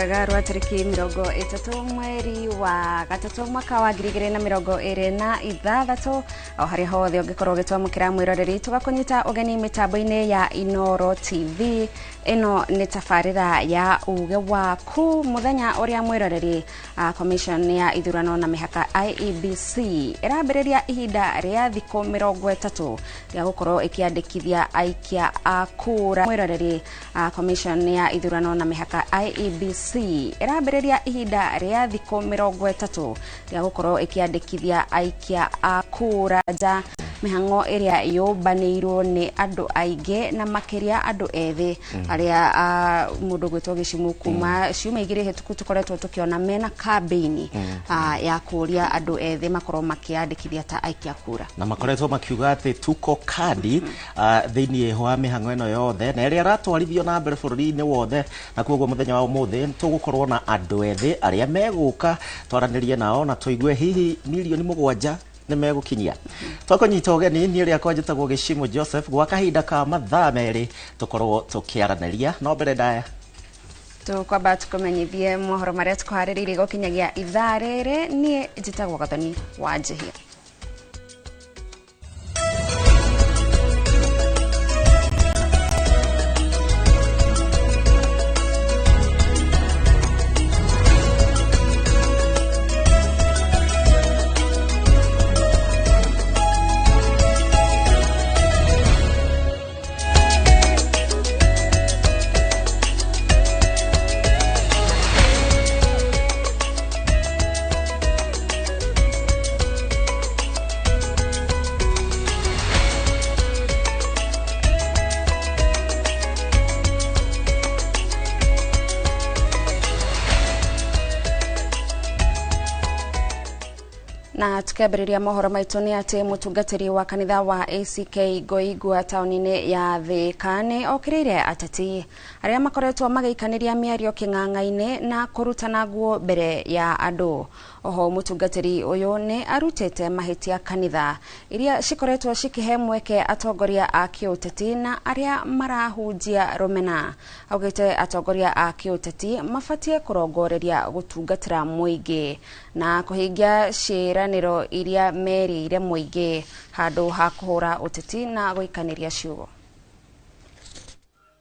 Rwega rwa tarĩki 30 mweri wa gatatũ mwaka wa 2026, o harĩa hothe ũngĩkorwo ũgĩtwamũkĩra mwĩroreri, tũgakũnyita ũgeni mĩtambo-inĩ ya Inooro TV. Ĩno nĩ tabarĩra ya Uge Waku, mũthenya ũrĩa mwĩroreri Commission ya Ithurano na Mĩhaka IEBC ĩrambĩrĩria ihinda rĩa thikũ 30 rĩa gũkorwo ĩkĩandĩkithia aikia a kura. Mwĩroreri, Commission ya Ithurano na Mĩhaka IEBC ĩrambĩrĩria ihinda rĩa thikũ 30 rĩa gũkorwo ĩkĩandĩkithia aikia a kura nja, mĩhang'o ĩrĩa yũmbanĩirwo nĩ andũ aingĩ na makĩria andũ ethĩ arĩa mũndũ gwĩtwo Gĩcimu kuma ciumia 2 hĩtũku tũkoretwo tũkĩona mena kambĩini ya kũria andũ ethĩ makorwo makĩandĩkithia ta aikia kura, na makoretwo makiuga atĩ tuko kadi thĩinĩ wa mĩhang'o ĩno yothe na ĩrĩa ĩratwarithio na mbere bũrũri-inĩ wothe. Na koguo mũthenya wa ũmũthĩ tũgũkorwo na andũ ethĩ arĩa megũka twaranĩrie nao na tũigue hihi 7 milioni nĩ megũkinyia. Twakũnyita ũgeni, niĩ rĩakwa njĩtagwo Gĩcimu Joseph, gwa kahinda ka mathaa 2 tũkorwo tũkĩaranĩria. No mbere ndaya Tũkwamba tũkũmenyithie mohoro marĩa tũkũharĩrĩirie gũkinyagia ithaa rĩrĩ. Niĩ njĩtagwo Gathoni wa Njĩhia. Na tukiambĩrĩria mohoro maitũ nĩ atĩ mũtungatĩri wa kanitha wa ACK Ngoigua taũni-inĩ ya Thĩka nĩ okĩrĩire ateti arĩa makoretwo magĩikanĩria mĩario kĩng'ang'a-inĩ na kũrutana nguo mbere ya andũ. Oho mũtungatĩri ũyũ nĩ arutĩte mahĩtia kanitha iria cikoretwo cikĩhe mweke atongoria a kĩũteti na arĩa marahunjia rũmena. Augĩte atongoria a kĩũteti mabatiĩ kũrongoreria gũtungatĩra mũingĩ na kũhingia ciĩranĩro iria merĩire mũingĩ handũ ha kũhũra ũteti na gũikanĩria ciugo.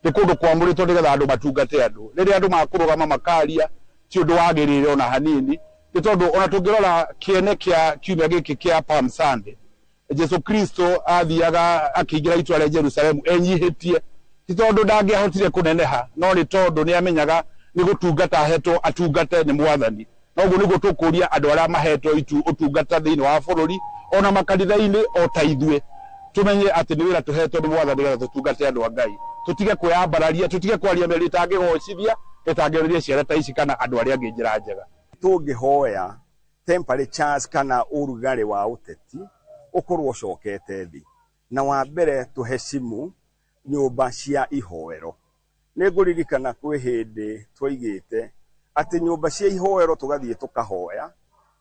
Nĩ kũndũ kwamũrĩtwo nĩgetha andũ matungate andũ. Rĩrĩa andũ makũrũgama makaria, ti ũndũ wagĩrĩire ona hanini, nĩ tondũ ona tũngĩrora kĩene kĩa kiumia gĩkĩ kĩa Palm Sunday, Jesu Kristo athiaga akĩingĩra itũra rĩa Jerusalemu enyihĩtie, ti tondũ ndangĩahotire kũneneha, no nĩ tondũ nĩ amenyaga nĩ gũtungata ahetwo atungate nĩ Mwathani. Noguo nĩguo tũkũria andũ arĩa mahetwo itu ũtungata thĩinĩ wa bũrũri ona makanitha-inĩ, o ta ithuĩ tumenye atĩ nĩ wĩra tũhetwo nĩ Mwathani nĩgetha tũtungate andũ a Ngai, tũtige kwĩyambararia, tũtige kwaria mĩario ĩtangĩgocithia, ĩtangĩoneria ciana ta ici kana andũ arĩa angĩ njĩra njega. Tũngĩhoya temperatures kana ũrugarĩ wa ũteti ũkorwo ũcokete thĩ, na wa mbere tũhecimu nyũmba cia ihoero. Nĩ ngũririkana kwĩ hĩndĩ twaigĩte atĩ nyũmba cia ihoero tũgathiĩ tũkahoya,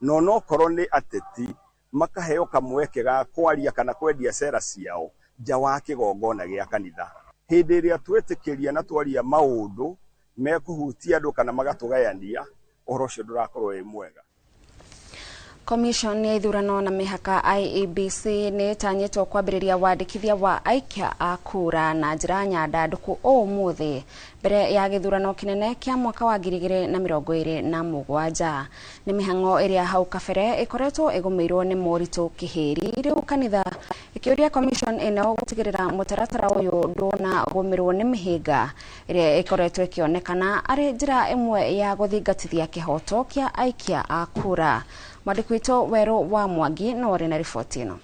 na onokorwo nĩ ateti makaheo kamweke ga kwaria kana kwendia cera ciao nja wa kĩgongona gĩa kanitha. Hĩndĩ ĩrĩa twetĩkĩria na twaria maũndũ mekũhutia andũ kana magatũgayania, ũhoro ũcio ndũrakorwo wĩ mwega. Commission ya Ithurano na Mĩhaka IEBC nĩ ĩtanyĩtwo kwambĩrĩria wandĩkithia wa aikia a kura na njĩra nyandandũku ũmũthĩ mbere ya gĩthurano kĩnene kĩa mwaka wa 2027. Nĩ mĩhang'o ĩrĩa hau kabere ĩkoretwo ĩgũmĩirwo nĩ moritũ kĩhĩri, rĩu kanitha ĩkĩũria commission ĩno gũtigĩrĩra mũtaratara ũyũ ndũnagũmĩrwo nĩ mĩhĩnga ĩrĩa ĩkoretwo ĩkĩonekana arĩ njĩra ĩmwe ya gũthingatithia kĩhoto kĩa aikia a kura. Mwandĩki witũ Werũ wa Mwangi no ũrĩ na riboti ĩno.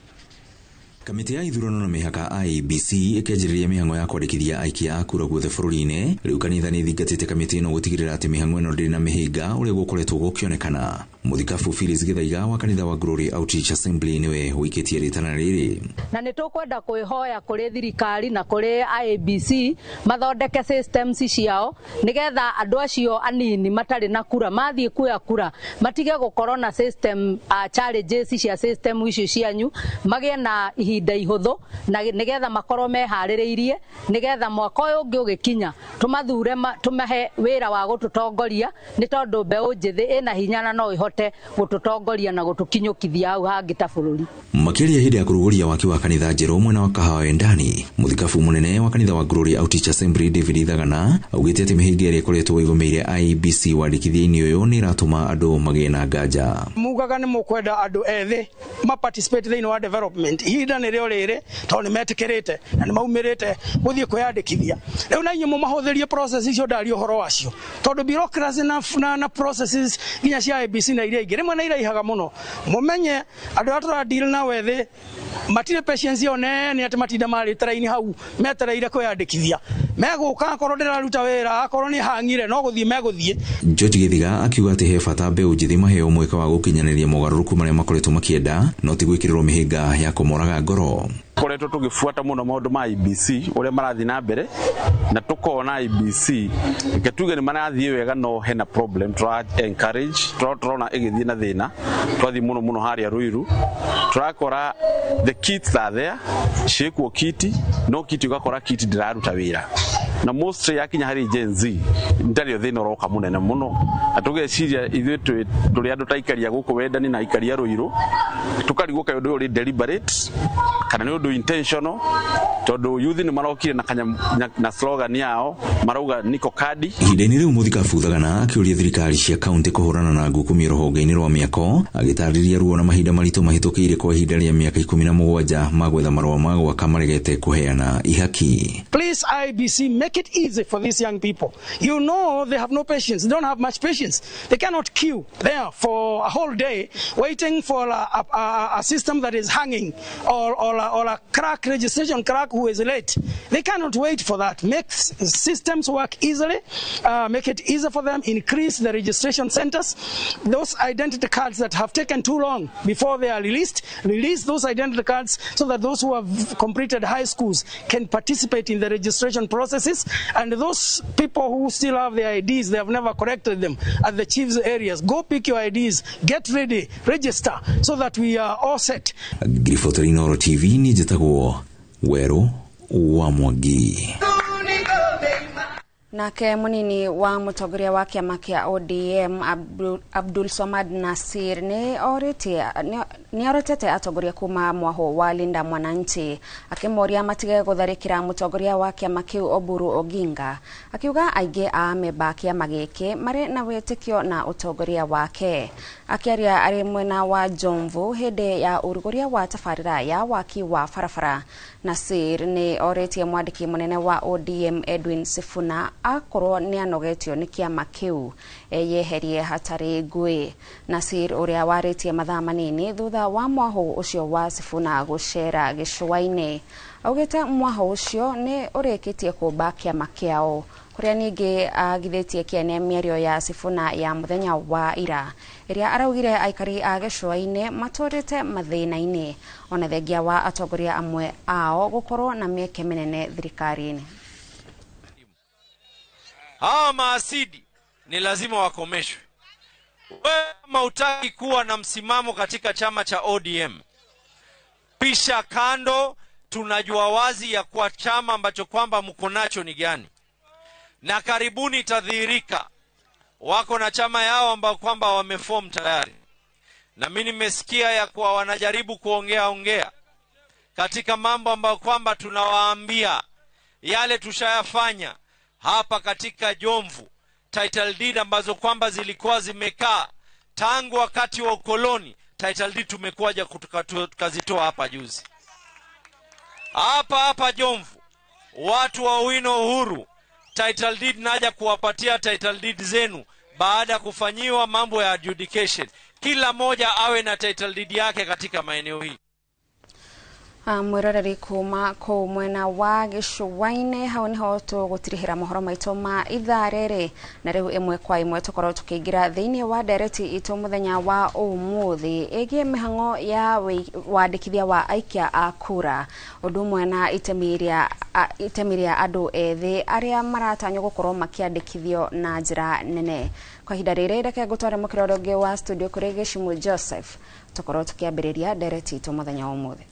Kamĩtĩ ya Ithurano na Mĩhaka IEBC ĩkĩanjĩrĩria mĩhang'o ya kwandĩkithia aikia a kura guothe bũrũri-inĩ. Rĩu kanitha nĩ ĩthingatĩte kamĩtĩ ĩno gũtigĩrĩra atĩ mĩhang'o ĩno ndĩrĩ na mĩhĩnga ũrĩa gũkoretwo gũkĩonekana. Muthikabu Phyllis Githaiga wa kanitha wa Glory Outreach Assembly niwe wikitie ritana riri. Na nitukwenda kwihoya kuri thirikari na kuri IEBC mathondeke systems ciao nigetha andu acio anini matari na kura mathie kuya kura matige gukorwo na system challenges cia system icio cianyu, magie na ihinda ihuthu na nigetha makorwo mehaririirie nigetha mwaka uyu ungi ugikinya tumathure tumahe wira wa gututongoria, ni tondu mbeu njithi ina hinya na no ihote gututongoria na gutukinyukithia hau hangi ta bururi. Makiria hindi ya kuruguria waki wa kanitha njeru mwena wa Kahawa Wendani, muthikabu munene wa kanitha wa Glory Outreach Assembly David Thagana augite ati mihinga iria ikoretwo igomeire IEBC wandikithia-ini uyu ni iratuma andu magie na nganja. Mugaga ni mukwenda andu ethi ma participate thiini wa development, ihinda ni rio riri tondu ni metikirite na ni maumirite guthie kwiyandikithia. Riu na inyuĩ mũmahũthĩrie process icio ndaria ũhoro wacio, tondu bureaucracy na processes nginya cia IEBC na iria ingĩ rĩmwe na iraihaga mũno. Mũmenye andũ arĩa tũra deal na wethi matirĩ patience ĩyo nene atĩ matinda marĩte raini hau metereire kwiyandĩkithia. Megũka akorwo ndĩraruta wĩra, akorwo nĩ hang'ire no gũthiĩ megũthiĩ. George Githiga akiuga atĩ he bata mbeũ njĩthĩ maheo mweke wa gũkinyanĩria mogarũrũku marĩa makoretwo makĩenda, no ti gwĩkĩrĩrwo mĩhĩnga ya kũmoraga ngoro. Koretwo tugibuata muno maundu ma IEBC uria marathi na mbere, na tukona IEBC reke tuge ni marathie wega, no hena problem tura encourage turona igithie na thina. Twathi muno muno haria Ruiru turakora the kits are there, ciikuo kiti no kiti ugakora kiti ndiraruta wira, na mostly yakinya hari Gen Z ndario thina uroka munene muno. Na tugeciria ithuĩ tũrĩ andũ ta ikaria gũkũ Wendani na ikaria Ruiru, tukarigwo kaĩ ũndũ ũyũ ũrĩ deliberate kana nĩ ũndũ intentional, tondu youth ni marokire na kanya na slogan yao marauga niko kadi. Ihinda-inĩ rĩu muthikabu Thagana akĩũria thirikari cia kaunti kũhũrana na ngukumio rũhonge-inĩ rwa mĩako, agĩtarĩria ruo na mahinda maritũ mahĩtũkĩire kwa ihinda rĩa mĩaka 17 ma gwetha marũa ma gwaka maregete kũheana ihaki. Please IEBC, make it easy for these young people. You know they have no patience, they don't have much patience. They cannot queue there for a whole day waiting for a system that is hanging or a crack registration crack who is late. They cannot wait for that. Make systems work easily, make it easier for them, increase the registration centers. Those identity cards that have taken too long before they are released, release those identity cards so that those who have completed high schools can participate in the registration processes, and those people who still have their IDs, they have never corrected them at the chief's areas, go pick your IDs, get ready, register so that we are all set. Ngiriboteri Inooro TV ni njĩtagwo Weru wa Mwangi. Nake munini wa mutongoria wa kiama kia ODM Abdul Somad Nasir ni orĩtie atongoria kuma mwaho wa Linda Mwananchi akĩmoria matige gũtharĩkĩra mutongoria wa kiama kĩu Oburu Oginga, akiuga aingĩ a amemba a kĩama gĩkĩ marĩ na wĩtĩkio na ũtongoria wake. Akĩaria arĩ mwena wa Jomvu hĩndĩ ya ũrugũria wa tabarĩra ya waki wa barabara, Nasir nĩ orĩtie mwandĩki mũnene wa ODM Edwin Sifuna akorwo nĩ anogetio nĩ kĩama kĩu eyeherie hatarĩ ngũĩ. Nasir ũrĩa warĩtie mathaa manini thutha wa mwaho ũcio wa Sifuna gũcera gĩcũa-inĩ augĩte mwaho ũcio nĩ ũrĩkĩtie kũmba kĩama kĩao, kũrĩa ningĩ agithĩtie kĩene mĩario ya Sifuna ya mũthenya wa ira ĩrĩa araugire aikari a gĩcũa-inĩ matũrĩte mathĩna-inĩ ona thengia wa atongoria amwe ao gũkorwo na mĩeke mĩnene thirikari-inĩ. Hawa maasidi ni lazima wakomeshwe. Wewe kama hutaki kuwa na msimamo katika chama cha ODM, pisha kando. Tunajua wazi ya kuwa chama ambacho kwamba mko nacho ni gani, na karibuni itadhihirika. Wako na chama yao ambao kwamba wameform tayari, na mimi nimesikia ya kuwa wanajaribu kuongea ongea katika mambo ambayo kwamba tunawaambia yale tushayafanya hapa katika Jomvu. Title deed ambazo kwamba zilikuwa zimekaa tangu wakati wa ukoloni, title deed tumekuja tukazitoa hapa juzi. Hapa hapa Jomvu, watu wa Wino Uhuru, title deed naja kuwapatia title deed zenu baada kufanyiwa mambo ya adjudication. Kila moja awe na title deed yake katika maeneo hii. Mwiroreri kuma kuu mwena wa gĩcũa-inĩ, hau niho tũgũtirihĩra mohoro maitũ ma ithaa rĩrĩ, na rĩu ĩmwe kwa ĩmwe tũkorwo tũkĩingĩra thĩinĩ wa ndereti itũ mũthenya wa ũmũthĩ ĩgiĩ mĩhang'o ya wandĩkithia wa aikia a kura, ũndũ ũmwe na itemi rĩa andũ ethĩ arĩa maratanywo gũkorwo makĩandĩkithio na njĩra nene. Kwa ihinda rĩrĩ, reke ngũtware mũkĩra ũrĩa ũngĩ wa studio kũrĩ Gĩcimũ Joseph, tũkorwo tũkĩambĩrĩria ndereti itũ mũthenya wa ũmũthĩ.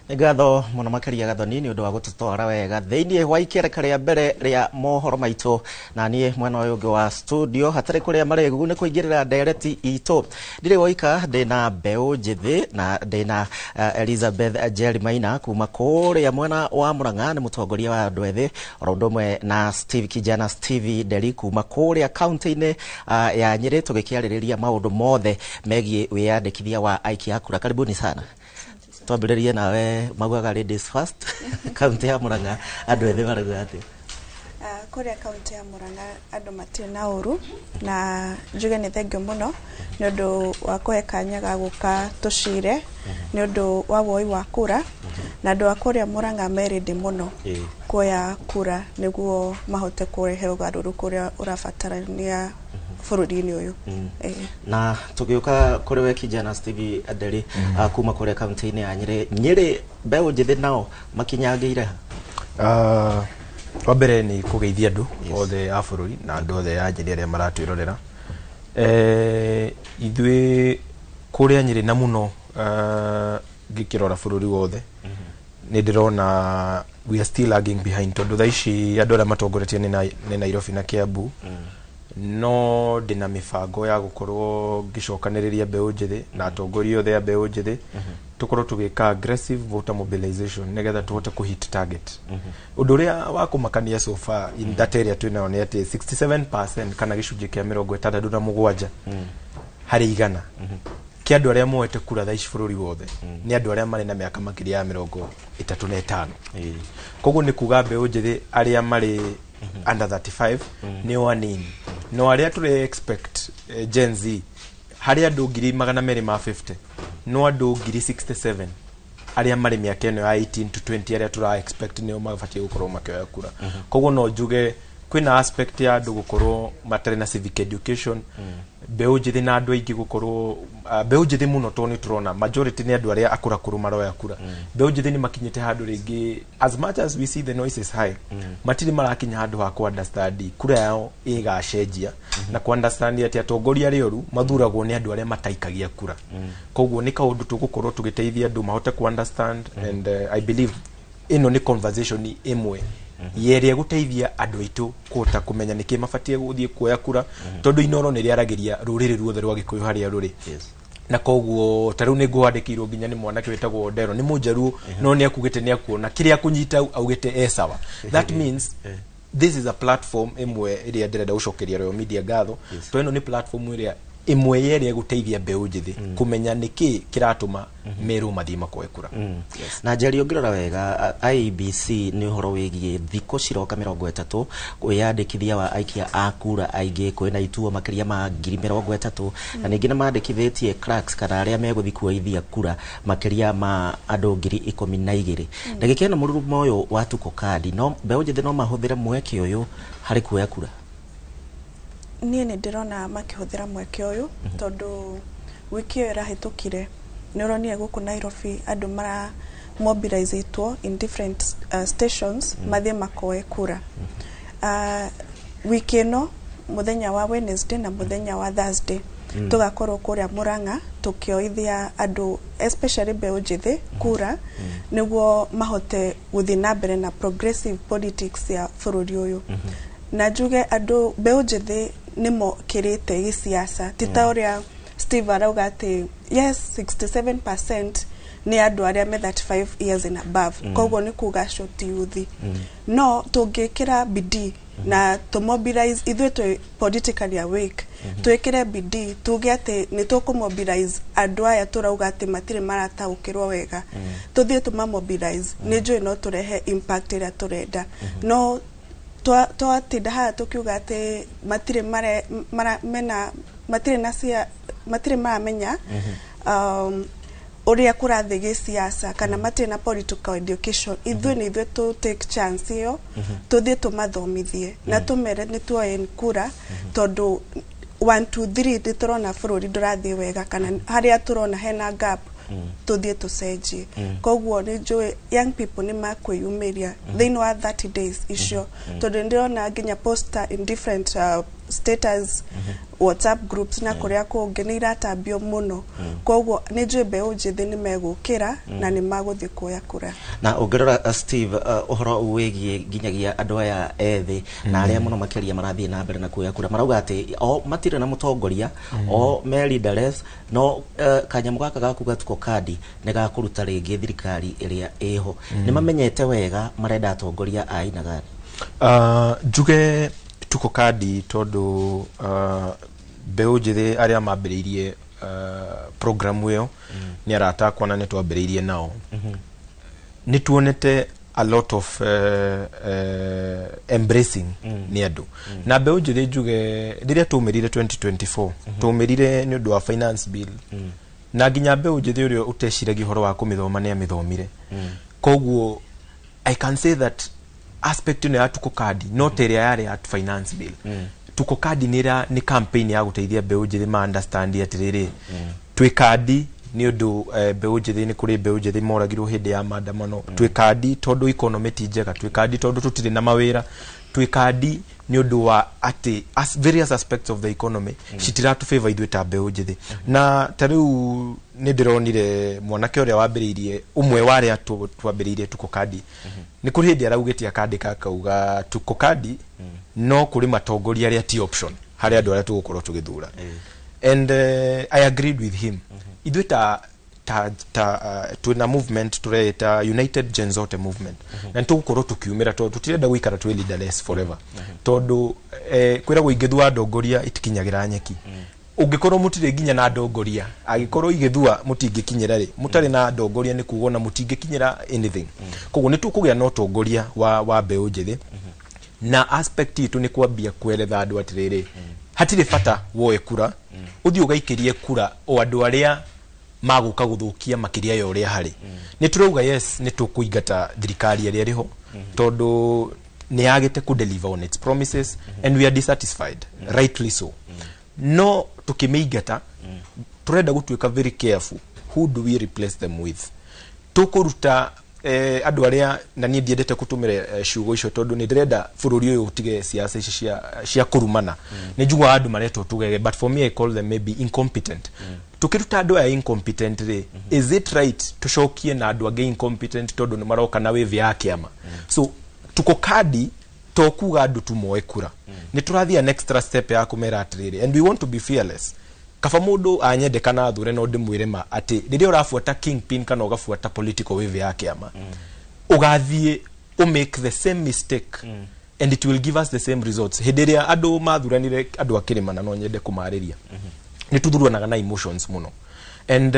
Nĩ ngatho mũno makĩria, Gathoni, nĩ ũndũ wa gũtũtwara wega thĩinĩ wa ikereka rĩa mbere rĩa mohoro maitũ. Na niĩ mwena ũyũ ũngĩ wa studio, hatarĩ kũrĩa marĩgu, nĩ kũingĩrĩra ndereti itũ. Ndirĩ woika, ndĩna mbeũ njĩthĩ na ndĩna Elizabeth Jerry Maina kuma kũrĩa mwena wa Murang'a, nĩ mũtongoria wa andũ ethĩ, oro ũndũ ũmwe na Steve Kijana Steve Nderi kuma kũrĩa kaunti-inĩ ya Nyĩrĩ, tũgĩkĩarĩrĩria maũndũ mothe megiĩ wĩyandĩkithia wa aikia a kura. Karibuni sana. Twambĩrĩrie nawe, maugaga ladies first. Kaunti ya Murang'a, andũ ethĩ marauga atĩa? Kũrĩa kaunti ya Murang'a andũ matirĩ na ũru, na njuge nĩ thengio mũno nĩ ũndũ wa kũhe kanya ga gũka tũcire nĩ ũndũ wa woi wa kura, na andũ a kũrĩa Murang'a me ready mũno kuoya kura nĩguo mahote kũrehe ũgarũrũku ũrĩa ũrabatarania bũrũri-inĩ ũyũ. Na tũgĩũka kũrĩ we Kijana Steve Nderi kuma kũrĩa kaunti-inĩ ya Nyĩrĩ, Nyĩrĩ mbeũ njĩthĩ nao makinyangĩire ha? Wa mbere nĩ kũgeithia andũ othe a bũrũri na andũ othe a Nyĩrĩ arĩa maratwĩrorera. Ithuĩ kũrĩa Nyĩrĩ na mũno ngĩkĩrora bũrũri wothe, nĩ ndĩrona we are still lagging behind, tondũ thaa ici andũ arĩa matongoretie nĩ Nairobi na Kiambu. No ndĩna mĩbango ya gũkorwo ngĩcokanĩrĩria mbeũ njĩthĩ na atongoria othe a mbeũ njĩthĩ, tũkorwo tũgĩka aggressive voter mobilization nĩgetha tũhote kũhit target. Ũndũ ũrĩa wa kũmakania so far in that area twĩnayo nĩ atĩ 67%, kana gĩcunjĩ kĩa 67% kĩa andũ arĩa moete kura thaa ici bũrũri wothe, nĩ andũ arĩa marĩ na mĩaka makĩria ya 35. Koguo nĩ kuga mbeũ njĩthĩ arĩa marĩ under 35 nĩo anini, no arĩa tũre expect Gen Z harĩ andũ 250,000, no andũ 67,000 arĩa marĩ mĩaka ĩno ya 18 to 20 arĩa tũra expect nĩo mabatiĩ gũkorwo makĩoya kura. Koguo no njuge kwĩna aspect ya andũ gũkorwo matarĩ na civic education, mbeũ njĩthĩ na andũ aingĩ gũkorwo mbeũ njĩthĩ mũno, tondũ nĩ tũrona majority nĩ andũ arĩa akũrakũrũ maroya kura. Mbeũ njĩthĩ nĩ makinyĩte handũ rĩngĩ, as much as we see the noise is high, matirĩ marakinya handũ ha ku understand kura yao ĩgacenjia na ku understand atĩ atongoria arĩa oru mathuragwo nĩ andũ arĩa mataikagia kura. Koguo nĩ kaũndũ tũgũkorwo tũgĩteithia andũ mahote ku understand, and I believe ĩno nĩ conversation ĩmwe yeria gũteithia andũ aitũ kũhota kũmenya nĩkĩ mabatiĩ gũthiĩ kuoya kura, tondũ Inoro nĩ rĩaragĩria rũrĩrĩ ruothe rwa Gĩkũyũ harĩa rũrĩ. Na koguo ta rĩu nĩ ngwandĩkĩirwo nginya nĩ mwanake wĩtagwo Ndero, nĩ mũnjaruo, no nĩ akugĩte nĩ akuona kĩrĩa akũnyita augĩte e sawa. That means this is a platform ĩmwe ĩrĩa ndĩrenda gũcokeria Royal Media ngatho, tondũ ĩno nĩ platform ĩrĩa ĩmwe yerĩa gũteithia mbeũ njĩthĩ kũmenya nĩkĩ kĩratũma merwo mathiĩ makoe kura. Na Njeri, ũngĩrora wega, IEBC nĩ ũhoro wĩgiĩ thikũ ciroka 30 kwĩyandĩkithia wa aikia a kura aingĩ, kwĩna ituo makĩria ma 30,000, na ningĩ nĩ mandĩkithĩtie clerks kana arĩa megũthiĩ kuoithia kura makĩria ma andũ 12,000. Ndagĩka ĩno mũrurumo ũyũ wa Tuko Kadi, no mbeũ njĩthĩ no mahũthĩre mweke ũyũ harĩ kuoya kura? Niĩ nĩ ndĩrona makĩhũthĩra mweke ũyũ, tondũ wiki ĩyo ĩrahĩtũkire nĩ ũronire gũkũ Nairobi andũ mara mobilizĩtwo in different stations mathiĩ makoe kura. Wiki ĩno mũthenya wa Wednesday na mũthenya wa Thursday tũgakorwo kũrĩa Murang'a tũkĩoithia andũ, especially mbeũ njĩthĩ, kura nĩguo mahote gũthiĩ na mbere na progressive politics ya bũrũri ũyũ. Na njuge andũ mbeũ njĩthĩ nĩ mokĩrĩte gĩciaca, ti ta ũrĩa Steve arauga atĩ yes, 67% nĩ andũ arĩa me 35 years and above. Koguo nĩ kuga acio ti youth. No tũngĩkĩra bidii na tũmobilize, ithuĩ twĩ politically awake, twĩkĩre bidii tuge atĩ nĩ tũkũmobilize andũ aya tũrauga atĩ matirĩ marataũkĩrwo wega, tũthiĩ tũmamobilize, nĩ njũĩ no tũrehe impact ĩrĩa tũrenda. No twatinda haha tũkiuga atĩ matirĩ mare, mara, mena matirĩ na cia matirĩ maramenya. Ũrĩa kũrathiĩ gĩsiasa kana matirĩ na political education, ithuĩ nĩ ithuĩ tũ take chance ĩyo, tũthiĩ tũmathomithie na tũmere nĩ tuoe kura, tondũ 1 2 3 nĩ tũrona bũrũri ndũrathiĩ wega kana harĩa tũrona hena gap, tũthiĩ tũcenjie. Koguo nĩ njũĩ young people nĩ makwĩyumĩria thĩinĩ wa 30 days icio, tondũ nĩ ndĩrona nginya poster in different status, WhatsApp groups na kũrĩa kũngĩ nĩ iratambio mũno. Koguo nĩ njũĩ mbeũ njĩthĩ nĩ megũkĩra na nĩ magũthiĩ kuoya kura. Na ũngĩrora, Steve, ũhoro wĩgiĩ nginyagia andũ aya ethĩ na arĩa mũno makĩria marathiĩ na mbere na kuoya kura, marauga atĩ o matirĩ na mũtongoria, o me leaderless, no kanyamũ gaka gakuga tuko kandi nĩ gakũruta rĩngĩ thirikari ĩrĩa ĩho. Nĩ mamenyete wega marenda atongoria a aina gani? Njuge tuko kadi tondũ mbeũ njĩthĩ arĩa mambĩrĩirie programu ĩyo nĩ arata akwa na nĩ twambĩrĩirie nao. Nĩ tuonete a lot of embracing nĩ andũ na mbeũ njĩthĩ. Njuge rĩrĩa twaumĩrire 2024, twaumĩrire nĩ ũndũ wa finance bill, na nginya mbeũ njĩthĩ ũrĩa ũteciragia ũhoro wa kũmĩthoma nĩ amĩthomire. Koguo I can say that aspect ĩno ya tuko kadi no ta ĩrĩa yarĩ ya finance bill. Tuko kadi nĩ campaign ya gũteithia mbeũ njĩthĩ ma understand atĩrĩrĩ, twĩ kandi nĩ ũndũ mbeũ njĩthĩ, nĩ kũrĩ mbeũ njĩthĩ moragirwo hĩndĩ ya maandamano. Twĩ kandi tondũ economy ti njega. Twĩ kandi tondũ tũtirĩ na mawĩra. Twĩ kandi nĩ ũndũ wa atĩ as various aspects of the economy citiratu favor ithuĩ ta mbeũ njĩthĩ. Na ta rĩu nĩ ndĩronire mwanake ũrĩa wambĩrĩirie, ũmwe wa arĩa twambĩrĩirie tuko kandi, nĩ kũrĩ hĩndĩ araugĩte akandĩka akauga tuko kandi no kũrĩ matongoria arĩa ti option harĩ andũ arĩa tũgũkorwo tũgĩthura, and I agreed with him. Ithuĩ ta twĩna movement tũreita United Gen Zote Movement, na nĩtũgũkorwo tũkiumĩra tondũ tũtirenda gũikara twĩ leaderless forever, tondũ kwĩragwo ingĩthua ndongoria itikinyagĩra nyeki. Ũngĩkorwo mũtirĩ nginya na ndongoria, angĩkorwo igĩthua mũtingĩkinyĩra rĩ, mũtarĩ na ndongoria nĩ kuga ona mũtingĩkinyĩra anything. Koguo nĩ tũkũgĩa na ũtongoria wa mbeũ njĩthĩ, na aspect itũ nĩ kwambia kweretha andũ atĩrĩrĩ, hatirĩ bata woe kura ũthiĩ ũgaikĩrie kura o andũ arĩa magũka gũthũkia makĩria ya ũrĩa harĩ. Nĩ tũrauga yes, nĩ tũkũingata thirikari ĩrĩa ĩrĩ ho tondũ nĩ yagĩte ku deliver on its promises and we are dissatisfied, rightly so. No tũkĩmĩingata, tũrenda gũtuĩka very careful who do we replace them with. Tũkũruta andũ arĩa, na niĩ ndiendete gũtũmĩra ciugo icio tondũ nĩ ndĩrenda bũrũri ũyũ ũtige siasa ici cia kũrumana. Nĩ njiguaga andũ maretwo tũgege, but for me I call them maybe incompetent. Tukĩruta andũ aya incompetent rĩ, is it right tũcokie na andũ angĩ incompetent tondũ nĩ maroka na wave ya kĩama? So tuko kadi to kuga andũ tumoe kura, nĩ tũrathiĩ an extra step ya kũmera atĩrĩrĩ, and we want to be fearless. Kaba mũndũ anyende kana athure, no ndĩmwĩre ma atĩ rĩrĩa ũrabuata kingpin kana ũgabuata political wave ya kĩama, ũgathiĩ ũmake the same mistake and it will give us the same results. Hĩndĩ ĩrĩa andũ mathuranire andũ a kĩrĩma, na no nyende kũmarĩria, nĩ tũthuranaga na emotions mũno, and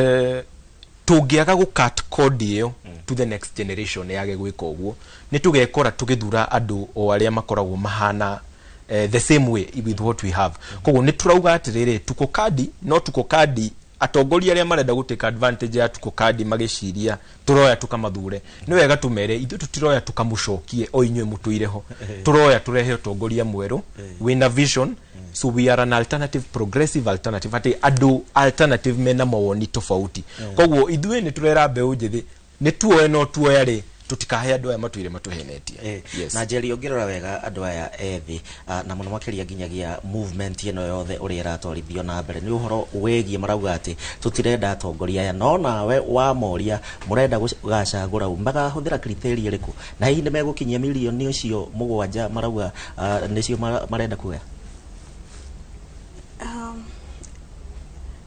tũngĩaga gũ cut cord ĩyo to the next generation yage gwĩka ũguo, nĩ tũgekora tũgĩthura andũ o arĩa makoragwo mahana the same way with what we have. Koguo nĩ tũrauga atĩrĩrĩ, tuko kadi, no tuko kadi atongoria arĩa marenda gũ take advantage ya tuko kadi magĩciria tũroya tũkamathure, nĩ wega tũmere ithuĩ tũtiroya tũkamũcokie o inyuĩ mũtũire ho. Tũroya tũrehe ũtongoria mwerũ wĩna vision. So we are an alternative, progressive alternative, atĩ andũ alternative mena mawoni tofauti. Koguo ithuĩ nĩ tũrera mbeũ njĩthĩ nĩ tuoe, no tuoya rĩ, tũtikahe andũ aya matũire matũhenetie. Yes. Na Njeri, ũngĩrora wega andũ aya ethĩ, na mũno makĩria nginyagia movement ĩno yothe ũrĩa ĩratwarithio na mbere, nĩ ũhoro wĩgiĩ marauga atĩ tũtirenda atongoria aya, no nawe wamoria mũrenda gũgacagũra u, magahũthĩra criteria ĩrĩkũ, na hihi nĩ megũkinyia mirioni ũcio 7 marauga nĩcio marenda kuoya?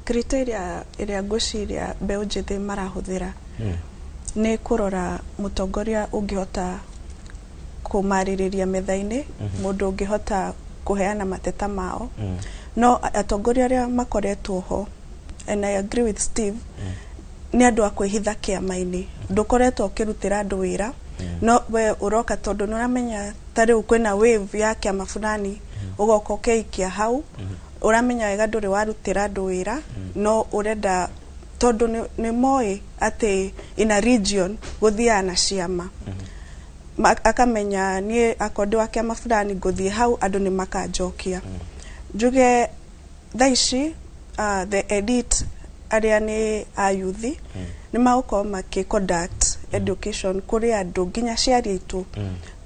Criteria ĩrĩa ngwĩciria mbeũ njĩthĩ marahũthĩra nĩ kũrora mũtongoria ũngĩhota kũmarĩrĩria metha-inĩ, mũndũ ũngĩhota kũheana mateta mao. No atongoria arĩa makoretwo ho, and I agree with Steve, nĩ andũ a kwĩhitha kĩama-inĩ. Ndũkoretwo ũkĩrutĩra andũ wĩra, no we ũroka tondũ nĩ ũramenya ta rĩu kwĩna wave ya kĩama fulani, ũgoka ũkeikia hau. Ũramenya wega ndũrĩ warutĩra andũ wĩra, no ũrenda Tondũ nĩ moĩ atĩ in a region gũthiaga na ciama. Akamenya niĩ akorwo ndĩ wa kĩama fulani, ngũthiĩ hau andũ nĩ makanjokia. Njuge thaa ici the elite arĩa nĩ ayuthi nĩ magũkorwo makĩ conduct education kũrĩ andũ, nginya aciari aitũ,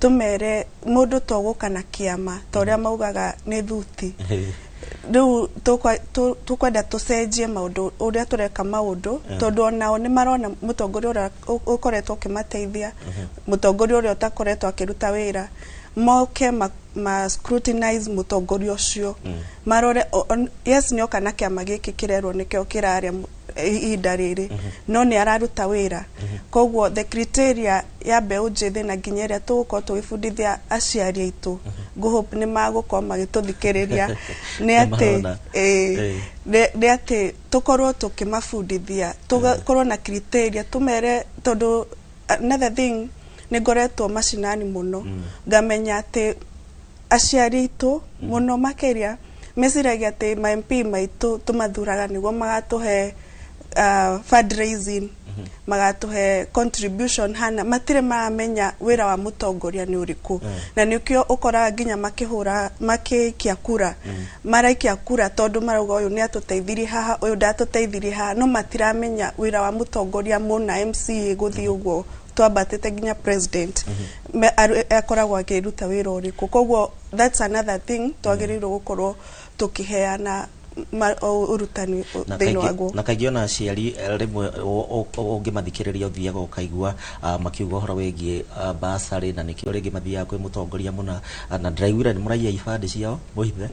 tũmere mũndũ to gũka na kĩama ta ũrĩa maugaga nĩ thuti. Rĩu tũkwenda tũcenjie maũndũ ũrĩa tũreka maũndũ, tondũ onao nĩ marona mũtongoria ũrĩa ũkoretwo ũkĩmateithia, mũtongoria ũrĩa ũtakoretwo akĩruta wĩra. Moke ma scrutinize mũtongoria ũcio, marore yes, nĩ oka na kĩama gĩkĩ kĩrerwo nĩkĩo kĩrarĩa ihinda rĩrĩ, no nĩ araruta wĩra? Koguo the criteria ya mbeũ njĩthĩ na nginya ĩrĩa tũgũkorwo tũgĩbundithia aciari aitũ, ngũhope nĩ magũkorwo magĩtũthikĩrĩria, nĩ atĩ Nĩmarona. Nĩ atĩ tũkorwo tũkĩmabundithia, tũkorwo na criteria, tũmere, tondũ another thing, nĩ ngoretwo macinani mũno, ngamenya atĩ aciari aitũ mũno makĩria meciragia atĩ ma MP maitũ tũmathuraga nĩguo magatũhe fundraising, magatũhe contribution hana. Matirĩ maramenya wĩra wa mũtongoria nĩ ũrĩkũ, na nĩkĩo ũkoraga nginya makĩhũra, makĩikia kura, maraikia kura tondũ marauga ũyũ nĩ atũteithirie haha, ũyũ ndatũteithirie haha, no matiramenya wĩra wa mũtongoria mũna, MCA gũthiĩ ũguo twambatĩte nginya president, akoragwo akĩruta wĩra ũrĩkũ. Koguo that's another thing twagĩrĩirwo gũkorwo tũkĩheana ũrutani na thĩinĩ kaingĩ waguo. Na kaingĩ ona aciari rĩmwe ũngĩmathikĩrĩria ũthiaga ũkaigua makiuga ũhoro wĩgiĩ basarĩ, na nĩkĩo rĩngĩ mathiaga kwĩ mũtongoria mũna. Na ndĩraiguire nĩ mũraiya ibandĩ ciao mũhithe.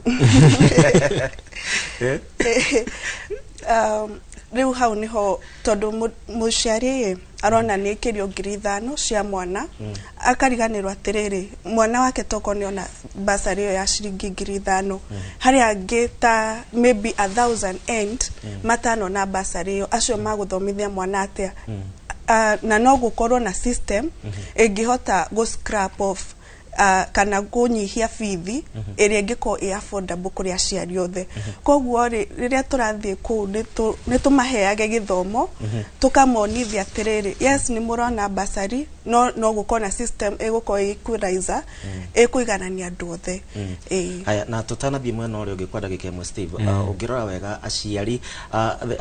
Rĩu hau niho, tondũ mũciari ĩ arona nĩ ĩkĩrio 5,000 cia mwana, akariganĩrwo atĩrĩrĩ, mwana wake toko nĩ ona basarĩ ĩyo ya ciringi 5,000, harĩa angĩ ta maybe 1,000 and matanona basarĩ ĩyo, acio magũthomithia mwana atĩa? Na no gũkorwo na system ĩngĩhota gũ scrap off kana kũnyihia bithi ĩrĩa ĩngĩkorwo ĩ affordable kũrĩ aciari othe. Koguo rĩ, rĩrĩa tũrathiĩ kũu nĩ tũmaheage gĩthomo, tũkamonithia atĩrĩrĩ, yes, nĩ mũrona basari, no gũkorwo na system ĩgũkorwo ĩ equalizer, ĩkũiganania andũ othe. Ĩĩ. Haya, na tũtanathiĩ mwena ũrĩa ũngĩ kwa ndagĩka ĩmwe, Steve, ũngĩrora wega aciari,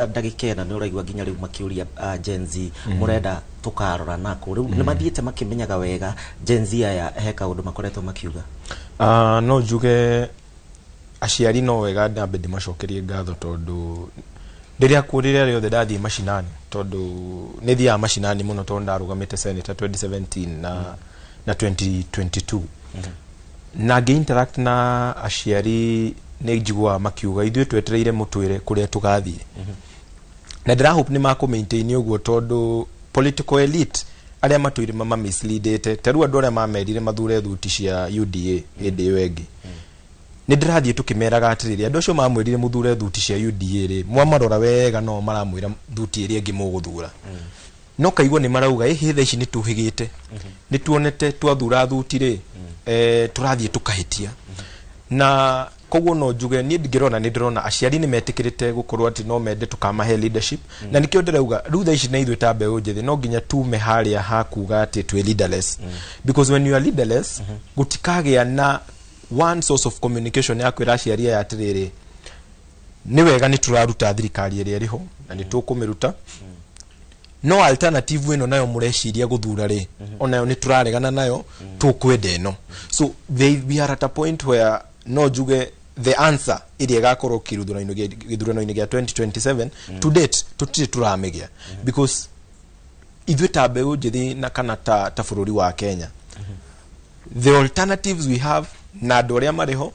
ndagĩka ĩna, nĩ ũraigua nginya rĩu makĩũria, Gen Z mũrenda tũkarora nako rĩu nĩ mathiĩte makĩmenyaga wega Gen Z aya he kaũndũ makoretwo makiuga. No njuge aciari no wega ndambe ndĩmacokerie ngatho, tondũ rĩrĩa rĩrĩa rĩothe ndathiĩ macinani, tondũ nĩ thiaga macinani mũno, tondũ ndarũgamĩte senator 2017 na 2022, na ngĩ interact na aciari, nĩ njiguaga makiuga ithuĩ twetereire mũtwĩre kũrĩa tũgathiĩ, na ndĩra hope nĩ makũ maintain ũguo, tondũ political elite arĩa matũire mama misleadĩte, ta rĩu andũ arĩa mamerire mathure thuti cia UDA hĩndĩ ĩyo ĩngĩ, nĩ ndĩrathiĩ tũkĩmeraga atĩrĩrĩ, andũ acio mamwĩrire mũthure thuti cia UDA rĩ, mwamarora wega no maramwĩra thuti ĩrĩa ĩngĩ mũgũthura. No kaigua nĩ marauga ĩhĩ, thaa ici nĩ tũhĩgĩte, nĩ tuonete twathura thuti rĩ, tũrathiĩ tũkahĩtia. Na koguo no njuge niĩ ndingĩrona, nĩ ndĩrona aciari nĩ metĩkĩrĩte gũkorwo atĩ no mende tũkamahe leadership, na nĩkĩo ndĩrauga rĩu thaa ici na ithuĩ ta mbeũ njĩthĩ no nginya tume harĩa ha kuga atĩ twĩ leaderless, because when you are leaderless, gũtikagĩa na one source of communication ya kwĩra aciari aya atĩrĩrĩ, nĩ wega nĩ tũraruta thirikari ĩrĩa ĩrĩho na nĩ tũkũmĩruta, no alternative ĩno nayo mũreciria gũthura rĩ, onayo nĩ tũraregana nayo, tũkwenda ĩno. So we are at a point where no njuge the answer ĩrĩa ĩgakorwo gĩthurano-inĩ gĩa 2027, to date tũtirĩ tũramĩgĩa, because ithuĩ ta mbeũ njĩthĩ na kana ta bũrũri wa Kenya, the alternatives we have na andũ arĩa marĩ ho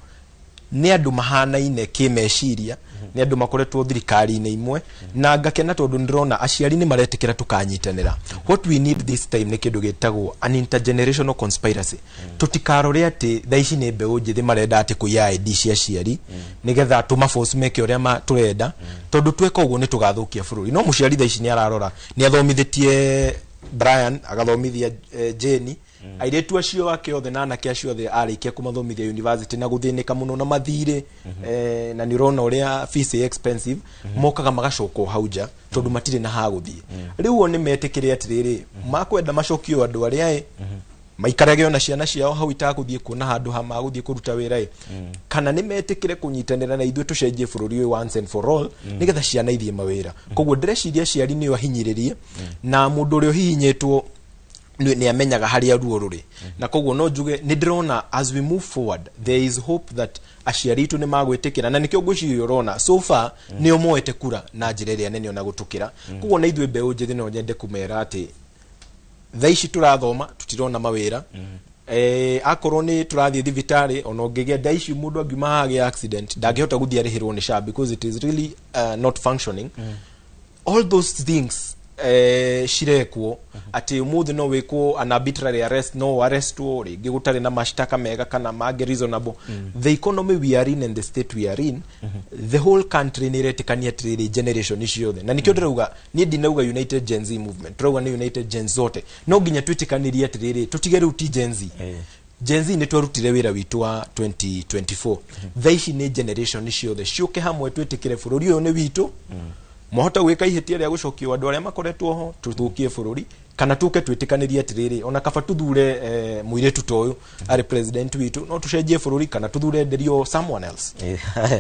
nĩ andũ mahanaine kĩmeciria, nĩ andũ makoretwo thirikari-inĩ imwe. Na ngakena tondũ ndĩrona aciari nĩ maretĩkĩra tũkanyitanĩra. What we need this time nĩ kĩndũ gĩtagwo an intergenerational conspiracy. Tũtikarore atĩ thaa ici nĩ mbeũ njĩthĩ marenda atĩ kũiya ID cia aciari nĩgetha tũmaforce meke ũrĩa tũrenda, tondũ tweka ũguo nĩ tũgathũkia bũrũri. No mũciari thaa ici nĩ ararora nĩ athomithĩtie Brian, agathomithia Jane. Airĩtu acio ake othe na anake acio othe arĩkia kũmathomithia university na gũthĩnĩka mũno na mathirĩ, na nĩ ũrona ũrĩa fees ĩ expensive, mokaga magacoka o hau nja tondũ matirĩ na ha gũthiĩ. Rĩu o nĩ metĩkĩre atĩrĩrĩ, makwenda macokio andũ arĩa ĩ maikarage ona ciana ciao hau itagũthiĩ kuona handũ ha magũthiĩ kũruta wĩra ĩ, kana nĩ metĩkĩre kũnyitanĩra na ithuĩ tũcenjie bũrũri ũyũ once and for all, nĩgetha ciana ithiĩ mawĩra. Koguo ndĩreciria aciari nĩo ahinyĩrĩrie, na mũndũ ũrĩa ũhihinyĩtwo nĩ amenyaga harĩa ruo rũrĩ. Na koguo no njuge nĩ ndĩrona as we move forward there is hope that aciari itũ nĩ magwĩtĩkĩra, na nĩkĩo ngwĩciria ũrona so far nĩo moete kura na njĩra ĩrĩa nene ona gũtũkĩra. Koguo na ithuĩ mbeũ njĩthĩ no nyende kũmera atĩ thaa ici tũrathoma tũtirona mawĩra, akorwo nĩ tũrathiĩ thibitarĩ, ona ũngĩgĩa nda ici, mũndũ angiuma haha agĩa accident ndangĩhota gũthiĩ arĩhĩrwo nĩ SHA because it is really not functioning. All those things cirekwo atĩ ũmũthĩ no wĩkwo an arbitrary arrest, no arrestwo rĩngĩ gũtarĩ na mashtaka mega kana mangĩ reasonable. The economy we are in and the state we are in, the whole country nĩ ĩretĩkania atĩrĩrĩ, generation ciothe, na nĩkĩo ndĩrauga niĩ ndinauga United Gen Z movement, tũrauga nĩ United Gen zote, no nginya twĩtĩkanĩrie atĩrĩrĩ, tũtige rĩu ti Gen Z. Gen Z nĩ twarutire wĩra witũ wa 2024. Thaa ici nĩ generation ciothe ciũke hamwe, twĩtĩkĩre bũrũri ũyũ nĩ witũ. Mwahota gwĩka ihĩtia rĩa gũcokio andũ arĩa makoretwo ho tũthũkie bũrũri, kana tũke twĩtĩkanĩrie atĩrĩrĩ, ona kaba tuthure mũirĩtu ta ũyũ arĩ president witũ, no tũcenjie bũrũri, kana tuthure Nderio, someone else.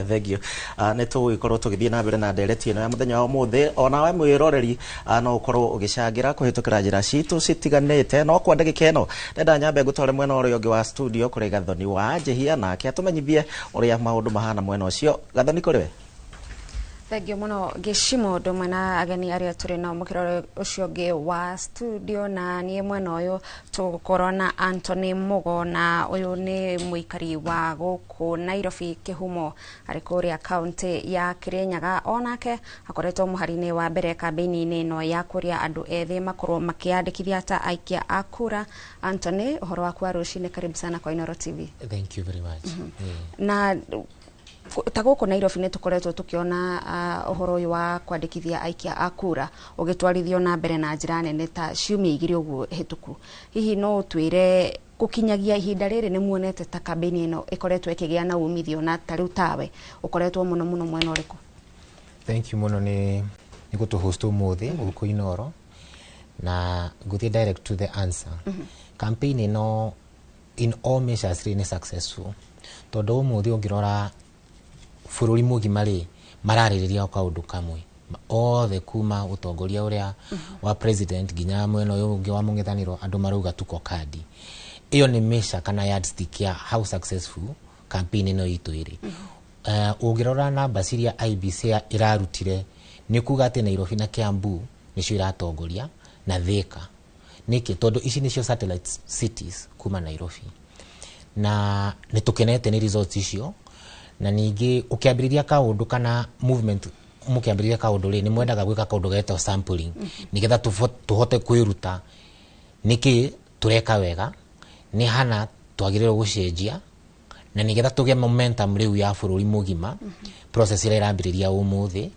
Thank you. Nĩ tũgũgĩkorwo tũgĩthiĩ na mbere na ndereti ĩno ya mũthenya wa ũmũthĩ. Onawe mwĩroreri no ũkorwo ũgĩcangĩra kũhĩtũkĩra njĩra citũ citiganĩte, no kwa ndagĩka ĩno ndenda nyambe ngũtware mwena ũrĩa ũngĩ wa studio kũrĩ Gathoni wa Njĩhia, nake atũmenyithie ũrĩa maũndũ mahana mwena ũcio. Gathoni, kũrĩ we. Thengiũ mũno Gĩcimo ndũmwe na ageni arĩa tũrĩ nao mũkĩro ũcio ũngĩ wa studio. Na niĩ mwena ũyũ tũgũkorwo na Anthony Mugo, na ũyũ nĩ mũikari wa gũkũ Nairobi Kĩhumo, arĩ kũrĩa kaunti ya Kĩrĩnyaga. Onake akoretwo mũhari-inĩ wa mbere kambĩini-inĩ ĩno ya kũrĩa andũ ethĩ makorwo makĩandĩkithia ta aikia a kura. Anthony, ũhoro waku wa rũcinĩ, karibu sana kwa Inooro TV. Thank you very much. Na ta gũkũ Nairobi nĩ tũkoretwo tũkĩona ũhoro ũyũ wa kwandĩkithia aikia a kura ũgĩtwarithio na mbere na njĩra nene ta ciumia 2 ũguo hĩtũku. Hihi no ũtwĩre gũkinyagia ihinda rĩrĩ nĩ muonete ta kambĩini ĩno ĩkoretwo ĩkĩgĩa na umithio, na ta rĩu tawe ũkoretwo mũno mũno mwena ũrĩkũ? Thank you mũno nĩ gũtũ-host ũmũthĩ gũkũ Inooro, na ngũthiĩ direct to the answer. Campaign ĩno in all measures rĩ nĩ successful, tondũ ũmũthĩ ũngĩrora bũrũri mũgima rĩ, mararĩrĩria o kaũndũ kamwe othe, kuma ũtongoria ũrĩa wa president nginya mwena ũyũ ũngĩ wa mũng'ethanĩro, andũ marauga tuko kadi. Ĩyo nĩ measure kana yardstick ya how successful campaign ĩno itũ ĩrĩ. Ũngĩrora namba ciria IEBC ĩrarutire, nĩ kuga atĩ Nairobi na Kiambu nĩcio iratongoria na Thika. Nĩkĩ? Tondũ ici nĩcio satellite cities kuma Nairobi, na nĩ tũkenete nĩ results icio. Na ningĩ ũkĩambĩrĩria kaũndũ kana movement, mũkĩambĩrĩria kaũndũ rĩ, nĩ mwendaga gwĩka kaũndũ getagwo sampling, nĩgetha tũhote kwĩruta nĩkĩ tũreka wega, nĩ hana twagĩrĩirwo gũcenjia, na nĩgetha tũgĩe momentum rĩu ya bũrũri mũgima. Process ĩrĩa ĩrambĩrĩria ũmũthĩ,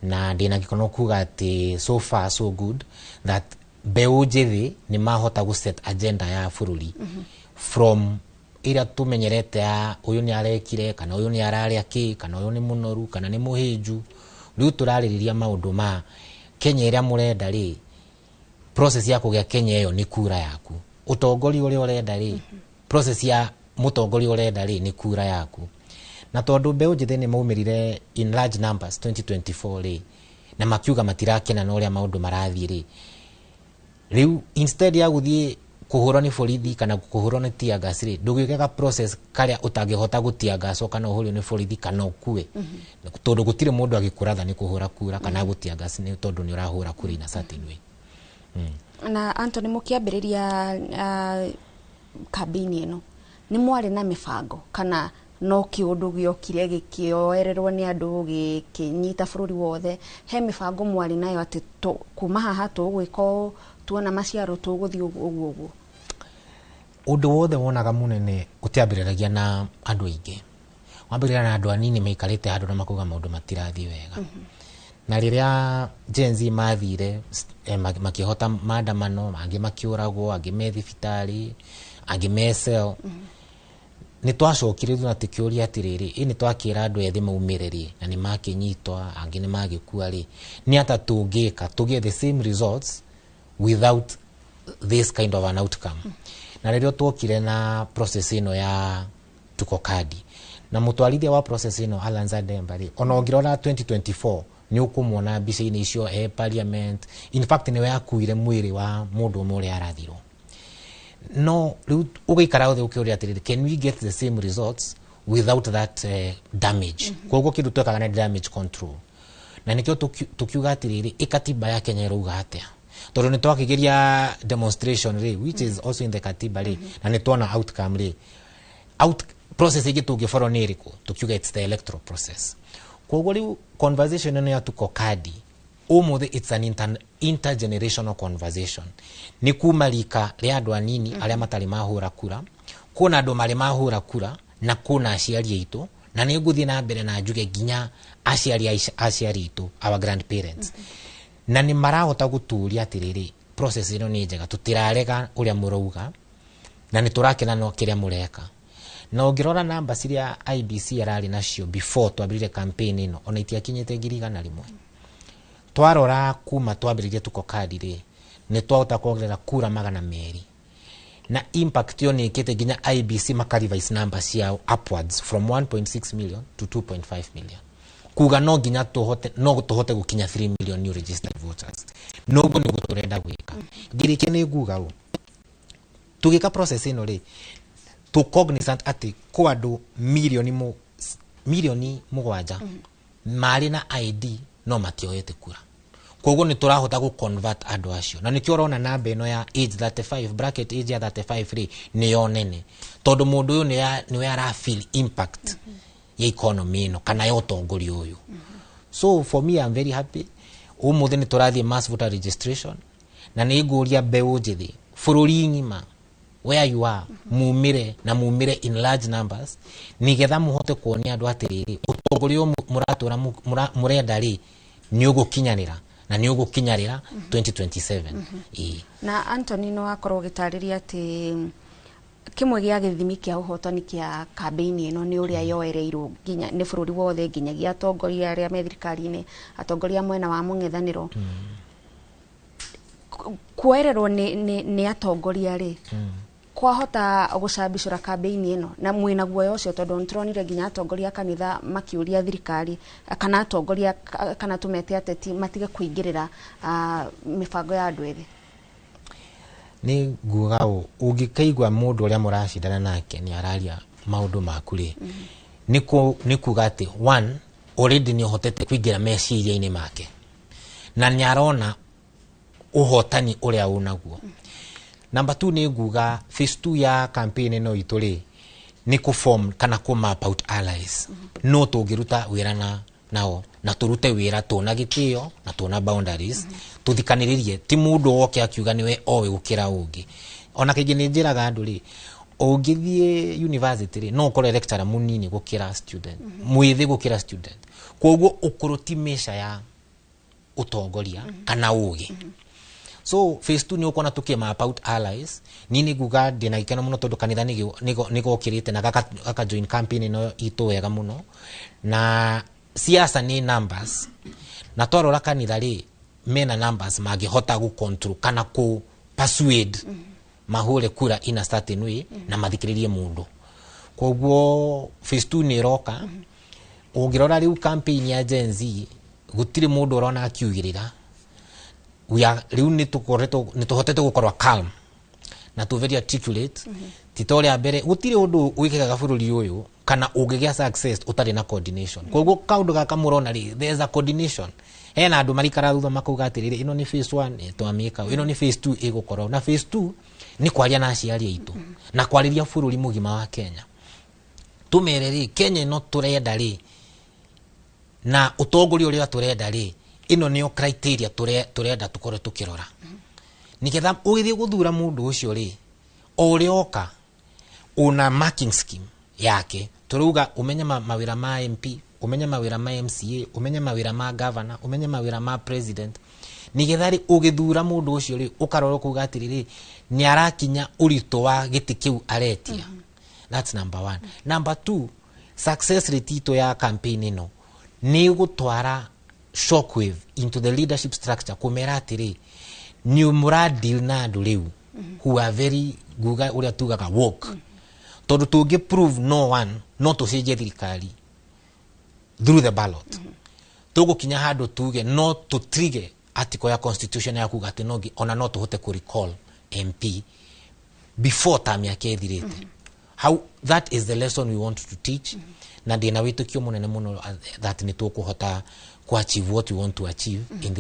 na ndĩna gĩkono kuga atĩ so far so good, that mbeũ njĩthĩ nĩ mahota gũ set agenda ya bũrũri from ĩrĩa tũmenyerete ya ũyũ nĩ arekire, kana ũyũ nĩ ararĩa kĩ, kana ũyũ nĩ mũnoru, kana nĩ mũhĩnju. Rĩu tũrarĩrĩria maũndũ ma Kenya ĩrĩa mũrenda rĩ, process ya kũgĩa Kenya ĩyo nĩ kura yaku. Ũtongoria ũrĩa ũrenda rĩ, process ya mũtongoria ũrenda rĩ, nĩ kura yaku. Na tondũ mbeũ njĩthĩ nĩ maumĩrire in large numbers 2024 rĩ, na makiuga matirakena na ũrĩa maũndũ marathiĩ rĩ, rĩu instead ya gũthiĩ kũhũrwo nĩ borithi kana kũhũrwo nĩ tear gas rĩ, ndũgĩke ga process karĩa ũtangĩhota gũtear gas kana ũhũrwo nĩ borithi kana ũkue, tondũ gũtirĩ mũndũ agĩkũratha nĩ kũhũra kura kana gũtear gas nĩ tondũ nĩ ũrahũra kura in a certain way. Na Anthony, mũkĩambĩrĩria kambĩini ĩno nĩ mwarĩ na mĩbango, kana no kĩũndũ gĩokire gĩkĩoererwo nĩ andũ gĩkĩnyita bũrũri wothe? He mĩbango mwarĩ nayo atĩ kuma haha tũgwĩka ũũ, tuona maciaro tũgũthiĩ ũguo ũguo ũguo? Ũndũ wothe wonaga mũnene ũtiambĩrĩragia na andũ aingĩ, wambĩrĩria na andũ anini maikarĩte handũ na makauga maũndũ matirathiĩ wega. Na rĩrĩa Gen Z mathire makĩhota maandamano, angĩ makĩũragwo, angĩ me thibitarĩ, angĩ me cell, nĩ twacokire thutha tũkĩũria atĩrĩrĩ, ĩ nĩ twakĩra andũ ethĩ maumĩre rĩ, na nĩ makĩnyitwa, angĩ nĩ magĩkua rĩ, nĩ ata tũngĩka tũgĩe the same results without this kind of an outcome? Na rĩrĩa twokire na process ĩno ya Tuko Kadi na mũtwarithia wa process ĩno Alan Zademba rĩ, ona ũngĩrora 2024 nĩ ũkũmuona mbica-inĩ icio e parliament. In fact, nĩwe akuire mwĩrĩ wa mũndũ ũmwe ũrĩa arathirwo. No rĩu ũgĩikara ũthĩ ũkĩũria atĩrĩrĩ, can we get the same results without that damage? Koguo kĩndũ twekaga nĩ damage control, na nĩkĩo tũkiuga atĩrĩrĩ, ĩ katiba ya Kenya ĩrauga atĩa? Tondũ nĩ twakĩgeria demonstration rĩ, which is also in the katiba rĩ, na nĩ tuona outcome rĩ, out process ĩngĩ tũngĩfollow nĩ ĩrĩkũ? Tukiuga it's the electoral process. Koguo rĩu conversation ĩno ya Tuko Kadi ũmũthĩ, it's an intergenerational conversation. Nĩ kuma rika rĩa andũ anini arĩa matarĩ mahũra kura, kwĩna andũ marĩ mahũra kura, na kwĩna aciari aitũ, na nĩ ngũthiĩ na mbere na njuge nginya aciari aciari aitũ, our grandparents, na nĩ marahota gũtũria atĩrĩrĩ, process ĩno nĩ njega, tũtirarega ũrĩa mũrauga na nĩ tũrakena no kĩrĩa mũreka. Na ũngĩrora namba ciria IEBC ararĩ nacio before twambĩrĩrie campaign ĩno, ona itiakinyĩte 100,000. Twarora kuma twambĩrĩrie Tuko Kadi rĩ, nĩ twahota kuongerera kura 200, na impact ĩyo nĩ ĩkĩte nginya IEBC makarevise namba ciao upwards from 1.6 million to 2.5 million, kuga no nginya tũhote, no tũhote gũkinya 3 million new registered voters. Noguo nĩguo tũrenda gwĩka. Ngĩrĩkia nĩ nguga ũũ, tũgĩka process ĩno rĩ, tũ cognizant atĩ kwĩ andũ 7 milioni marĩ na ID no matioete kura. Koguo nĩ tũrahota gũ convert andũ acio, na nĩkĩo ũrona namba ĩno ya age 35 bracket, age ya 35 rĩ, nĩyo nene, tondũ mũndũ ũyũ nĩwe ara feel impact ya economy ĩno kana ya ũtongoria ũyũ. So for me, I'm very happy. Ũmũthĩ nĩ tũrathiĩ mass voter registration, na nĩ ngũria mbeũ njĩthĩ bũrũri ng'ima, where you are, mumire na mumire in large numbers, nigetha muhote kuonia andũ atĩrĩrĩ, ũtongoria ũyũ mũratũra mũrenda rĩ, nĩ ũgũkinyanĩra na nĩ ũgũkinyarĩra 2027, ĩĩ. Na Anthony, no wakorwo ũgĩtarĩria atĩ kĩmwe gĩa gĩthimi kĩa ũhotani kĩa kambĩini ĩno nĩ ũrĩa yoereirwo nginya nĩ bũrũri wothe, nginyagia atongoria arĩa me thirikari-inĩ, atongoria mwena wa mũng'ethanĩro. Kuoererwo nĩ atongoria rĩ, kwahota gũcambicũra kambĩini ĩno na mwĩna guoya ũcio? Tondũ nĩtũronire nginya atongoria a kanitha makĩũria thirikari kana atongoria kana tũmete ateti matige kũingĩrĩra mĩbango ya andũ ethĩ. Nĩ nguga ũũ, ũngĩkaigua mũndũ ũrĩa mũracindana nake nĩ araria maũndũ maku rĩ, nĩ kuga atĩ one, already nĩ ũhotete kũingĩra meciria-inĩ make na nĩ arona ũhotani ũrĩa ũnaguo. Number two, nĩ nguga phase two ya campaign ĩno itũ rĩ, nĩ kũ form kana kũ map out allies no tũngĩruta wĩra na nao, na tũrute wĩra tũna gĩtĩo na tũna boundaries, tũthikanĩrĩrie, ti mũndũ woke akiuga nĩwe oĩ gũkĩra ũngĩ. Ona kaingĩ nĩ njĩraga andũ rĩ, ũngĩthiĩ university rĩ, no ũkore lecturer mũnini gũkĩra student, mwĩthĩ gũkĩra student. Koguo ũkũrũ ti measure ya ũtongoria kana ũgĩ. So phase 2 nĩ ũkuona tũkĩ map out allies. Niĩ nĩ nguga ndĩna gĩkeno mũno tondũ kanitha nĩ gokĩrĩte na gaka join campaign ĩno itũ wega mũno. Na siasa nĩ numbers, na twarora kanitha rĩ, mena numbers mangĩhota gũ control kana kũ persuade mahũre kura in a certain way na mathikĩrĩrie mũndũ. Koguo phase 2 nĩ ĩroka. Ũngĩrora rĩu campaign ya Gen Z, gũtirĩ mũndũ ũrona akiugĩrĩra. We are rĩu nĩ tũkoretwo nĩ tũhotete gũkorwo calm na tũ very articulate, ti ta ũrĩa mbere. Gũtirĩ ũndũ wĩkĩkaga bũrũri ũyũ kana ũngĩgĩa success ũtarĩ na coordination. Koguo kaũndũ gaka mũrona rĩ, there's a coordination, hena andũ marikara thutha makauga atĩrĩrĩ, ĩno nĩ phase 1 twamĩka, ĩno nĩ phase 2 ĩgũkorwo. Na phase 2 nĩ kwaria na aciari aitũ na kwarĩria bũrũri mũgima wa Kenya, tũmere rĩ, Kenya ĩno tũrenda rĩ, na ũtongoria ũrĩa tũrenda rĩ, ĩno nĩyo criteria tũrenda tũkorwo tũkĩrora, nigetha ũgĩthiĩ gũthura mũndũ ũcio rĩ, o ũrĩa oka una marking scheme yake. Tũrauga ũmenye mawĩra ma MP, Ũmenye mawĩra ma MCA, ũmenye mawĩra ma governor, ũmenye mawĩra ma president, nĩgetha rĩ ũgĩthura mũndũ ũcio rĩ ũkarora ũkauga atĩrĩrĩ, nĩ arakinya ũritũ wa gĩtĩ kĩu aretia. That's number one. Number two, success rate itũ ya campaign ĩno nĩ gũtwara shockwave into the leadership structure, kũmera atĩrĩ, nĩ mũra deal na andũ rĩu who are very, nguga ũrĩa tugaga, woke, tondũ tũngĩ prove no one no tũcenjie thirikari through the ballot, tũgũkinya handũ tuge no tũtrige article ya constitution ya kuga atĩ no ona no tũhote kũ recall MP before term yake ĩthirĩte. How that is the lesson we want to teach, na ndĩna wĩtĩkio mũnene mũno that nĩ tũkũhota ku achieve what we want to achieve in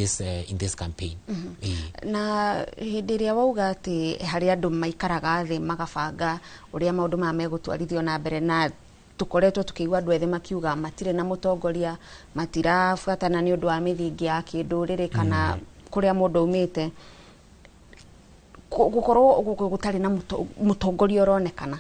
this campaign. Ĩĩ. Na hĩndĩ ĩrĩa wauga atĩ harĩ andũ maikaraga thĩ magabanga ũrĩa maũndũ maya megũtwarithio na mbere, na tũkoretwo tũkĩigua andũ ethĩ makiuga matirĩ na mũtongoria, matirabuatana nĩ ũndũ wa mĩthingi ya kĩndũrĩrĩ kana kũrĩa mũndũ aumĩte, gũkorwo gũtarĩ na mũtongoria ũronekana,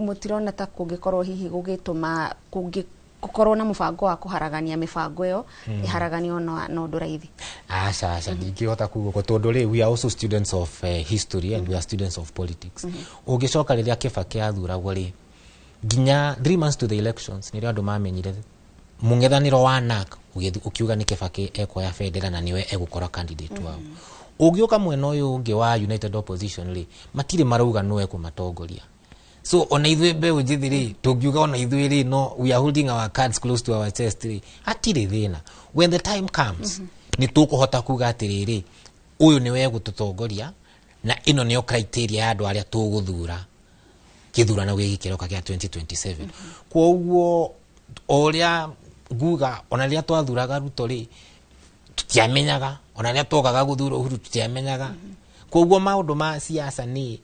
mũtirona ta kũngĩkorwo hihi gũgĩtũma kũngĩ gũkorwo na mũbango wa kũharagania mĩbango ĩyo ĩharaganio na ũndũ raithi? Aca, aca, ndingĩhota kuga ũguo, tondũ rĩ we are also students of history and we are students of politics. Ũngĩcoka rĩrĩa Kibaki athuragwo rĩ, nginya 3 months to the elections nĩrĩo andũ mamenyire mũng'ethanĩro wa NARC ũkiuga nĩ Kibaki ekuoya bendera na nĩwe egũkorwo candidate wao. Ũngĩũka mwena ũyũ ũngĩ wa United Opposition rĩ, matirĩ marauga nũ ekũmatongoria. So ona ithuĩ mbeũ njĩthĩ rĩ, tũngiuga ona ithuĩ rĩ, no we are holding our cards close to our chest rĩ, hatirĩ thĩna. When the time comes, nĩ tũkũhota kuga atĩrĩrĩ, ũyũ nĩwe egũtũtongoria na ĩno nĩyo criteria ya andũ arĩa tũgũthura kĩthurano gĩkĩ kĩroka kĩa 2027. Koguo o ũrĩa nguga, ona rĩrĩa twathuraga Ruto rĩ, tutiamenyaga, ona rĩrĩa twokaga gũthura Uhuru tutiamenyaga. Koguo maũndũ ma siasa nĩ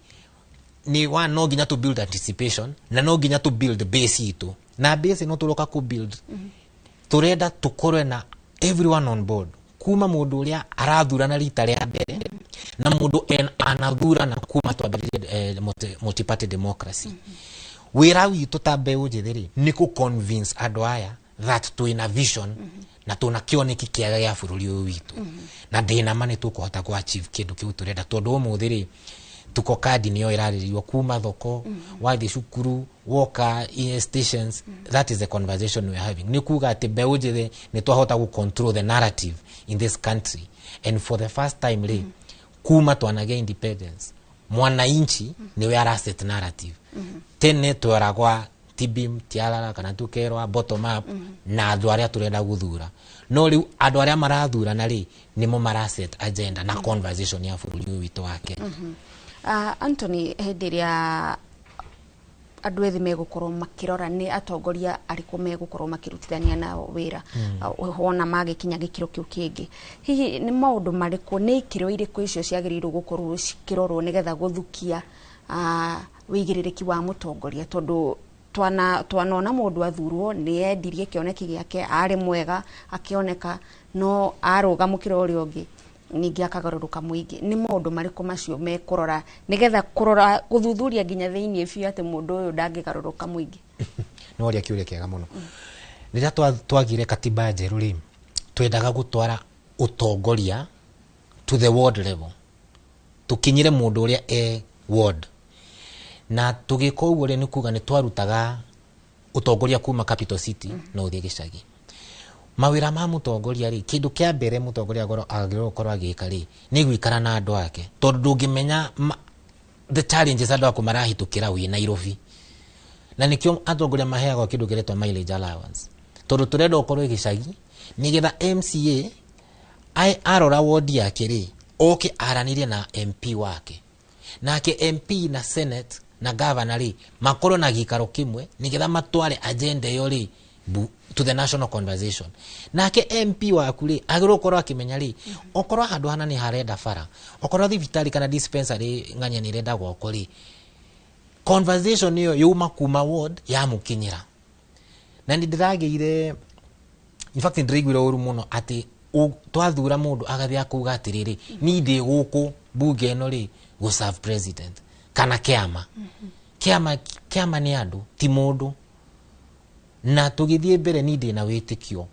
one, no nginya to build anticipation na no nginya to build base itũ, na base ĩno tũroka kũ build, tũrenda tũkorwe na everyone on board, kuma mũndũ ũrĩa arathurana rita rĩa mbere na mũndũ anathurana kuma twambĩrĩrie multi-party democracy. Wĩra witũ ta mbeũ njĩthĩ rĩ, nĩ kũ convince andũ aya that twĩna vision na tũna kĩoneki kĩega gĩa bũrũri ũyũ witũ, na ndĩna ma nĩ tũkũhota kũ achieve kĩndũ kĩu tũrenda, tondũ ũmũthĩ rĩ, tuko kadi nĩyo ĩrarĩrĩrio kuma thoko, wathiĩ cukuru, woka stations. That is the conversation we are having, nĩ kuga atĩ mbeũ njĩthĩ nĩ twahota gũ control the narrative in this country, and for the first time rĩ, kuma twanagĩa independence, mwananchi niwe araset narrative. Tene tweragwa tibim tiarara kana tukerwa bottom up na andũ arĩa tũrenda gũthura, no rĩu andũ arĩa marathurana rĩ, nĩmo maraset agenda na conversation ya bũrũri ũyũ witũ wa Kenya. Anthony, hĩndĩ ĩrĩa andũ ethĩ megũkorwo makĩrora nĩ atongoria arĩkũ megũkorwo makĩrutithania nao wĩra, wona magĩkinya gĩkĩro kĩu kĩngĩ, hihi nĩ maũndũ marĩkũ, nĩ ikĩro irĩkũ icio ciagĩrĩirwo gũkorwo cikĩrorwo nĩgetha gũthukia wĩigĩrĩrĩki wa mũtongoria? Tondũ twana twanona mũndũ athurwo nĩ endirie kĩoneki gĩake, arĩ mwega akĩoneka, no arũga mũkĩra ũrĩa ũngĩ ningĩ akagarũrũka mũingĩ. Nĩ maũndũ marĩkũ macio mekũrora nĩgetha kũrora gũthuthuria nginya thĩinĩ biũ atĩ mũndũ ũyũ ndangĩgarũrũka mũingĩ? Nĩ woria kĩũria kĩega mũno. Rĩrĩa twagire katiba njerũ rĩ, twendaga gũtwara ũtongoria to the ward level, tũkinyĩre mũndũ ũrĩa e ward, na tũgĩka ũguo rĩ, nĩ kuga nĩ twarutaga ũtongoria kuma capital city na ũthiĩ gĩcagi. Mawĩra ma mũtongoria rĩ, kĩndũ kĩa mbere mũtongoria agĩrĩirwo gũkorwo agĩka rĩ, nĩ gũikara na andũ ake, tondũ ndũngĩmenya the challenges andũ aku marahĩtũkĩra wĩ Nairobi. Na nĩkĩo atongoria maheagwo kĩndũ kĩretwo mileage allowance, tondũ tũrenda ũkorwo gĩcagi nĩgetha MCA arora wodi yake rĩ, oke aranĩrie na MP wake, nake MP na senate na governor rĩ, makorwo na gĩikaro kĩmwe nĩgetha matware agenda ĩyo rĩ to the national conversation. Nake MP waku rĩ, agĩrĩirwo gũkorwo akĩmenya rĩ, okorwo handũ hana nĩ harenda bara, okorwo thibitarĩ kana dispensary ng'ania nĩ ĩrenda gwakwo rĩ, conversation ĩyo yauma kuma ward yamũkinyĩra. Na nĩ ndĩragĩire, in fact ndĩraiguire ũru mũno atĩ twathura mũndũ agathiĩ akauga atĩrĩrĩ, ni ndĩ gũkũ bunge ĩno rĩ gũ serve president kana kĩama. Kĩama, kĩama nĩ andũ, ti mũndũ. Na tũgĩthiĩ mbere ni ndĩna wĩtĩkio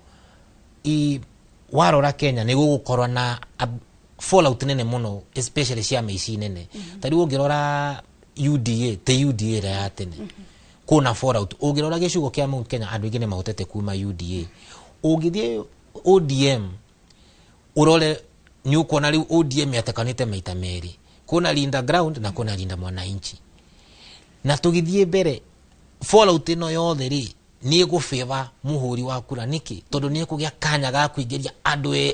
i warora Kenya nĩ gũgũkorwo na fallout nene mũno, especially ciama ici nene. Ta rĩu ũngĩrora UDA, te UDA ĩrĩa ya tene, kũna fallout. Ũngĩrora gĩcigo kĩa Mount Kenya, andũ aingĩ nĩ mahotete kuma UDA. Ũngĩthiĩ ODM urore, nĩ ũkuona rĩu ODM yatekanĩte maita merĩ, kuna Linda Ground na kuna Linda Mwananchi. Na tũgĩthiĩ mbere, fallout ĩno yothe rĩ, nĩ ĩgũbĩba mũhũri wa kura. Nĩkĩ? Tondũ nĩ ĩkũgĩa kanya ga kũingĩria andũ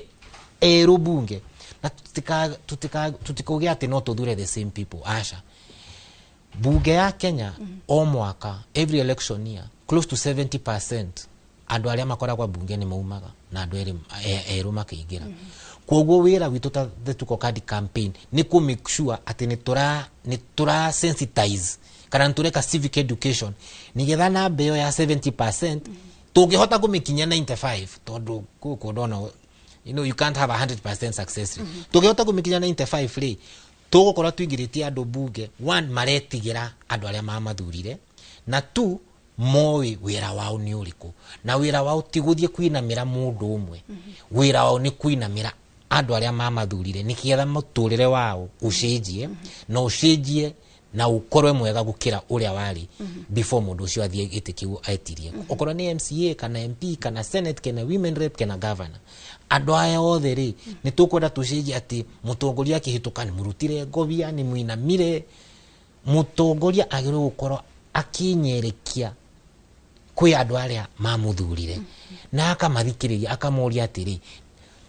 erũ bunge, na tutikauge atĩ no tũthure the same people. Aca. Bunge ya Kenya o mwaka, every election year, close to 70% andũ arĩa makoragwo bunge nĩ maumaga na andũ erũ makaingĩra. Koguo wĩra witũ ta the Tuko Kadi campaign nĩ kũ make sure atĩ nĩ tũra sensitize kana nĩ tũreka civic education, nĩgetha namba ĩyo ya 70% tũngĩhota kũmĩkinyia 95, tondũ gũkũ ndona you can't have a 100% success rate. Tũngĩhota kũmĩkinyia 95 rĩ, tũgũkorwo tũingĩrĩtie andũ bunge, one, maretigĩra andũ arĩa mamathurire, na two, moĩ wĩra wao nĩ ũrĩkũ, na wĩra wao ti gũthiĩ kwinamĩra mũndũ ũmwe. Wĩra wao nĩ kwinamĩra andũ arĩa mamathurire, nĩgetha mũtũrĩre wao ũcenjie na ũcenjie na ũkorwe mwega gũkĩra ũrĩa warĩ before mũndũ ũcio athiĩ gĩtĩ kĩu etirie, okorwo nĩ MCA kana MP kana Senate kana women rep kana governor. Andũ aya othe rĩ, nĩ tũkwenda tũcenjie atĩ mũtongoria akĩhĩtũka nĩ mũrutire ngobia, nĩ mũinamire. Mũtongoria agĩrĩirwo gũkorwo akĩnyerekia kwĩ andũ arĩa mamuthurire na akamathikĩrĩria, akamoria atĩrĩ,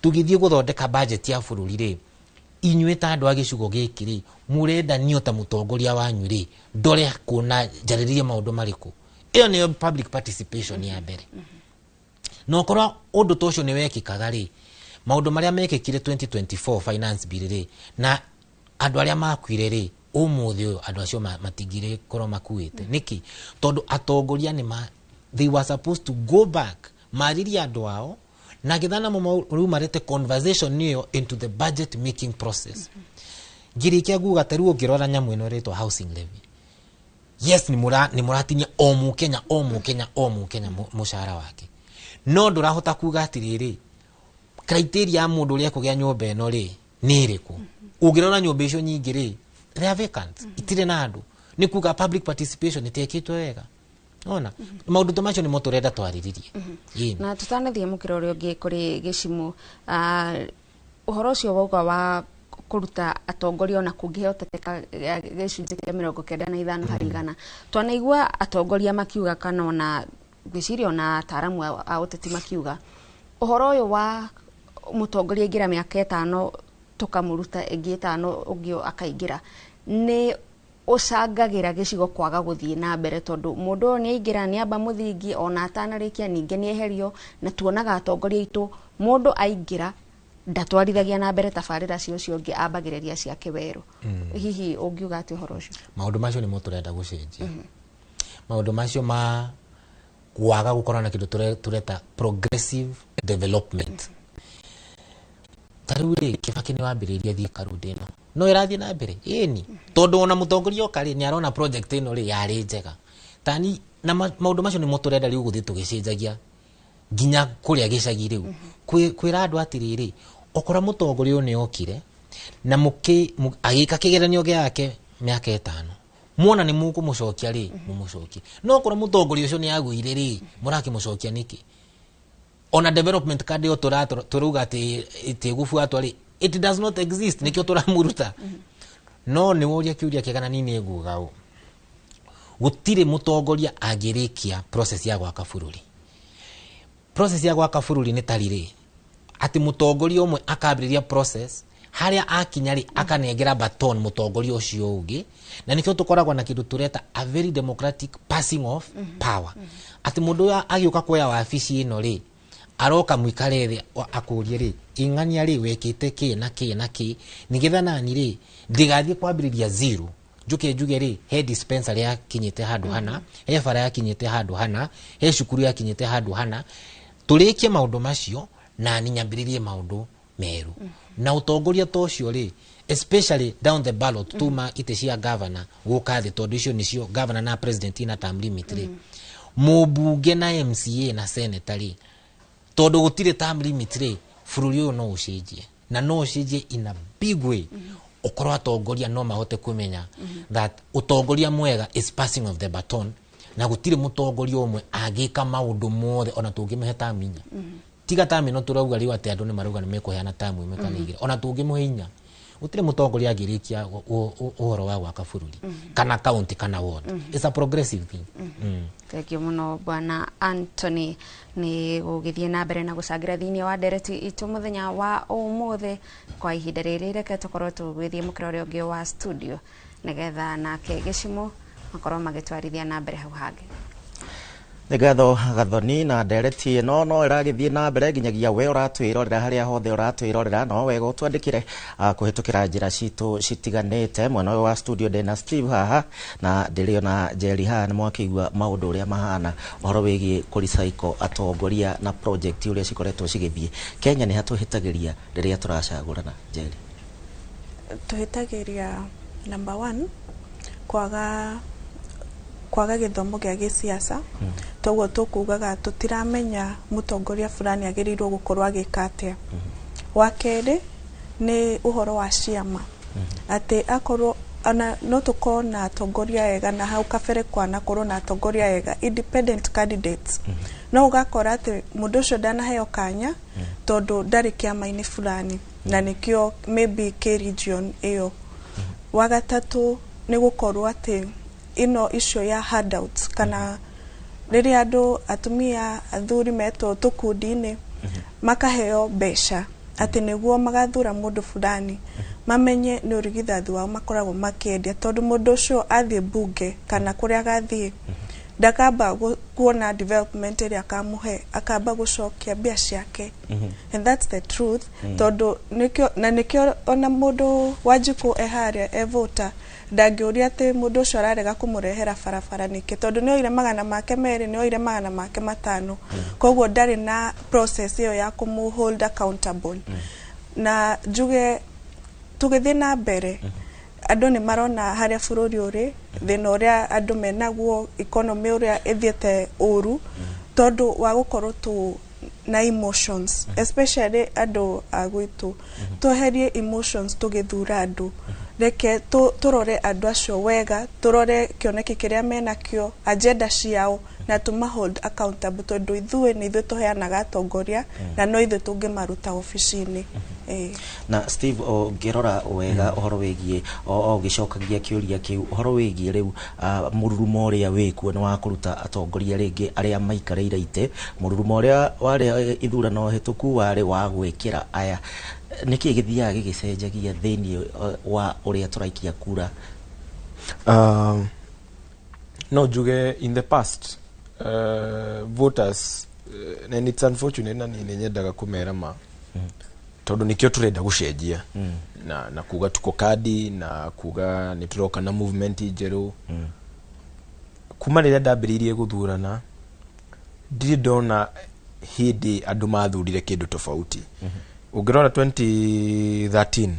tũgĩthiĩ gũthondeka budget ya bũrũri rĩ, inyuĩ ta andũ a gĩcigo gĩkĩ rĩ, mũrenda niĩ ta mũtongoria wanyu rĩ, ndore kuona njarĩrĩrie maũndũ marĩkũ? Ĩyo nĩyo public participation ya mbere. Na okorwo ũndũ ta ũcio nĩ wekĩkaga rĩ, maũndũ marĩa mekĩkire 2024 finance bill rĩ, na andũ arĩa makuire rĩ, ũmũthĩ ũyũ andũ acio matingĩrĩ korwo makuĩte. Nĩkĩ? Tondũ atongoria nĩ ma they were supposed to go back marĩrie andũ ao, na getha namo rĩu marete conversation ĩyo into the budget making process. Ngĩrĩkia nguga, ta rĩu ũngĩrora nyamũ ĩno ĩretwo housing levy, yes, nĩ mũratinia o mũkenya, o mũkenya, o mũkenya mũcara wake, no ndũrahota kuga atĩrĩrĩ, criteria ya mũndũ ũrĩa ekũgĩa nyũmba ĩno rĩ, nĩ ĩrĩkũ? Ũngĩrora nyũmba icio nyingĩ rĩ, they are vacant, itirĩ na andũ. Nĩ kuga public participation ĩtekĩtwo wega. Ona maũndũ ta macio nĩmo tũrenda twarĩrĩrie. Ĩni. Na tutanathiĩ mũkĩra ũrĩa ũngĩ kũrĩ gĩcimu, ũhoro ũcio wauga wa kũruta atongoria ona kũngĩhotekeka gĩcunjĩ kĩa 95%, twanaigua atongoria makiuga, kana ona ngwĩciria ona ataaramu a ũteti makiuga ũhoro ũyũ wa mũtongoria aingĩra mĩaka 5 tũkamũruta, ĩngĩ 5 ũngĩ akaingĩra, nĩ ũcangagĩra gĩcigo kwaga gũthiĩ na mbere, tondũ mũndũ ũyũ nĩ aingĩra, nĩ amba mũthingi, ona atanarĩkia ningĩ nĩ eherio. Na tuonaga atongoria aitũ, mũndũ aingĩra ndatwarithagia na mbere tabarĩra cia ũcio ũngĩ, ambagĩrĩria ciake werũ. Hihi ũngiuga atĩ ũhoro ũcio? Maũndũ macio nĩmo tũrenda gũcenjia, maũndũ macio ma kwaga gũkorwo na kĩndũ tũreta progressive development. Ta rĩu rĩ, Kĩbakĩ nĩ wambĩrĩirie Thika Road ĩno, no ĩrathiĩ na mbere? Ĩni, tondũ ona mũtongoria oka rĩ, nĩ arona project ĩno rĩ yarĩ njega tani. Na maũndũ macio nĩmo tũrenda rĩu gũthiĩ tũgĩcenjagia nginya kũrĩa gĩcagi rĩu, kwĩra andũ atĩrĩrĩ, okorwo mũtongoria ũyũ nĩ okire na agĩka kĩgeranio gĩake mĩaka 5, muona nĩ mũkũmũcokia rĩ, mũmũcokie. No okorwo mũtongoria ũcio nĩ agũire rĩ, mũrakĩmũcokia nĩkĩ? Ona development card ĩyo tũrauga atĩ ĩtĩgũbuatwo rĩ, it does not exist, nĩkĩo tũramũruta. No nĩ woria kĩũria kĩega, na niĩ nguga ũũ, gũtirĩ mũtongoria angĩrĩkia process ya gwaka bũrũri. Process ya gwaka bũrũri nĩ tarĩ atĩ mũtongoria ũmwe akambĩrĩria process, harĩa akinya rĩ, akanengera baton mũtongoria ũcio ũngĩ. Na nĩkĩo tũkoragwo na kĩndũ tũreta a very democratic passing of power, atĩ mũndũ ũyũ agĩũka kuoya wabici ĩno rĩ, aroka mũikare thĩ, akũrie rĩ, ing'ania rĩ, wekĩte kĩ na kĩ na kĩ, nĩgetha nani rĩ ndĩgathiĩ kwambĩrĩria zero, njuke njuge rĩ, he dispensary yakinyĩte handũ hana, he bara yakinyĩte handũ hana, he cukuru yakinyĩte handũ hana. Tũrĩkie maũndũ macio na ni nyambĩrĩrie maũndũ merũ. Na ũtongoria ta ũcio rĩ, especially down the ballot, tuma itĩ cia governor gũka thĩ, tondũ icio nĩcio governor na president ina term limit rĩ, Mũmbunge na MCA na senator rĩ, tondũ gũtirĩ term limit rĩ, bũrũri ũyũ no ũcenjie, na no ũcenjie in a big way, ũkorwo atongoria no mahote kũmenya that ũtongoria mwega is passing of the baton, na gũtirĩ mũtongoria ũmwe angĩka maũndũ mothe ona tũngĩmũhe term 4. Tiga term ĩno tũrauga rĩu atĩ andũ nĩ marauga nĩ mekũheana term 1 kana 2, ona tũngĩmũhe 4, gũtirĩ mũtongoria angĩrĩkia ũhoro wa gwaka bũrũri kana county kana ward. It's a progressive thing. Thank you muno, Bwana Anthony, nĩ gũgĩthiĩ na mbere na gũcangĩra thĩinĩ wa ndereti itũ mũthenya wa ũmũthĩ. Kwa ihinda rĩrĩ, reke tũkorwo tũgĩthiĩ mũkĩra ũrĩa ũngĩ wa studio nĩgetha nake Gĩcimũ makorwo magĩtwarithia na mbere hau hangĩ. Nĩ ngatho, Gathoni. Na ndereti ĩno no ĩragĩthiĩ na mbere nginyagia we ũratwĩrorera, harĩa hothe ũratwĩrorera, no wega ũtwandĩkĩre kũhĩtũkĩra njĩra citũ citiganĩte. Mwena ũyũ wa studio ndĩna Steve haha na ndĩrĩ ona Njeri haha. Nĩ mwakĩigua maũndũ ũrĩa mahana ũhoro wĩgiĩ kũrecycle atongoria na project ũrĩa cikoretwo cigĩthiĩ Kenya. Nĩ hatũhĩtagĩria rĩrĩa tũracagũrana, Njeri? Tũhĩtagĩria number one kwaga gĩthomo gĩa gĩsiasa, toguo tũkugaga tũtiramenya mũtongoria fulani agĩrĩirwo gũkorwo agĩka atĩa. Wa kerĩ nĩ ũhoro wa ciama, atĩ akorwo ona no tũkorwo na atongoria ega, na hau kabere kwanakorwo na atongoria ega, independent candidates, no ũgakora atĩ mũndũ ũcio ndanaheo kanya tondũ ndarĩ kĩama-inĩ fulani na nĩkĩo maybe kĩ region ĩyo. Wa gatatũ nĩ gũkorwo atĩ ĩno issue ya handouts, kana rĩrĩa andũ, atumia, athuri metwo tũkundi-inĩ makaheo mbeca atĩ nĩguo magathura mũndũ fulani, mamenye nĩ ũrigithathi wao makoragwo makĩendia, tondũ mũndũ ũcio athiĩ bunge kana kũrĩa agathiĩ ndakamba kuona development ĩrĩa akamũhe, akamba gũcokia mbia ciake, and that's the truth, tondũ nĩkĩo na nĩkĩo ona mũndũ Wanjikũ e harĩa e voter ndangĩũria atĩ mũndũ ũcio ararega kũmũrehera barabara nĩkĩ, tondũ nĩ oire 200, nĩ oire 500, koguo ndarĩ na process ĩyo ya kũmũ hold accountable. Na njuge tũgĩthiĩ na mbere, andũ nĩ marona harĩa bũrũri ũrĩ, thĩna ũrĩa andũ menaguo, economy ũrĩa ĩthiĩte ũru, tondũ wa gũkorwo tũ na emotions, especially andũ a gwitũ. Tweherie emotions tũgĩthura andũ. Reke tũrore andũ acio wega, tũrore kĩoneki kĩrĩa menakĩo, agenda ciao, na tũma hold accountable, tondũ ithuĩ nĩ ithuĩ tũheanaga atongoria na no ithuĩ tũngĩmaruta obici-inĩ. Na Steve, ũngĩrora wega ũhoro wĩgiĩ o ũgĩcokagia kĩũria kĩu, ũhoro wĩgiĩ rĩu mũrurumo ũrĩa wĩkuo nĩ wa kũruta atongoria rĩngĩ arĩa maikarĩire itĩ, mũrurumo ũrĩa warĩ ithurano hĩtũku warĩ wa gwĩkĩra aya, nĩkĩ gĩthiaga gĩgĩcenjagia thĩinĩ wa ũrĩa tũraikia kura? No njuge in the past voters, and it's unfortunate, na nĩ nyendaga kũmera ma tondũ nĩkĩo tũrenda gũcenjia na kuga tuko kadi na kuga nĩ tũroka na movement njerũ. Kuma rĩrĩa ndambĩrĩirie gũthurana, ndirĩ ndona hĩndĩ andũ mathurire kĩndũ tofauti. Ũngĩrora 2013,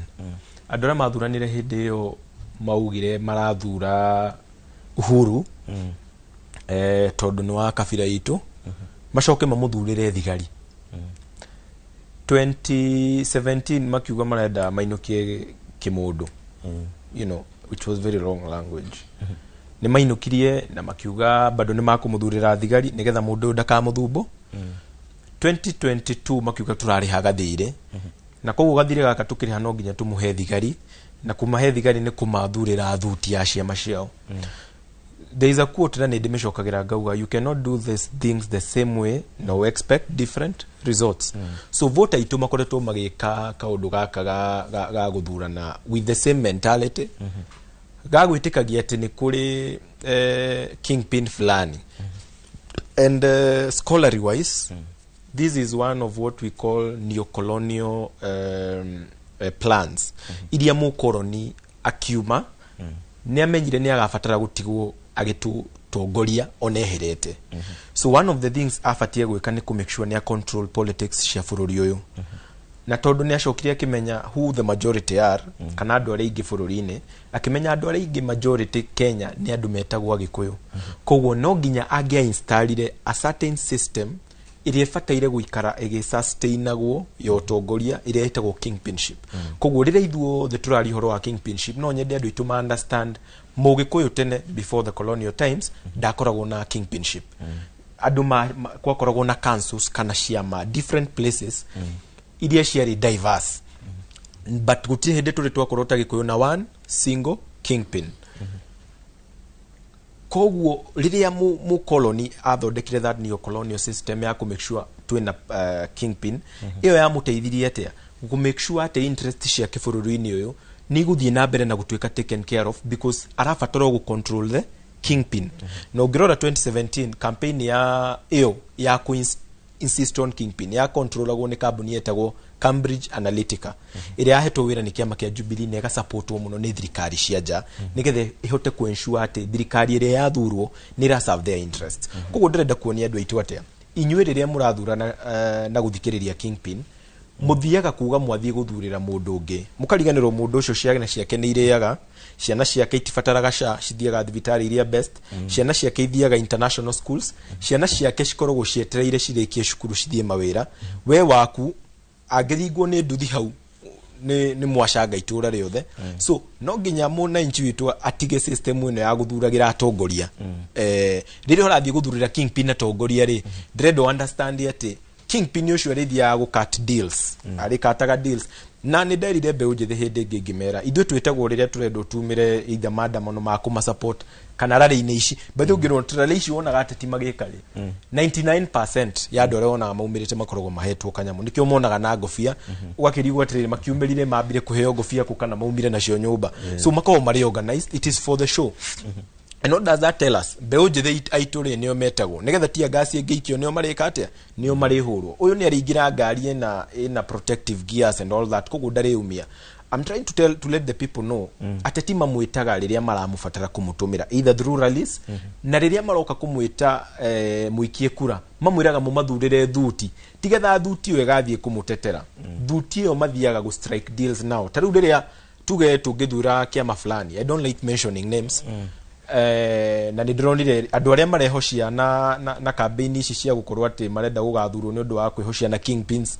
andũ arĩa mathuranire hĩndĩ ĩyo maugire marathura Uhuru tondũ nĩ wa kabira itũ, macoke mamũthurĩre thigari. 2017 makiuga marenda mainũkie kĩmũndũ, which was very wrong language. Nĩ mainũkirie na makiuga bado nĩ makũmũthurĩra thigari nĩgetha mũndũ ũyũ ndakamũthumbo. 2022 makiuga tũrarĩha gathirĩ, na koguo gathirĩ gaka tũkĩrĩha no nginya tũmũhe thigari, na kũmahe thigari nĩ kũmathurĩra thuti ya ciama ciao. There is a quote na nĩ ndĩmĩcokagĩra ngauga, "You cannot do these things the same way no expect different results." So voter itũ makoretwo magĩka kaũndũ gaka ga gũthurana with the same mentality ga gwĩtĩkagia atĩ nĩ kũrĩ kingpin fulani. And scholarly wise, this is one of what we call neocolonial plans iria mũkoroni akiuma nĩ amenyire nĩ agabatara gũtigwo agĩtũtongoria ona eherete. So one of the things abatie gwĩka nĩ kũ make sure nĩ a control politics cia bũrũri ũyũ. Na tondũ nĩ acokire akĩmenya who the majority are, kana andũ arĩa aingĩ bũrũri-inĩ, akĩmenya andũ arĩa aingĩ majority Kenya nĩ andũ metagwo Agĩkũyũ. Koguo no nginya angĩa installire a certain system ĩrĩa ĩbataire gũikara ĩgĩsustainagwo ya ũtongoria, ĩrĩa ĩtagwo kingpinship. Koguo rĩrĩa ithuothe tũraria ũhoro wa kingpinship, no nyende andũ aitũ ma understand Mũgĩkũyũ tene, before the colonial times, ndakoragwo na kingpinship. Andũ ma, kwakoragwo na councils kana ciama different places iria ciarĩ diverse, but gũtirĩ hĩndĩ tũrĩ twakorwo ta Gĩkũyũ na one single kingpin. Koguo rĩrĩa mũkoloni athondekire that neo-colonial system ya kũ make sure twĩna kingpin, ĩyo yamũteithirie atĩa kũ make sure atĩ interest ciake bũrũri-inĩ ũyũ nĩ igũthiĩ na mbere na gũtuĩka taken care of, because arabatara o gũ control the kingpin. Na ũngĩrora 2017 campaign ya ĩyo ya kũ insist on kingpin ya controlagwo nĩ kambuni yetagwo Cambridge Analytica, ĩrĩa yahetwo wĩra nĩ kĩama kĩa Jubilee na ĩgasupportwo mũno nĩ thirikari cia nja, nĩgetha ĩhote kũ-ensure atĩ thirikari ĩrĩa yathurwo nĩ ĩra serve their interests. Koguo ndĩrenda kuonia andũ aitũ atĩa, inyuĩ rĩrĩa mũrathurana na gũthikĩrĩria kingpin, mũthiaga kuga mwathiĩ gũthurĩra mũndũ ũngĩ, mũkariganĩrwo mũndũ ũcio ciana ciake nĩ irĩaga, ciana ciake itibataraga SHA, cithiaga thibitarĩ iria best, ciana ciake ithiaga international schools, ciana ciake cikoragwo cietereire cirĩkie cukuru cithiĩ mawĩra. We waku angĩringwo nĩ nduthi hau nĩ mwacanga itũra rĩothe. So no nginya mũnanchi witũ atige system ĩno ya gũthuragĩra atongoria. Rĩrĩa ũrathiĩ gũthurĩra kingpin atongoria rĩ, ndĩrenda understand atĩ kingpin ũcio arĩthiaga gũ cut deals, arĩkataga deals. Na nĩ nderire mbeũ njĩthĩ hĩndĩ ĩngĩ ngĩmera ithuĩ twĩtagwo rĩrĩa tũrendwo tumĩre either maandamano ma kũma support kana rarĩ-inĩ ici. But ũngĩrora rarĩ ici wonaga ateti magĩka rĩ, 99% ya andũ arĩa wonaga maumĩrĩte makoragwo mahetwo kanyamũ, nĩkĩo monaga na ngobia. Ũgakĩrigwo atĩrĩrĩ, makiumĩrire mambire kũheo ngobia kũ kana maumire nacio nyũmba? So makoragwo marĩ organized, it is for the show. And what does that tell us? Mbeũ njĩthĩ aitũ rĩ, nĩo metagwo nĩgetha tia ngasi ĩngĩikio, nĩo marĩka atĩa? Nĩo marĩhũrwo. Ũyũ nĩ arĩingĩra ngari ĩna protective gears and all that, koguo ndarĩumia. I'm trying to tell, to let the people know ateti mamwĩtaga rĩrĩa maramũbatara kũmũtũmĩra either through rallies, na rĩrĩa maroka kũmwĩta mũikie kura, mamwĩraga mũmathurĩre thuti, tigetha thuti ĩyo ĩgathiĩ kũmũtetera. Thuti ĩyo mathiaga gũ strike deals nao. Ta rĩu rĩrĩa tuge tũngĩthura kĩama fulani, I don't like mentioning names, na nä ndĩronire andũ arĩa marehocia na campaign ici cia gũkorwo atĩ marenda gũgathurwo nĩ ũndũ wa kwĩhocia na kingpins,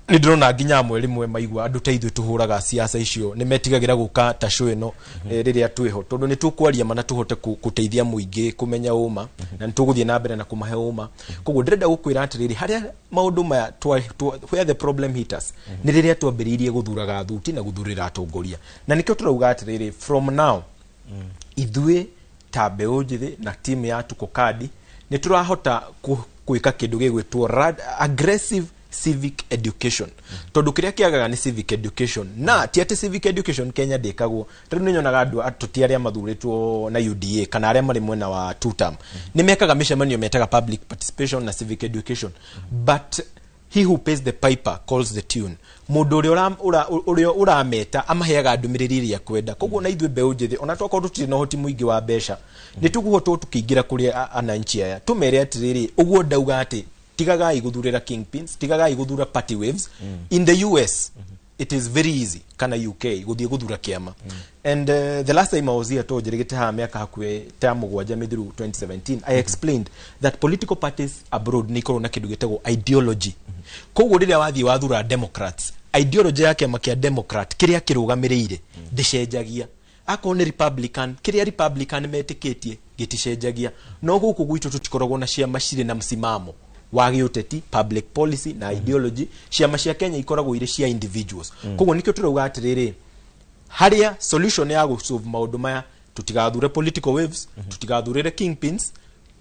nĩ ndĩrona nginya amwe rĩmwe maigua andũ ta ithuĩ tũhũraga siasa icio nĩ metigagĩra gũka ta show ĩno, rĩrĩa twĩho, tondũ nĩ tũkwaria mana tũhote gũteithia mũingĩ kũmenya ũma, na nĩ tũgũthiĩ na mbere na kũmahe ũma. Koguo ndĩrenda gũkwĩra atĩrĩrĩ, harĩa maũndũ maya where the problem hit us nĩ rĩrĩa twambĩrĩirie gũthuraga thuti na gũthurĩra atongoria. Na nĩkĩo tũrauga atĩrĩrĩ, from now ithuĩ ta mbeũ njĩthĩ na timu ya Tuko Kadi nĩ tũrahota gwĩka kĩndũ gĩgwĩtwo aggressive civic education, tondũ kĩrĩa kĩagaga nĩ civic education. Na ti atĩ civic education Kenya ndĩkagwo. Rĩu nĩ nyonaga andũ atũti arĩa mathurĩtwo na UDA kana arĩa marĩ mwena wa two term nĩ mekaga mĩcemanio metaga public participation na civic education, but he who pays the piper calls the tune. Mũndũ ũrĩa ũrĩa ũrameta amaheaga ndũmĩrĩri ĩrĩa kwenda. Koguo na ithuĩ mbeũ njĩthĩ, ona twakorwo tũtirĩ na ũhoti mũingĩ wa mbeca, nĩ tũkũhotwo tũkĩingĩra kũrĩ ananchi aya tũmere atĩrĩrĩ, ũguo ndauga atĩ tigagai gũthurĩra kingpins, tigagai gũthura party waves. In the US it is very easy, kana UK, gũthiĩ gũthura kĩama. And the last time I was here to njĩrĩgĩte haha mĩaka hakuhĩ ta 7 mĩthiru, 2017, I explained that political parties abroad nĩ ikoragwo na kĩndũ gĩtagwo ideology. Koguo rĩrĩa wathiĩ wathura Democrats, ideology ya kĩama kĩa Democrat kĩrĩa kĩrũgamĩrĩire ndĩcenjagia. Akorwo nĩ Republican, kĩrĩa Republican metĩkĩtie gĩticenjagia. No gũkũ gwitũ tũtikoragwo na ciama cirĩ na msimamo wa gĩũteti, public policy na ideology. Ciama cia Kenya ikoragwo irĩ cia individuals. Koguo nĩkĩo tũrauga atĩrĩrĩ, harĩa solution ya gũsolve maũndũ maya, tũtigathure political waves, tũtigathurĩre kingpins,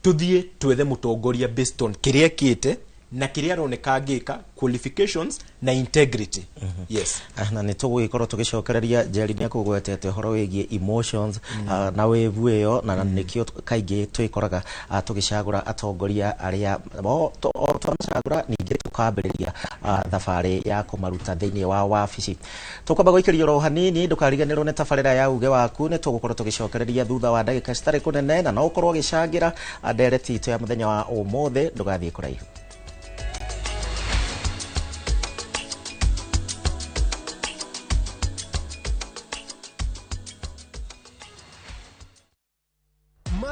tuthiĩ twethe mũtongoria based on kĩrĩa ekĩte na kĩrĩa aroneka angĩka, qualifications na integrity. Yes. Na nä tå gå gä korwo tå gä cokereria. Njeri nä akågwetete å horo wä giä emotions na wĩvu ĩyo, na nĩkĩo kaingĩ twĩkoraga tũgĩcagũra atongoria arĩa o twamacagũra, ningĩ tũkambĩrĩria thabarĩ ya kũmaruta thĩinĩ wa wabici. Tũkwamba gũikĩria oro hanini. Ndũkariganĩrwo nĩ tabarĩra ya uge waku, nĩ tũgũkorwo tũgĩcokereria thutha wa ndagĩka citarĩ kũnene, na no ũkorwo ũgĩcangĩra ndereti itũ ya mũthenya wa ũmũthĩ. Ndũgathiĩ kũraihu.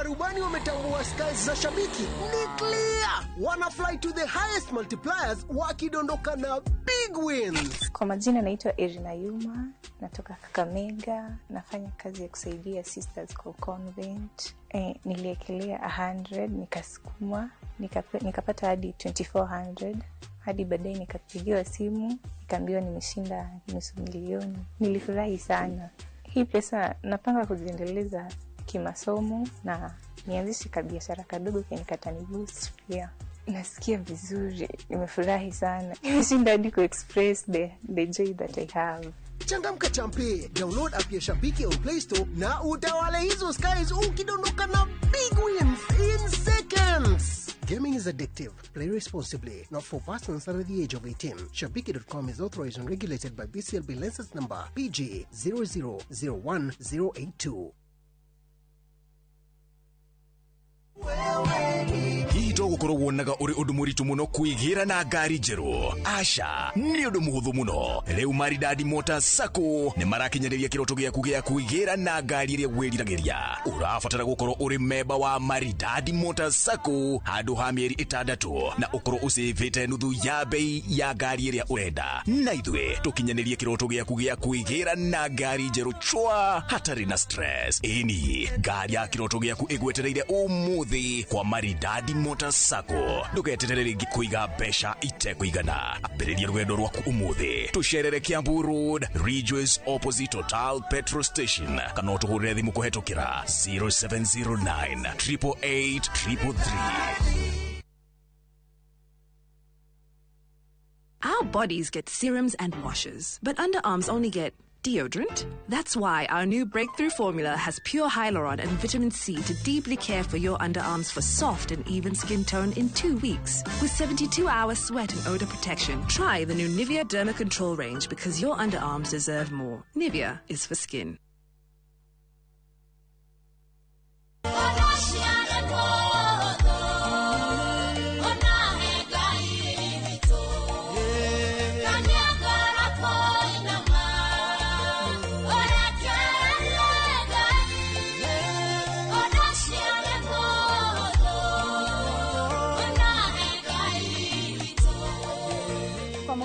Marubani wametambua skies za Shabiki ni clear, wana fly to the highest multipliers wakidondoka na big wins. Kwa majina naitwa Irina Yuma, natoka Kakamega, nafanya kazi ya kusaidia sisters kwa convent. Niliekelea 100 nikasukuma, nikapata hadi 2400, hadi baadaye nikapigiwa simu nikaambiwa nimeshinda 500,000. Nilifurahi sana. Hii pesa napanga kuziendeleza kimasomo na nianzishe kabiashara kadogo kenye kataniboost pia. Nasikia vizuri, nimefurahi sana. Nimeshinda hadi ku-express the joy that I have. Changamka champe, download app ya Shabiki on Play Store na utawale hizo skies ukidondoka na big wins in seconds. Gaming is addictive. Play responsibly. Not for persons under the age of 18. Shabiki.com is authorized and regulated by BCLB license number PG 0001082. Hihi to gukorwo wonaga uri undu muritu muno kwigira na ngari njeru? Aca, ni undu muhuthu muno. Riu Maridadi Motors Sacco ni marakinyaniria kiroto giaku gia kwigira na ngari iria wiriragiria. Urabatara gukorwo uri memba wa Maridadi Motors Sacco handu ha mieri 6 na ukorwo ucivite nuthu ya bei ya ngari iria urenda, na ithuĩ tukinyanirie kiroto giaku gia kwigira na ngari njeru chwa hatari na stress. Ĩni ngari ya kiroto giaku igwetereire umuthi kwa Maridadi Motors Sacco. Ndugeterere ringi kuiga mbeca itekũigana. Ambĩrĩria rũgendo rwaku umuthi. Tũcerere Kiambu Road, Ridgeways opposite Total Petrol Station, kana ũtũhũrĩre thimũ kũhetũkĩra 0709 888 333. Our bodies get serums and washes, but underarms only get deodorant. That's why our new breakthrough formula has pure hyaluron and vitamin C to deeply care for your underarms for soft and even skin tone in 2 weeks. With 72-hour sweat and odor protection, try the new Nivea Derma Control range because your underarms deserve more. Nivea is for skin.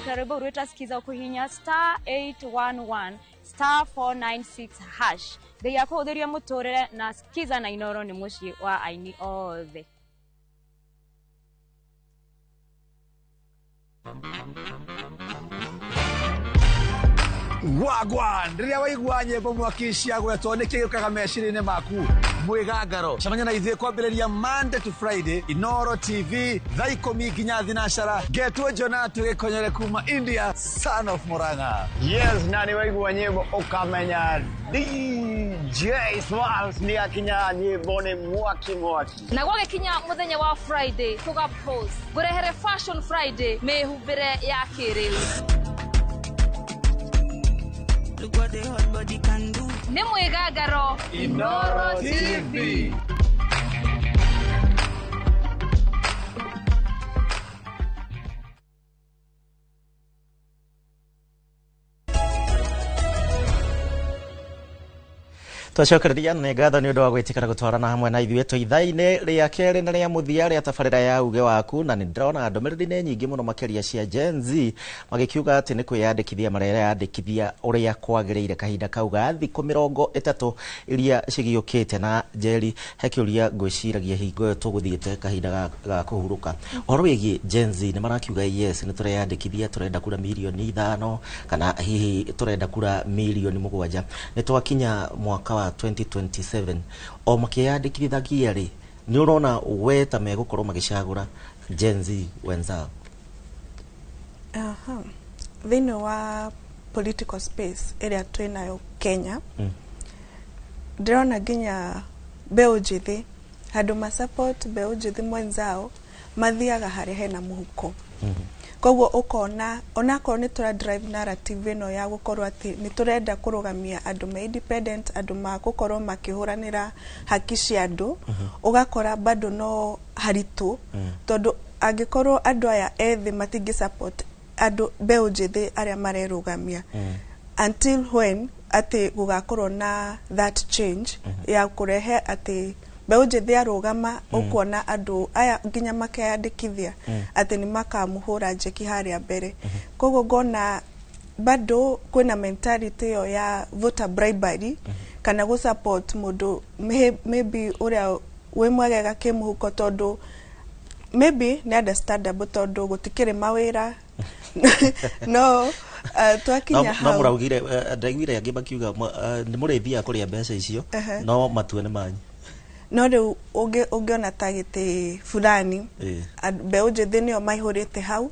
Karibu rwita skiza ukuhinya star 811 star 496 hash thei akuhuthiria muturire na skiza na Inoro ni mucii wa aini othe. Wagwan, rĩrĩa waigua nyĩmbo mwaki ciagwetwo nĩ kĩ gĩũkaga meciria-inĩ maku? Mwĩgangaro cemania na ithuĩ kwambĩrĩria Monday to Friday Inoro TV thaa 10 nginya 12. Ngetwo Jonatu Gĩkonyore kuma India, son of Murang'a. Yes, na nĩ waigua nyĩmbo ũkamenya DJ Smalls nĩ akinya, nyĩmbo nĩ mwaki mwaki. Na gwagĩkinya mũthenya wa Friday tũga pose ngũrehere Fashion Friday mĩhumbĩre ya kĩrĩu. Nĩ mwĩgangaro Inoro TV. Twacokereria nĩ ngatho nĩ ũndũ wa gwĩtĩkĩra gũtwarana hamwe na ithuĩ twĩ ithaa-inĩ rĩa kerĩ na rĩa mũthia rĩa tabarĩra ya uge waku, na nĩ ndĩrona ndũmĩrĩri nĩ nyingĩ mũno makĩria cia Gen Z magĩkiuga atĩ nĩ kwĩyandĩkithia mareyandĩkithia ũrĩa kwagĩrĩire kahinda kau ga thikũ 30 iria cigĩũkĩte. Na Njeri, he kĩũria ngwĩciragia hingo ĩyo tũgũthiĩte kahinda ga kũhurũka, ũhoro wĩgiĩ Gen Z nĩ marakiuga yes nĩ tũreyandĩkithia, tũrenda kura 5 milioni kana hihi tũrenda kura 7 milioni. Nĩ twakinya mwaka wa 2027 o makĩyandĩkithagia rĩ, nĩ ũrona we ta megũkorwo magĩcagũra Gen Z wenzao? Aha. Thĩinĩ wa political space ĩrĩa twĩnayo Kenya, ndĩrona nginya mbeũ njĩthĩ handũ ma support mbeũ njĩthĩ mwenzao mathiaga harĩa hena mũhuko. Koguo ũkona onakorwo nĩ tũra drive narrative ĩno ya gũkorwo atĩ nĩ tũrenda kũrũgamia andũ me independent, andũ ma gũkorwo makĩhũranĩra haki cia andũ, ũgakora bado no haritũ, tondũ angĩkorwo andũ aya ethĩ matingĩ support andũ mbeũ njĩthĩ arĩa marerũgamia, until when atĩ gũgakorwo na that change ya kũrehe atĩ Mbeũ njĩthĩ arũgama, ũkuona andũ aya nginya makeyandĩkithia atĩ nĩ makamũhũra njeki harĩa mbere. Koguo ngona bado kwĩna mentality ĩyo ya voter bribery kana gũ support mũndũ maybe ũrĩa wĩ mwegega kĩmũhuko, tondũ maybe nĩ understandable tondũ gũtikĩrĩ mawĩra, no twakinya no hau mũraugire, ndaiguire angĩ makiuga nĩ mũrĩthiaga kũrĩa mbeca icio, no matua nĩ manyu. No rĩu ũngĩona ta gĩtĩ fulani, mbeũ njĩthĩ nĩo maihũrĩte hau,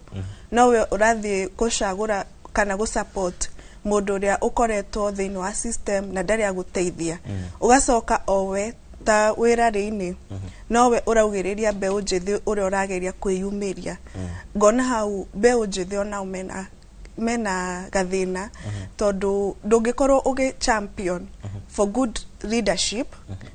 no we ũrathiĩ gũcagũra kana gũ support mũndũ ũrĩa ũkoretwo thĩinĩ wa system na ndarĩ agũteithia. Ũgacoka o we ta wĩra rĩ-inĩ, nowe ũraugĩrĩria mbeũ njĩthĩ ũrĩa ũrageria kwĩyumĩria. Ngona hau mbeũ njĩthĩ onao mena gathĩna, tondũ ndũngĩkorwo ũgĩ champion for good leadership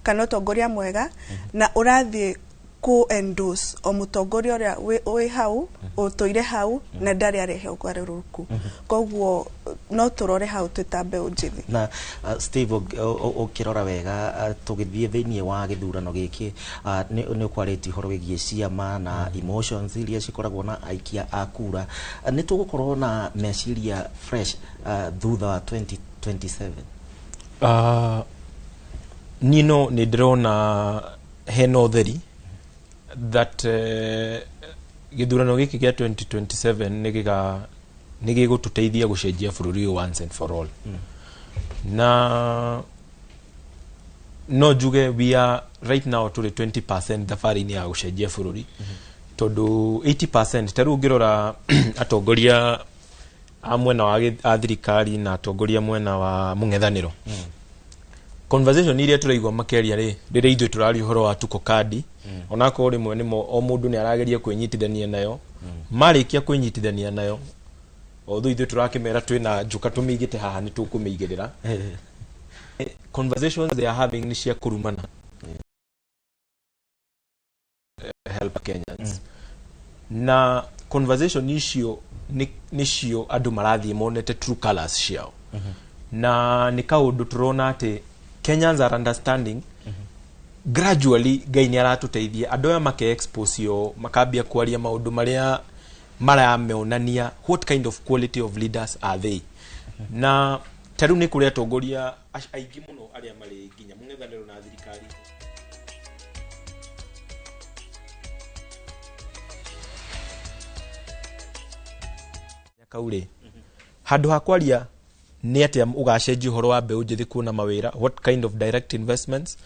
kana ũtongoria mwega na ũrathiĩ kũ endorse o mũtongoria ũrĩa wĩ hau, ũtũire hau na ndarĩ arehe ũgarũrũku. Koguo no tũrore hau twĩ ta mbeũ njĩthĩ. Na Steve, ũkĩrora wega, tũgĩthiĩ thĩinĩ wa gĩthurano gĩkĩ, nĩ ũkwarĩtie ũhoro wĩgiĩ ciama na emotions iria cikoragwo na aikia a kura. Nĩ tũgũkorwo na meciria fresh thutha wa 2027? Niĩ no nĩ ndĩrona hena ũtheri that gĩthurano gĩkĩ gĩa 2027 nĩ gĩgũtũteithia gũcenjia bũrũri ũyũ once and for all. Na no njuge we are right now tũrĩ 20% thabarĩ-inĩ ya gũcenjia bũrũri, tondũ 80%, ta rĩu ũngĩrora atongoria a mwena wa a thirikari na atongoria mwena wa mũng'ethanĩro, conversation iria tũraigua makĩaria rĩ, rĩrĩa ithuĩ tũraria ũhoro wa tuko kadi, onakorwo rĩmwe nĩmo o mũndũ nĩ arageria kwĩnyitithania nayo, marĩkia kwĩnyitithania nayo, although ithuĩ tũrakĩmera twĩna njuka tũmĩigĩte haha, nĩ tũkũmĩigĩrĩra. Conversations they are having nĩ cia kũrumana help Kenyans, na conversation icio nĩcio andũ marathiĩ monete true colors ciao, na nĩ kaũndũ tũrona atĩ Kenyans are understanding gradually. Ngai nĩ aratũteithia, andũ aya make expose yo, makambia kwaria maũndũ marĩa marameonania what kind of quality of leaders are they. Na ta rĩu nĩ kũrĩ atongoria aingĩ mũno arĩa marĩ nginya mũng'ethanĩro na thirikari. Kau rĩ, handũ ha kwaria nĩ atĩa ũgacenjia ũhoro wa mbeũ njĩthĩ kuona mawĩra, what kind of direct investments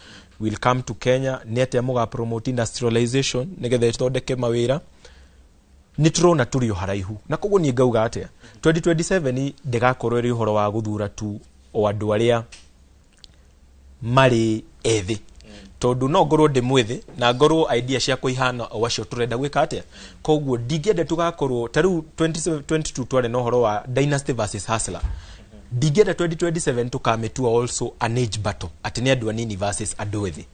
will come to Kenya, nĩ atĩa mũga promote industrialization nĩgetha ĩthondeke mawĩra, nĩ tũrona tũrĩ o haraihu. Na koguo niĩ ngauga atĩa, 2027 ndĩgakorwo ĩrĩ ũhoro wa gũthura tu o andũ arĩa marĩ ethĩ, tondũ no ngorwo ndĩ mwĩthĩ na ngorwo idea ciakwa ihana o acio tũrenda gwĩka atĩa. Koguo ndingĩenda tũgakorwo ta rĩu 2022 twarĩ na ũhoro wa dynasty versus hustler. Ndingĩenda 2027 tũkamĩtua also an age battle, atĩ nĩ andũ anini versus andũ ethĩ,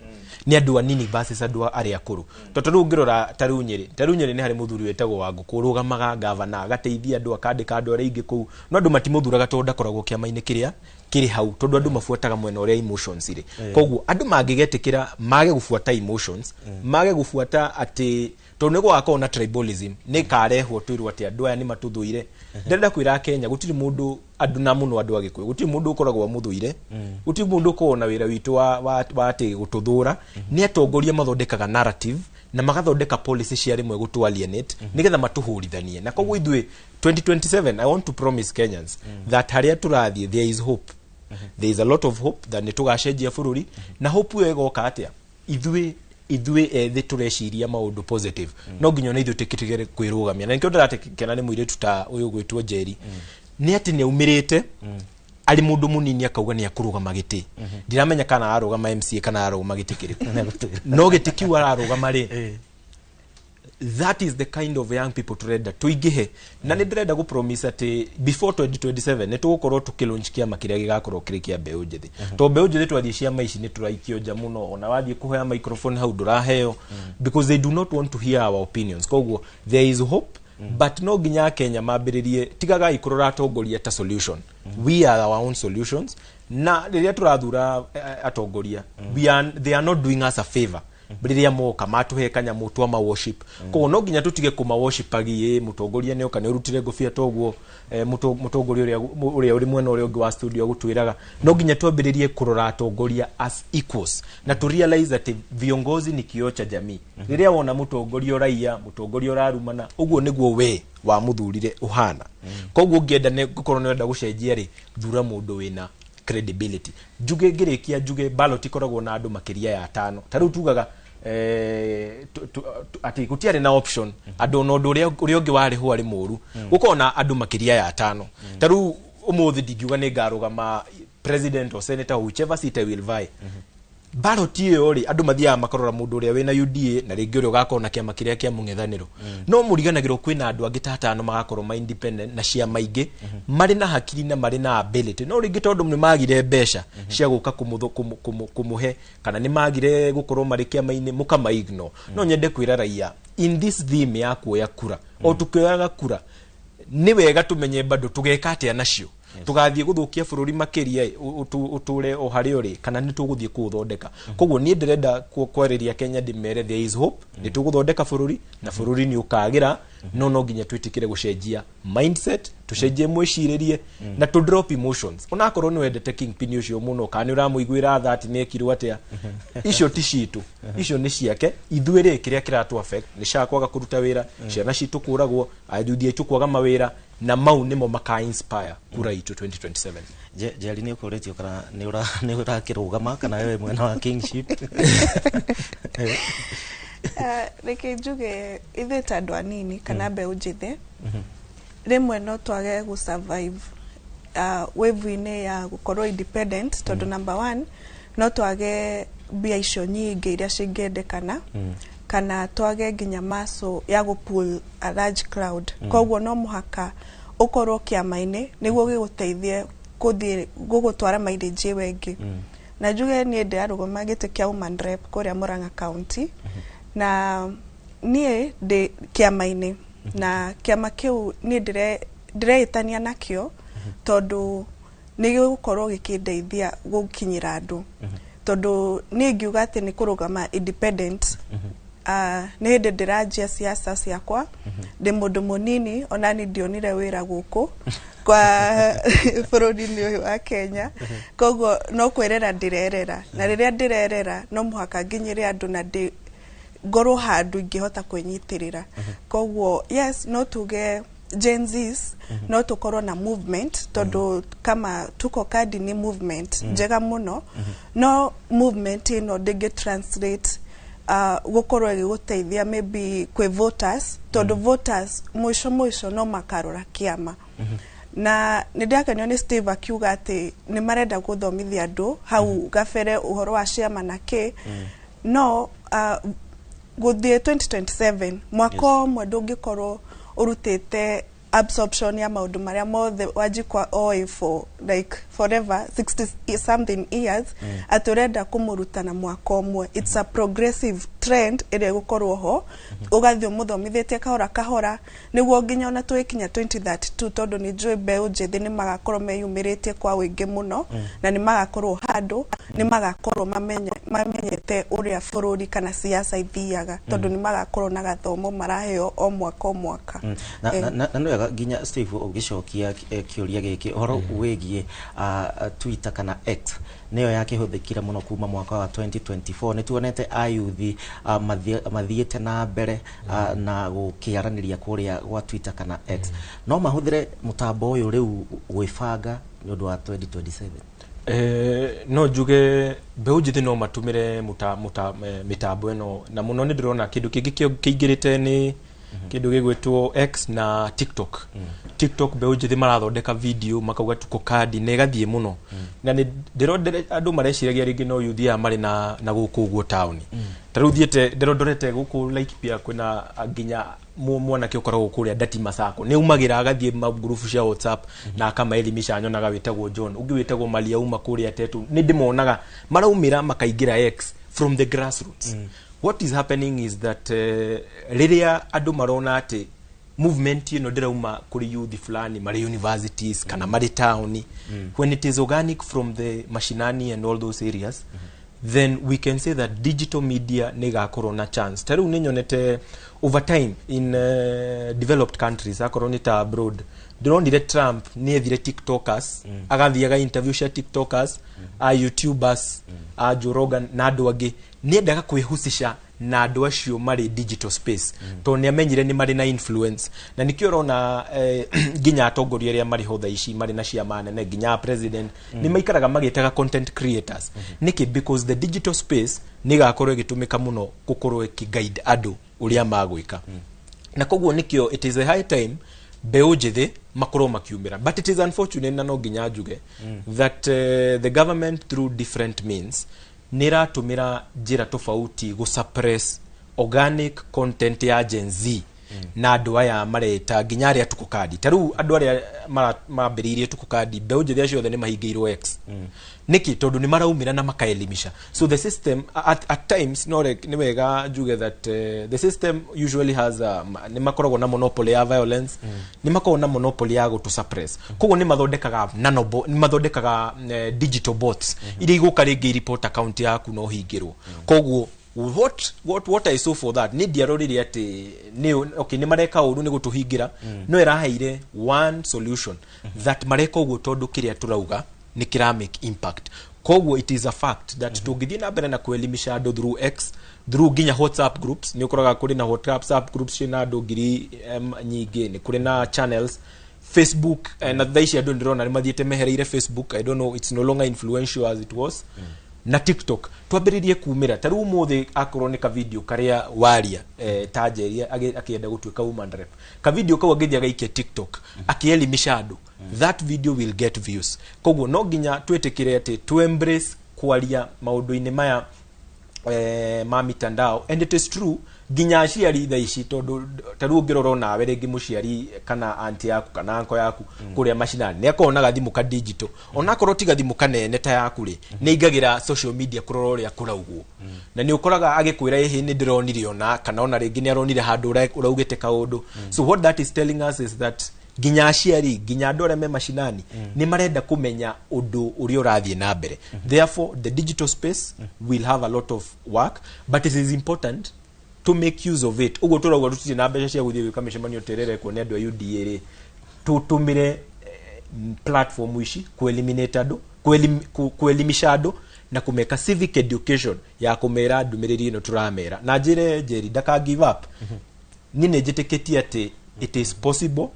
nĩ andũ anini versus andũ arĩa akũrũ. Tondũ rĩu ũngĩrora ta rĩu Nyĩrĩ nĩ harĩ mũthuri wĩtagwo Wangũkũ, ũrũgamaga gavana, agateithia andũ, akandĩka andũ arĩa aingĩ kũu, no andũ matimũthuraga tondũ ndakoragwo kĩama-inĩ kĩrĩa kĩrĩ hau, tondũ andũ mabuataga mwena ũrĩa emotions irĩ. Koguo andũ mangĩgetĩkĩra mage gũbuata emotions, mage gũbuata atĩ tondũ nĩ gũgakorwo na tribalism, nĩ karehwo twĩrwo atĩ andũ aya nĩ matũthũire. Ndĩrenda kwĩra Kenya gũtirĩ mũndũ, andũ na mũno andũ a Gĩkũyũ, gũtirĩ mũndũ ũkoragwo amũthũire, gũtirĩ mũndũ ũkoragwo na wĩra witũ wa atĩ gũtũthũra. Nĩ atongoria mathondekaga narrative na magathondeka policy cia rĩmwe gũtũ alienate nĩgetha matũhũrithanie. Na koguo ithuĩ 2027, I want to promise Kenyans that harĩa tũrathiĩ there is hope, there is a lot of hope that nĩ tũgacenjia bũrũri. Na hope ĩyo ĩgoka atĩa? Ithuĩ ethĩ tũreciria maũndũ positive, no nginya ona ithuĩ tũtigere kwĩrũgamia. Na nĩkĩo ndĩratekena nĩ mũirĩtu ta ũyũ gwĩtwo Njeri, nĩ atĩ nĩ aumĩrĩte arĩ mũndũ mũnini akauga nĩ akũrũgama gĩtĩ. Ndiramenya kana ararũgama MCA kana ararũgama gĩtĩ kĩrĩkũ, no gĩtĩ kĩu ararũgama rĩ, that is the kind of young people turenda tuingĩhe. Na nĩ ndĩrenda gũ promise atĩ before 2027 nĩ tũgũkorwo tũkĩlaunch kĩama kĩrĩa gĩgakorwo kĩrĩ kĩa mbeũ njĩthĩ, tondũ mbeũ njĩthĩ twathiĩ ciama ici nĩ tũraikio nja mũno. Ona wathiĩ kũhoya microphone hau ndũraheo, because they do not want to hear our opinions. Koguo there is hope, but no nginya Kenya mambĩrĩrie tigagai kũrora atongoria ta solution. We are our own solutions. Na rĩrĩa tũrathura atongoria, we are, they are not doing us a favor. Rĩrĩa moka matũhe kanyamũ twa ma worship, koguo no nginya tũtige kũma worshipagi. Mũtongoria nĩ oka, nĩ ũrutire ngũbia toguo, mũtongoria ũrĩa ũrĩ mwena ũrĩa ũngĩ wa studio gũtwĩraga no nginya twambĩrĩrie kũrora atongoria as equals na to realize atĩ viongozi ni kioo cha jamii. Rĩrĩa wona mũtongoria ũraiya, mũtongoria ũrarumana, ũguo nĩguo we wamũthurire ũhana. Koguo ũngĩenda nĩ gũkorwo nĩ ũrenda gũcenjia rĩ, thura mũndũ wĩna credibility. Njuge ngĩrĩkia, njuge ballot ikoragwo na andũ makĩria ya atano. Ta rĩu tugaga atĩ gũtiarĩ na option, andũ ona ũndũ ũrĩa ũngĩ warĩ ho arĩ mũru, gũkorwo na andũ makĩria ya atano. Ta rĩu ũmũthĩ ndingiuga nĩ ngarũgama president or senator or whichever seat I will vie, ballot ĩyo rĩ, andũ mathiaga makarora mũndũ ũrĩa wĩna UDA na rĩngĩ ũrĩa ũgakorwo na kĩama kĩrĩa kĩa mũng'ethanĩro, no mũriganagĩrwo kwĩna andũ angĩ ta atano magakorwo ma independent na ciama ingĩ, marĩ na hakiri na marĩ na ability, no rĩngĩ tondũ nĩ magire mbeca cia gũka kũmũhe kana nĩ magire gũkorwo marĩ kĩama-inĩ, mũkama ignore. No nyende kwĩra raia in this theme ya kuoya kura, o tukĩoyaga kura nĩ wega tũmenye bado tũgeka atĩa nacio. Tũgathiĩ gũthũkia bũrũri makĩria ũtũre o harĩa ũrĩ, kana nĩ tũgũthiĩ kũũthondeka? Koguo niĩ ndĩrenda kwarĩria Kenya, ndĩmere there is hope, nĩ tũgũthondeka bũrũri na bũrũri nĩ ũkagĩra, no nginya twĩtĩkĩre gũcenjia mindset, tũcenjie mwĩcirĩrie na tũ drop emotions. Onakorwo nĩ wendete kingpin ũcio mũno kana nĩ ũramũiguĩra tha atĩ nĩ ekirwo atĩa, icio ti citũ, icio nĩ ciake. Ithuĩ rĩ, kĩrĩa kĩratũ affect nĩ cia kwaga kũruta wĩra, ciana citũ kũragwo, ayuthi aitũ kwaga mawĩra, na mau nĩmo maka inspire kura itũ 2027. Njeri, nĩ ũkũrĩtio kana nĩ ũrakĩrũgama kana wewe mwena wa kingship? Reke njuge ithuĩ ta andũ anini kana mbeũ njĩthĩ, rĩmwe no twage gũ survive wave-inĩ ya gũkorwo independent, tondũ number one, no twage mbia icio nyingĩ iria cingĩendekana, kana twage nginya muscle ya gũ pull a large crowd. Koguo no mũhaka ũkorwo kĩama-inĩ nĩguo gĩgũteithie gũthiĩ gũgũtwara mileage ĩyo ĩngĩ. Na njuge niĩ ndĩrarũgama gĩtĩ kĩa woman rep kũrĩa Murang'a County, na niĩ ndĩ kĩama-inĩ, na kĩama kĩu niĩ ndĩreĩtania nakĩo tondũ nĩ gĩgũkorwo gĩkĩndeithia gũkinyĩra andũ, tondũ niĩ ngiuga atĩ nĩ kũrũgama independent, nĩ hĩndĩ ndĩranjia siasa ciakwa, ndĩ mũndũ mũnini, ona ni ndionire wĩra gũkũ kwa bũrũri-inĩ ũyũ wa Kenya. Koguo no kwĩrera ndĩrerera, na rĩrĩa ndĩrerera no mũhaka nginyĩre andũ na ndĩ ngorwo handũ ingĩhota kwĩnyitĩrĩra. Koguo yes, no tuge Gen Zs no tũkorwo na movement, tondũ kama Tuko Kadi nĩ movement njega mũno, no movement ĩno ndĩngĩ translate gũkorwo ĩgĩgũteithia maybe kwĩ voters, tondũ voters mũico mũico no makarora kĩama. Na nĩ ndĩrakenio nĩ Steve akiuga atĩ nĩ marenda gũthomithia andũ hau gabere ũhoro wa ciama na kĩ, no gũthiĩ 2027, mwaka ũmwe ndũngĩkorwo ũrutĩte absorption ya maũndũ marĩa mothe Wanjikwa oĩ for like forever, 60 something years, atĩ ũrenda kũmũruta na mwaka ũmwe. It's a progressive trend ĩrĩa ĩgũkorwo ho, ũgathiĩ ũmũthomithĩtie kahora kahora nĩguo nginya ona tũgĩkinya 2032, tondũ nĩ njũĩ mbeũ njĩthĩ nĩ magakorwo meyumĩrĩtie kwa ũingĩ mũno, na nĩ magakorwo handũ nĩ magakorwo mamenyete ũrĩa bũrũri kana siasa ithiaga, tondũ nĩ magakorwo na gathomo maraheo o mwaka o mwaka. Na, na nĩ wega nginya Steve ũgĩcokia kĩũria gĩkĩ ũhoro wĩgiĩ Twitter kana X, nĩyo yakĩhũthĩkire mũno kuma mwaka wa 2024. Nĩ tuonete ayuthi mathiĩte na mbere na gũkĩaranĩria kũrĩa gwa Twitter kana X. No mahũthĩre mũtambo ũyũ rĩu gwĩbanga nĩ ũndũ wa 2027? No njuge mbeũ njĩthĩ no matũmĩre mĩtambo ĩno, na mũno nĩ ndĩrona kĩndũ kĩngĩ kĩingĩrĩte nĩ kĩndũ gĩgwĩtwo X na TikTok. TikTok mbeũ njĩthĩ marathondeka video makauga Tuko Kadi na ĩgathiĩ mũno, na nĩ ndĩrondere andũ mareciragia rĩngĩ no yuthi aya marĩ na gũkũ ũguo taũni. Ta rĩu thiĩte ndĩrondorete gũkũ Laikipia, kwĩna nginya mwanake ũkoragwo kũrĩa Datima Sacco, nĩ aumagĩra agathiĩ ngurubu cia WhatsApp na akamaelimisha. Nyonaga wĩtagwo John, ũngĩ wĩtagwo Malia uma kũrĩa Tetu. Nĩ ndĩmonaga maraumĩra makaingĩra X from the grassroots. What is happening is that rĩrĩa andũ marona atĩ movement ĩno ndĩrauma kũrĩ youth fulani marĩ universities kana marĩ taũni, when it is organic from the mashinani and all those areas, Then we can say that digital media nĩ ĩgakorwo na chance. Ta rĩu nĩ nyonete over time in developed countries, akorwo nĩ ta abroad, ndĩronire Trump nĩ ethire TikTokers, agathiaga interview cia TikTokers, a YouTubers, a Joe Rogan na andũ angĩ. Nĩ endaga kwĩhusisha na andũ acio marĩ digital space, tondũ nĩ amenyire nĩ marĩ na influence. Na nĩkĩo ũrona nginya atongoria arĩa marĩ ho thaa ici, marĩ na ciama nene, nginya president, nĩ maikaraga magĩtaga content creators. Nĩkĩ? Because the digital space nĩ ĩgakorwo ĩgĩtũmĩka mũno gũkorwo ĩkĩguide andũ ũrĩa magwĩka. Na koguo nĩkĩo it is a high time mbeũ njĩthĩ makorwo makiumĩra. But it is unfortunate, na no nginya njuge that the government through different means nĩ ĩratũmĩra njĩra tofauti gũ suppress organic content ya Gen Z na andũ aya mareta nginya arĩa Tuko Kadi. Ta rĩu andũ arĩa mambĩrĩirie Tuko Kadi, mbeũ njĩthĩ acio othe nĩ mahingĩirwo X. Nĩkĩ? Tondũ nĩ maraumĩra na makaelimisha. So the system at times, no nĩ wega njuge that the system usually has a, nĩ makoragwo na monopoly ya violence, nĩ makoragwo na monopoly ya gũtũ suppress. Koguo nĩ mathondekaga nano, nĩ mathondekaga digital bots iria igũka rĩngĩ report account yaku no hingĩrwo. Koguo what I saw for that, nĩ ndiarorire atĩ nĩ okay nĩ mareka ũru nĩ gũtũhingĩra, no ĩraheire one solution that mareka ũguo tondũ kĩrĩa tũrauga nĩ kĩra make impact. Koguo it is a fact that tũngĩthiĩ na mbere na kuelimisha andũ through X, through nginya WhatsApp groups, nĩ ũkoraga kũrĩ na WhatsApp groups ciĩna andũ ngiri nyingĩ, nĩ kũrĩ na channels Facebook, na thaa ici andũ ndĩrona nĩ mathiĩte mehereire Facebook. I don't know, it's no longer influential as it was. Na TikTok twambĩrĩrie kumĩra. Ta rĩu ũmũthĩ akorwo nĩ kavideo karĩa waria, ta Njeri akĩenda gũtuĩka woman rep, kavideo kau angĩthiĩ agaikia TikTok akĩelimisha andũ, that video will get views. Koguo no nginya twĩtĩkĩre atĩ to embrace kwaria maũndũ-inĩ maya ma mitandao. And it is true nginya aciari thaa ici, tondũ ta rĩu ũngĩrora onawe rĩngĩ mũciari kana anti yaku kana anko yaku kũrĩa macinani nĩ akoragwo na gathimũ ka digital, onakorwo ti gathimũ kanene ta yaku rĩ, nĩ aingagĩra social media kũrora ũrĩa kũraugwo, na nĩ ũkoraga agĩkwĩra, "Ĩhĩ, nĩ ndĩronire ona," kana ona rĩngĩ nĩ aronire handũ ũraugĩte kaũndũ. So what that is telling us is that nginya aciari, nginya andũ arĩa me macinani, nĩ marenda kũmenya ũndũ ũrĩa ũrathiĩ na mbere. Therefore the digital space will have a lot of work, but it is important to make use of it. Ũguo tũrauga tũtirĩ na mbeca cia gũthiĩ gwĩka mĩcemanio ta ĩrĩa ĩrekwo nĩ andũ a UDA rĩ, tũtũmĩre platform ici kueliminate andũ, kuelimisha andũ na kũmeka civic education ya kũmera ndũmĩrĩri ĩno tũramera. Na njĩre Njeri ndaka give up. Niĩ nĩ njĩtĩkĩtie atĩ it is possible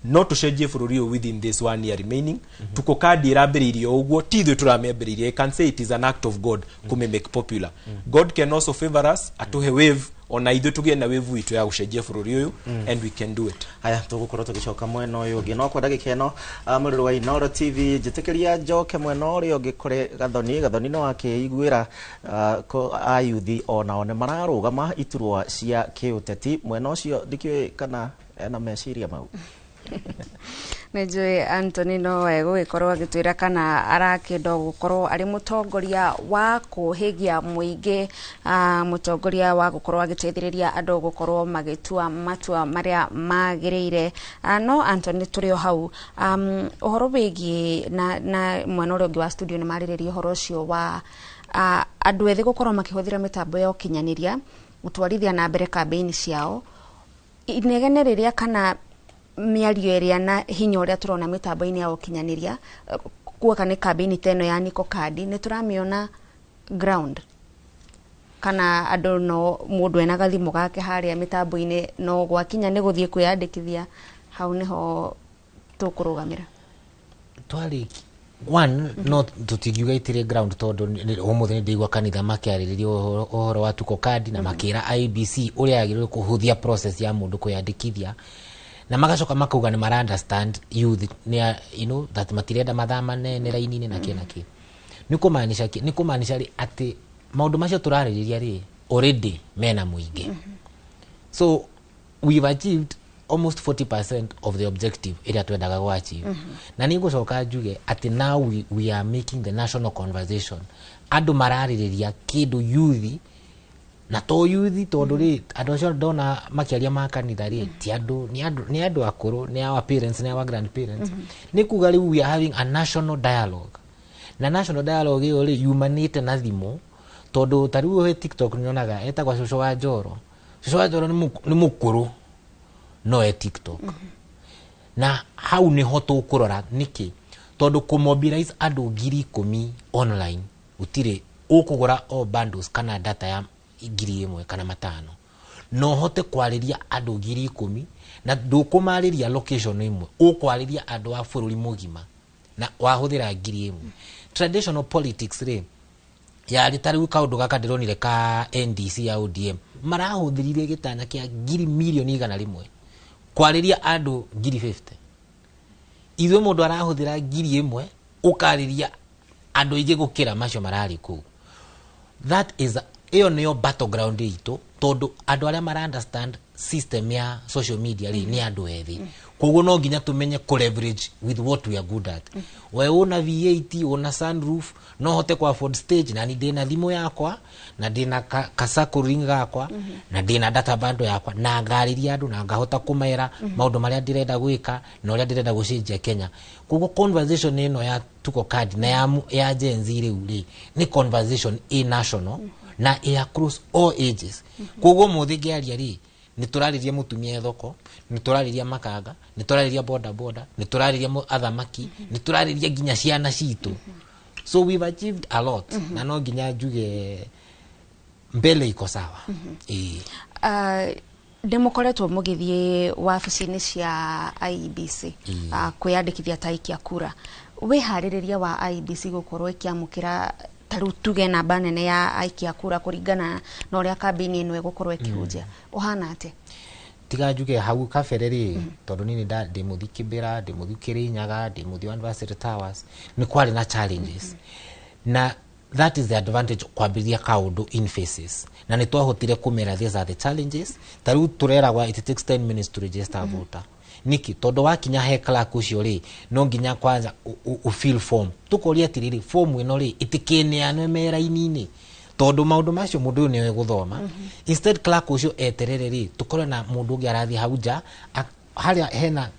no tũcenjie bũrũri ũyũ within this one year remaining. Tuko Kadi ĩrambĩrĩirie o ũguo, ti ithuĩ tũramĩambĩrĩirie. I can say it is an act of God kũmĩ make popular. God can also favor us, atũhe wave, ona ithuĩ tũgĩe na wave witũ ya gũcenjia bũrũri ũyũ, and we can do it. Haya, tũgũkorwo tũgĩcoka mwena ũyũ ũngĩ, no kwa ndagĩka ĩno, mũrĩrĩ wa Inooro TV, njĩtĩkĩria njoke mwena ũrĩa ũngĩ kũrĩ Gathoni. Gathoni, no akĩiguĩra ayuthi onao nĩ mararũgama iturwa cia kĩũteti mwena ũcio, ndikĩũĩ kana ena meciria mau. Nĩ njũĩ Anthony no egũgĩkorwo agĩtwĩra kana arakĩenda gũkorwo arĩ mũtongoria wa kũhĩgia mũingĩ, mũtongoria wa gũkorwo agĩteithĩrĩria andũ gũkorwo magĩtua matua marĩa magĩrĩire. No Anthony, tũrĩ o hau, ũhoro wĩgiĩ na mwena ũrĩa ũngĩ wa studio nĩ marĩrĩria ũhoro ũcio wa andũ ethĩ gũkorwo makĩhũthĩra mĩtambo ya ũkinyanĩria gũtwarithia na mbere kambĩini ciao. Inegene rĩrĩa kana mĩario ĩrĩa na hinya ũrĩa tũrona mĩtambo-inĩ ya ũkinyanĩria kuoka nĩ kambĩini ta ĩno ya Niko Kadi, nĩ tũramĩona ground kana andũ no mũndũ ena gathimũ gake harĩa mĩtambo-inĩ, no gwakinya nĩ gũthiĩ kwĩyandĩkithia, hau nĩho tũkũrũgamĩra? Twarĩ one, no tũtingiuga itirĩ ground, tondũ ũmũthĩ nĩ ndĩigua kanitha makĩarĩrĩria ũhoro wa Tuko Kadi na makĩra IEBC ũrĩa yagĩrĩirwo kũhũthia process ya mũndũ kwĩyandĩkithia, na magacoka makauga nĩ mara understand youth nĩ that matirenda mathaa manene raini-inĩ na kĩ na kĩ. Nĩ kũmaanisha kĩ? Nĩ kũmaanisha rĩ atĩ maũndũ macio tũrarĩrĩria rĩ already mena mũingĩ. So we've achieved almost 40% of the objective ĩrĩa twendaga gũ achieve. Na nĩ ngũcoka njuge atĩ now we are making the national conversation. Andũ mararĩrĩria kĩndũ youth, na to youth, tondũ rĩ andũ acio ndona makĩaria ma kanitha rĩ ti andũ, nĩ andũ akũrũ, nĩ our parents, nĩ our grandparents. Nĩ kuga rĩu we are having a national dialogue, na national dialogue ĩyo rĩ yumanĩte na thimũ. Tondũ ta rĩu he TikTok nyonaga etagwa Cũcũ wa Njoro. Cũcũ wa Njoro nĩ mũkũrũ no e TikTok. Na hau nĩho tũkũrora nĩkĩ, tondũ kũmobilize andũ 10,000 online gũtirĩ ũkũgũra o bundles kana data ya 1,000 kana 500, no ũhote kwarĩria andũ 10,000, na ndũkũmarĩria location ĩmwe, ũkwarĩria andũ a bũrũri mũgima na wahũthĩra 1,000. Traditional politics rĩ, yarĩ ta rĩu kaũndũ gaka ndĩronire ka NDC ya ODM, marahũthĩrire gĩtanya kĩa 100,100,000 kwarĩria andũ 50,000. Ithuĩ mũndũ arahũthĩra 1,000 ũkarĩria andũ aingĩ gũkĩra macio mararĩ kũu. That is, ĩyo nĩyo battleground itũ, tondũ andũ arĩa mara understand system ya social media rĩ, nĩ andũ ethĩ. Koguo no nginya tũmenye kũ leverage with what we are good at. We una V8, una sunroof, no hote ku afford stage, na ni ndĩna thimũ yakwa, na ndĩna ka circle ring gakwa, na ndĩna data bundle yakwa, na ngarĩria andũ na ngahota kũmera maũndũ marĩa ndĩrenda gwĩka na ũrĩa ndĩrenda gũcenjia Kenya. Koguo conversation ĩno ya Tuko Kadi na ya Gen Z rĩu rĩ, nĩ conversation ĩ national na ĩ across all ages. Koguo mũthĩ ngĩaria rĩ, nĩ tũrarĩria mũtumia thoko, nĩ tũrarĩria makanga, nĩ tũrarĩria boda boda, nĩ tũrarĩria athamaki, nĩ tũrarĩria nginya ciana citũ. So we've achieved a lot. Na no nginya njuge mbele iko sawa. Nĩ mũkoretwo mũgĩthiĩ wabici-inĩ cia IEBC kwĩyandĩkithia ta aikia kura. Wĩharĩrĩria wa IEBC gũkorwo ĩkĩamũkĩra ta rĩu tuge namba nene ya aikia kura kũringana na ũrĩa kambĩini ĩno ĩgũkorwo ĩkĩhunjia, ũhana atĩa? Tiga njuge hau kabere rĩ, tondũ niĩ ndĩ mũthi Kibera, ndĩ mũthi Kirinyaga, ndĩ mũthi University Towers, nĩ kwarĩ na challenges. Na that is the advantage kwambĩrĩria kaũndũ in phases. Na nĩ twahotire kũmera these are the challenges. Ta rĩu tũreragwa it takes 10 minutes to register a voter. Niki, tondũ wakinya he clerk ũcio rĩ, no nginya kwanza u fill form. Tũkoria atĩrĩrĩ, form ĩno rĩ, ĩtĩkĩneanwe mera-inĩ, tondũ maũndũ macio mũndũ ũyũ nĩoĩ gũthoma. Instead clerk ũcio eterere rĩ, tũkorwe na mũndũ ũngĩ arathiĩ hau nja harĩa hena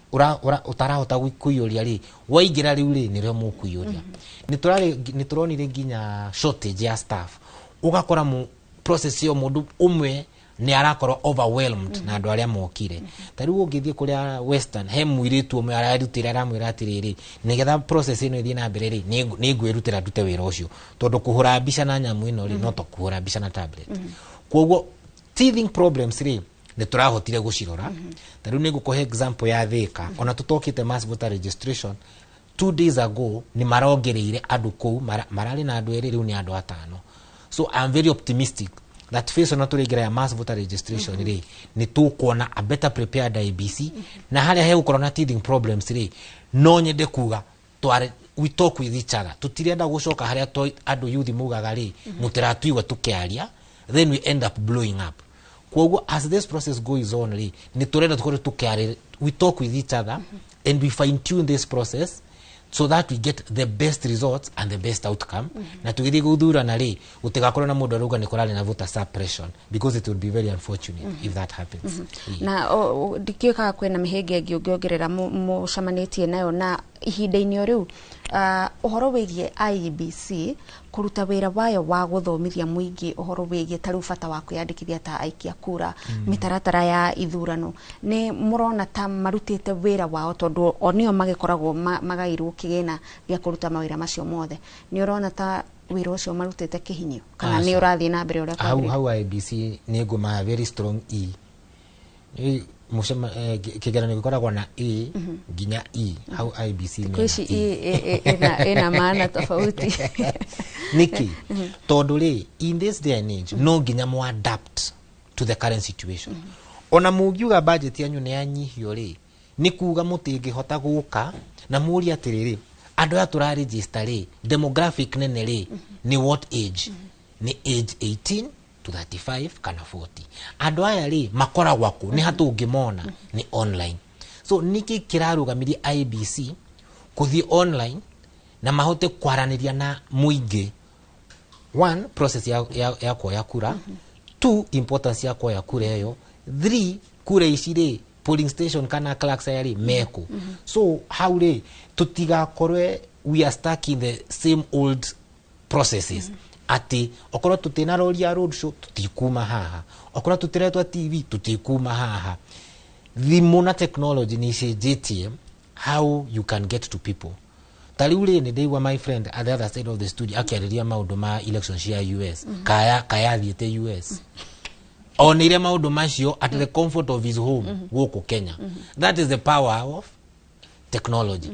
ũtarahota kũiyũria rĩ, waingĩra rĩu rĩ, nĩrĩo mũkũiyũria. Nĩ tũronire nginya shortage ya staff, ũgakora process ĩyo mũndũ ũmwe nĩ arakorwo overwhelmed na andũ arĩa mokire. Ta rĩu ũngĩthiĩ kũrĩa Western, he mũirĩtu ũmwe ararutĩra, aramwĩra atĩrĩrĩ, nĩgetha process ĩno ĩthiĩ na mbere rĩ, nĩ ngwĩrutĩra ndute wĩra ũcio, tondũ kũhũra mbica na nyamũ ĩno rĩ, no to kũhũra mbica na tablet. Koguo teething problems rĩ, nĩ tũrahotire gũcirora. Ta rĩu nĩ ngũkũhe example ya Thika. Ona tũtokĩte mass voter registration, 2 days ago nĩ marongereire andũ kũu, mararĩ na andũ 2, rĩu nĩ andũ 5. So I'm very optimistic that phase ona tũrĩingĩra ya mass voter registration rĩ, nĩ tũkuona a better prepared IEBC. Na harĩa hegũkorwo na teething problems rĩ, no nyende kuga tware we talk with each other. Tutirenda gũcoka harĩa andũ youth mugaga rĩ, mũtiratuigua tũkĩaria, then we end up blowing up. Koguo as this process goes on rĩ, nĩ tũrenda tũkorwo tũkĩarĩ, we talk with each other and we fine tune this process so that we get the best results and the best outcome. Na tũgĩthiĩ gũthurana rĩ, gũtigakorwo na mũndũ arauga nĩ kũrarĩ na voter suppression, because it would be very unfortunate if that happens. Na ndikĩũĩ kana kwĩna mĩhĩnga ĩngĩ ũngĩongerera mũcemanĩtie nayo na ihinda-inĩ o rĩu, ũhoro wĩgiĩ IEBC kũruta wĩra wayo wa gũthomithia mũingĩ ũhoro wĩgiĩ ta rĩu bata wa kwĩyandĩkithia ta aikia kura, mĩtaratara ya ithurano, nĩ mũrona ta marutĩte wĩra wao, tondũ o nĩo magĩkoragwo magairwo kĩgĩna gĩa kũruta mawĩra macio mothe? Nĩ ũrona ta wĩra ũcio marutĩte kĩhinyio kana nĩ Aca. ũrathiĩ na mbere ũrĩa Hau kwagĩrĩire? Hau IEBC nĩ ngũmahe very strong E. Nĩ kĩgeranio gĩkoragwo na A nginya E. Hau IEBC Thikũ mena ici E. ĩna maana tofauti. Nĩkĩ? Tondũ rĩ, in this day and age no nginya mo adapt to the current situation. Ona mũngiuga budget yanyu nĩ yanyihio rĩ, nĩ kuga mũtingĩhota gũka na mũrie atĩrĩrĩ, andũ aya tũraregister rĩ, demographic nene rĩ, nĩ what age? Nĩ age 18 to 35 kana 40. Andũ aya rĩ, makoragwo kũ? Nĩ hatũngĩmona? Nĩ online. So nĩkĩ kĩrarũgamirie IEBC kũthiĩ online na mahote kwaranĩria na mũingĩ? One, process ya kuoya kura. Two, importance ya kuoya kura ĩyo. Three, kura ici rĩ, polling station kana clerks aya rĩ, mekũ? So hau rĩ, tũtigakorwe we are stuck in the same old processes. Atĩ okorwo tũtina rori ya road show tutikuma haha, okorwo tũtiretwa TV tutikuma haha. Thimũ na technology nĩ icenjetie how you can get to people. Ta rĩu rĩ, nĩ ndĩigua my friend at the other side of the studio akĩarĩria maũndũ ma election cia US. Kaya kaya athiĩte US, onire maũndũ macio at the comfort of his home gũkũ Kenya. That is the power of technology.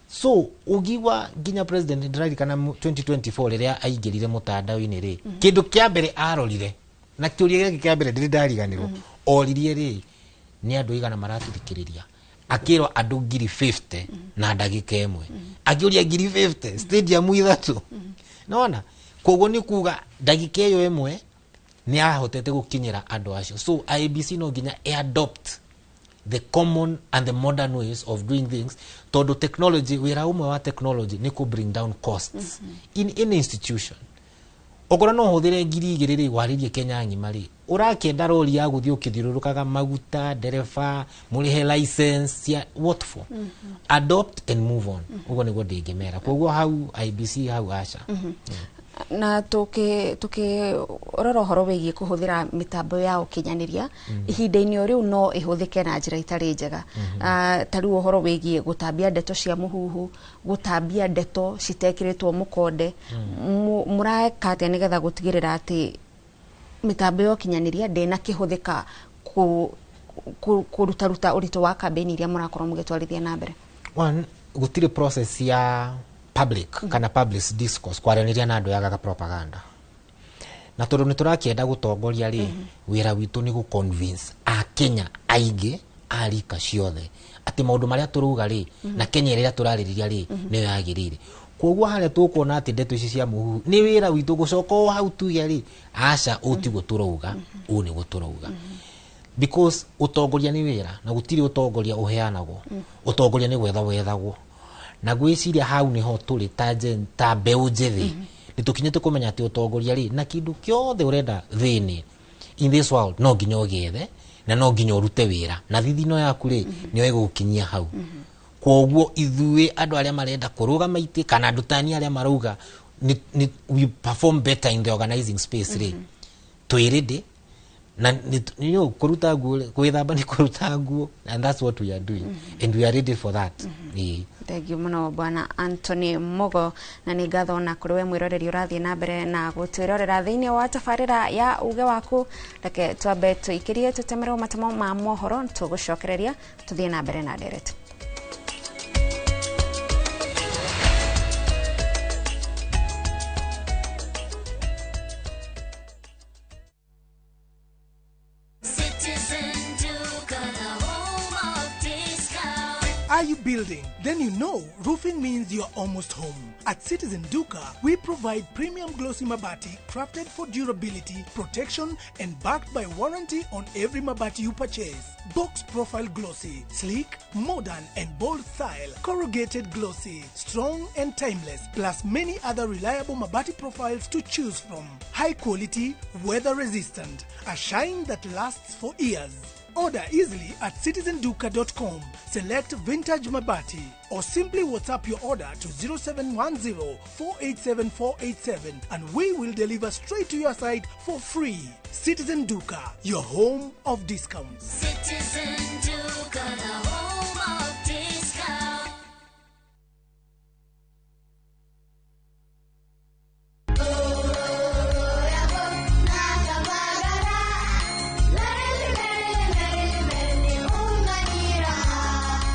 So ũngĩigua nginya president, ndĩraririkana 2024 rĩrĩa aingĩrire mũtandao-inĩ rĩ, kĩndũ kĩa mbere arorire na kĩũria gĩake kĩa mbere ndĩrĩ ndariganĩrwo, oririe rĩ, nĩ andũ aigana maratũthikĩrĩria? Akĩrwo andũ 50,000 na ndagĩka ĩmwe. Akĩũria 50,000 stadium ithatũ nona. Koguo nĩ kuga ndagĩka ĩyo ĩmwe nĩ ahotete gũkinyĩra andũ acio. So IEBC no nginya adopt the common and the modern ways of doing things, tondũ technology, wĩra ũmwe wa technology nĩ kũ bring down costs in any institution. Okorwo no ũhũthĩre 2,000 rĩ warĩrie Kenya ng'ima rĩ, ũrakĩenda rori ya gũthiĩ ũkĩthiũrũrũkaga, maguta, ndereba mũrĩhe license cia what for? Adopt and move on. Ũguo nĩguo ndĩngĩmera. Koguo hau IEBC hau aca. Na tukirora ũhoro wĩgiĩ kũhũthĩra mĩtambo ya ũkinyanĩria, ihinda-inĩ o rĩu no ĩhũthĩke na njĩra itarĩ njega. Ta rĩu ũhoro wĩgiĩ gũtambia ndeto cia mũhuhu, gũtambia ndeto citekĩrĩtwo mũkonde, mũreka atĩa nĩgetha gũtigĩrĩra atĩ mĩtambo ya ũkinyanĩria ndĩnakĩhũthĩka kũrutaruta ũritũ wa kambĩini iria mũrakorwo mũgĩtwarithia na mbere? One, gũtirĩ process ya public kana public discourse, kwaranĩria na andũ yagaga propaganda. Na tondũ nĩ tũrakĩenda gũtongoria rĩ, wĩra witũ nĩ gũ-convince akenya aingĩ a rika ciothe atĩ maũndũ marĩa tũrauga rĩ, na Kenya ĩrĩa tũrarĩrĩria rĩ, nĩyo yagĩrĩire. Koguo harĩa tũkuona atĩ ndeto ici cia mũhuhu, nĩ wĩra witũ gũcoka o hau tuge rĩ, aca, ũũ tiguo tũrauga, ũũ nĩguo tũrauga, because ũtongoria nĩ wĩra na gũtirĩ ũtongoria ũheanagwo. Ũtongoria nĩ gwetha wethagwo, na gwĩciria hau nĩho tũrĩ ta ta mbeũ njĩthĩ. Nĩ tũkinyĩte kũmenya atĩ ũtongoria rĩ, na kĩndũ kĩothe ũrenda thĩinĩ in this world, no nginya ũgĩethe na no nginya ũrute wĩra, na thithino yaku rĩ, nĩyo ĩgũgũkinyia hau. Koguo ithuĩ andũ arĩa marenda kũrũgama itĩ kana andũ tani arĩa marauga we perform better in the organizing space rĩ, twĩ ready na nĩ kũruta nguo, gwĩthamba nĩ kũruta nguo, and that's what we are doing and we are ready for that. Ĩĩ. Thengiũ mũno bwana Anthony Mugo, na nĩ ngatho na kũrĩ we mwĩroreri ũrathiĩ na mbere na gũtwĩrorera thĩinĩ wa tabarĩra ya uge waku. Reke twambe tũikĩrie tũtemerwo matamo ma mohoro, tũgũcokereria tũthiĩ na mbere na ndereti. Citizen Duka, the home of discount. Are you building? Then you know roofing means you're almost home. At Citizen Duka, we provide premium glossy mabati crafted for durability, protection, and backed by warranty on every mabati you purchase. Box profile glossy, sleek, modern, and bold style. Corrugated glossy, strong and timeless, plus many other reliable mabati profiles to choose from. High quality, weather resistant, a shine that lasts for years. Order easily at citizenduka.com. Select Vintage Mabati or simply WhatsApp your order to 0710 487 487 and we will deliver straight to your site for free. Citizen Duka, your home of discounts. Citizen Duka, the home of discount.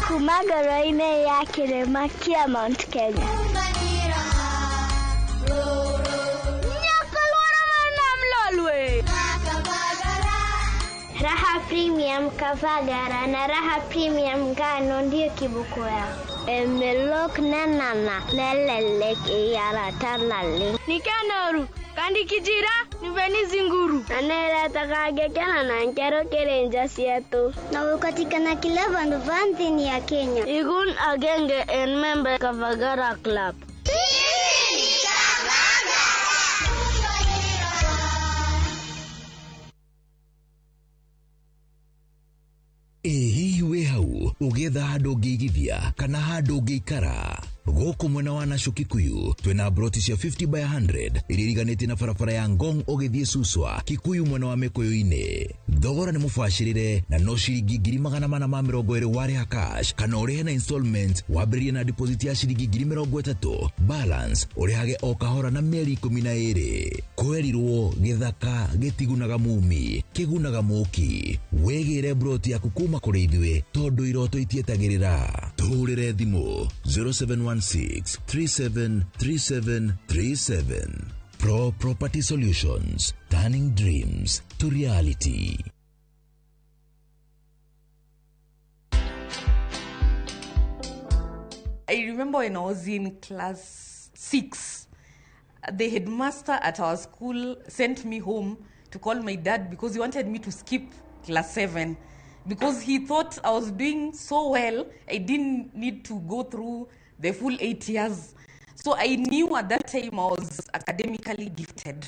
Kuma ngoro-inĩ ya kĩrĩma kĩa Mount Kenya. Raha Premium Kavagara na Raha Premium Ngano ndiyo kiboko yao. Emelok nanana nelelek iyaratalale. Nikanoru kandi kijira niveni zinguru. Aneratakagekena na nkero kerenja sietu. Na ukatikana kila vandu vanthini ya Kenya. Igun agenge en member Kavagara Club. Ĩ hihi wĩ hau ũgĩetha handũ ũngĩigithia kana handũ ũngĩikara? Gũkũ mwena wa Nasho Kikuyu twĩna broti cia 50 by 100 iria iriganĩtie na barabara ya Ngong ũgĩthiĩ Suswa Kikuyu mwena wa Mĩkũyũ-inĩ. Thogora nĩ mũbacĩrĩre na no ciringi 420,000 warĩha cash kana ũrĩhe na installment wambĩrĩrie na deposit ya ciringi 30,000, balance ũrĩhage o kahora na mĩeri 12. Kwerirwo gĩthaka gĩtigunaga mumi kĩgunaga mũki. Wĩgĩre broti yaku kuma kũrĩ ithuĩ tondũ iroto itietagĩrĩra. Tũhũrĩre thimũ 0716 3737 37. Pro Property Solutions, turning dreams to reality. I remember when I was in class 6, the headmaster at our school sent me home to call my dad because he wanted me to skip class 7 because he thought I was doing so well, I didn't need to go through the full 8 years. So I knew at that time I was academically gifted.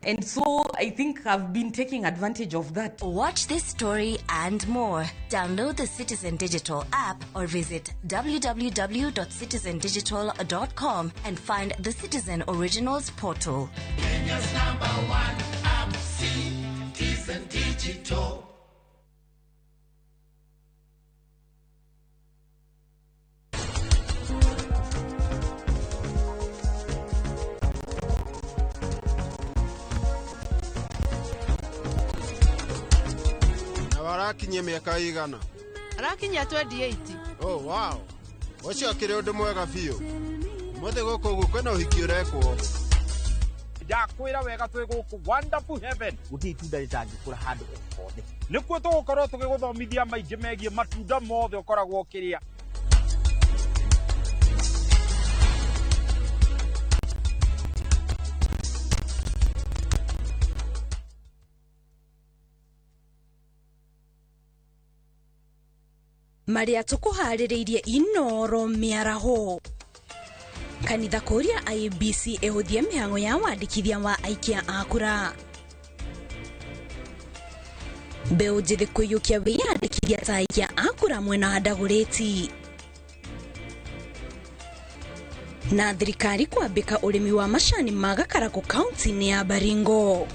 And so I think I've been taking advantage of that. Watch this story and more. Download the Citizen Digital app or visit www.citizendigital.com and find the Citizen Originals portal. Kenya's number one app, Citizen Digital. Arakinyia mĩaka igana? Arakinyia 28. Oh wow, ũcio akĩrĩ ũndũ mwega biũ. Mũthĩ gũkũ ũguo kwĩna ũhiki ũrekwo. Ndakwĩra wega twĩ gũkũ Wonderful Heaven. Gũtirĩ itunda rĩtangĩkũra handũ o hothe. Nĩkuo tũgũkorwo tũgĩgũthomithia maingĩ megiĩ matunda mothe ũkoragwo ũkĩrĩa. Maria tukuharĩrĩirie Inoro mĩaraho. Kanitha kũria IEBC ĩhũthie mĩhang'o ya wandĩkithia wa aikia a kura. Mbeũ njĩthĩ kũiyũkia wĩyandĩkithia ta aikia a kura mwena wa Dagoretti. Na thirikari kwambĩka ũrĩmi wa macani ma gakarakũ kaunti-inĩ ya Baringo.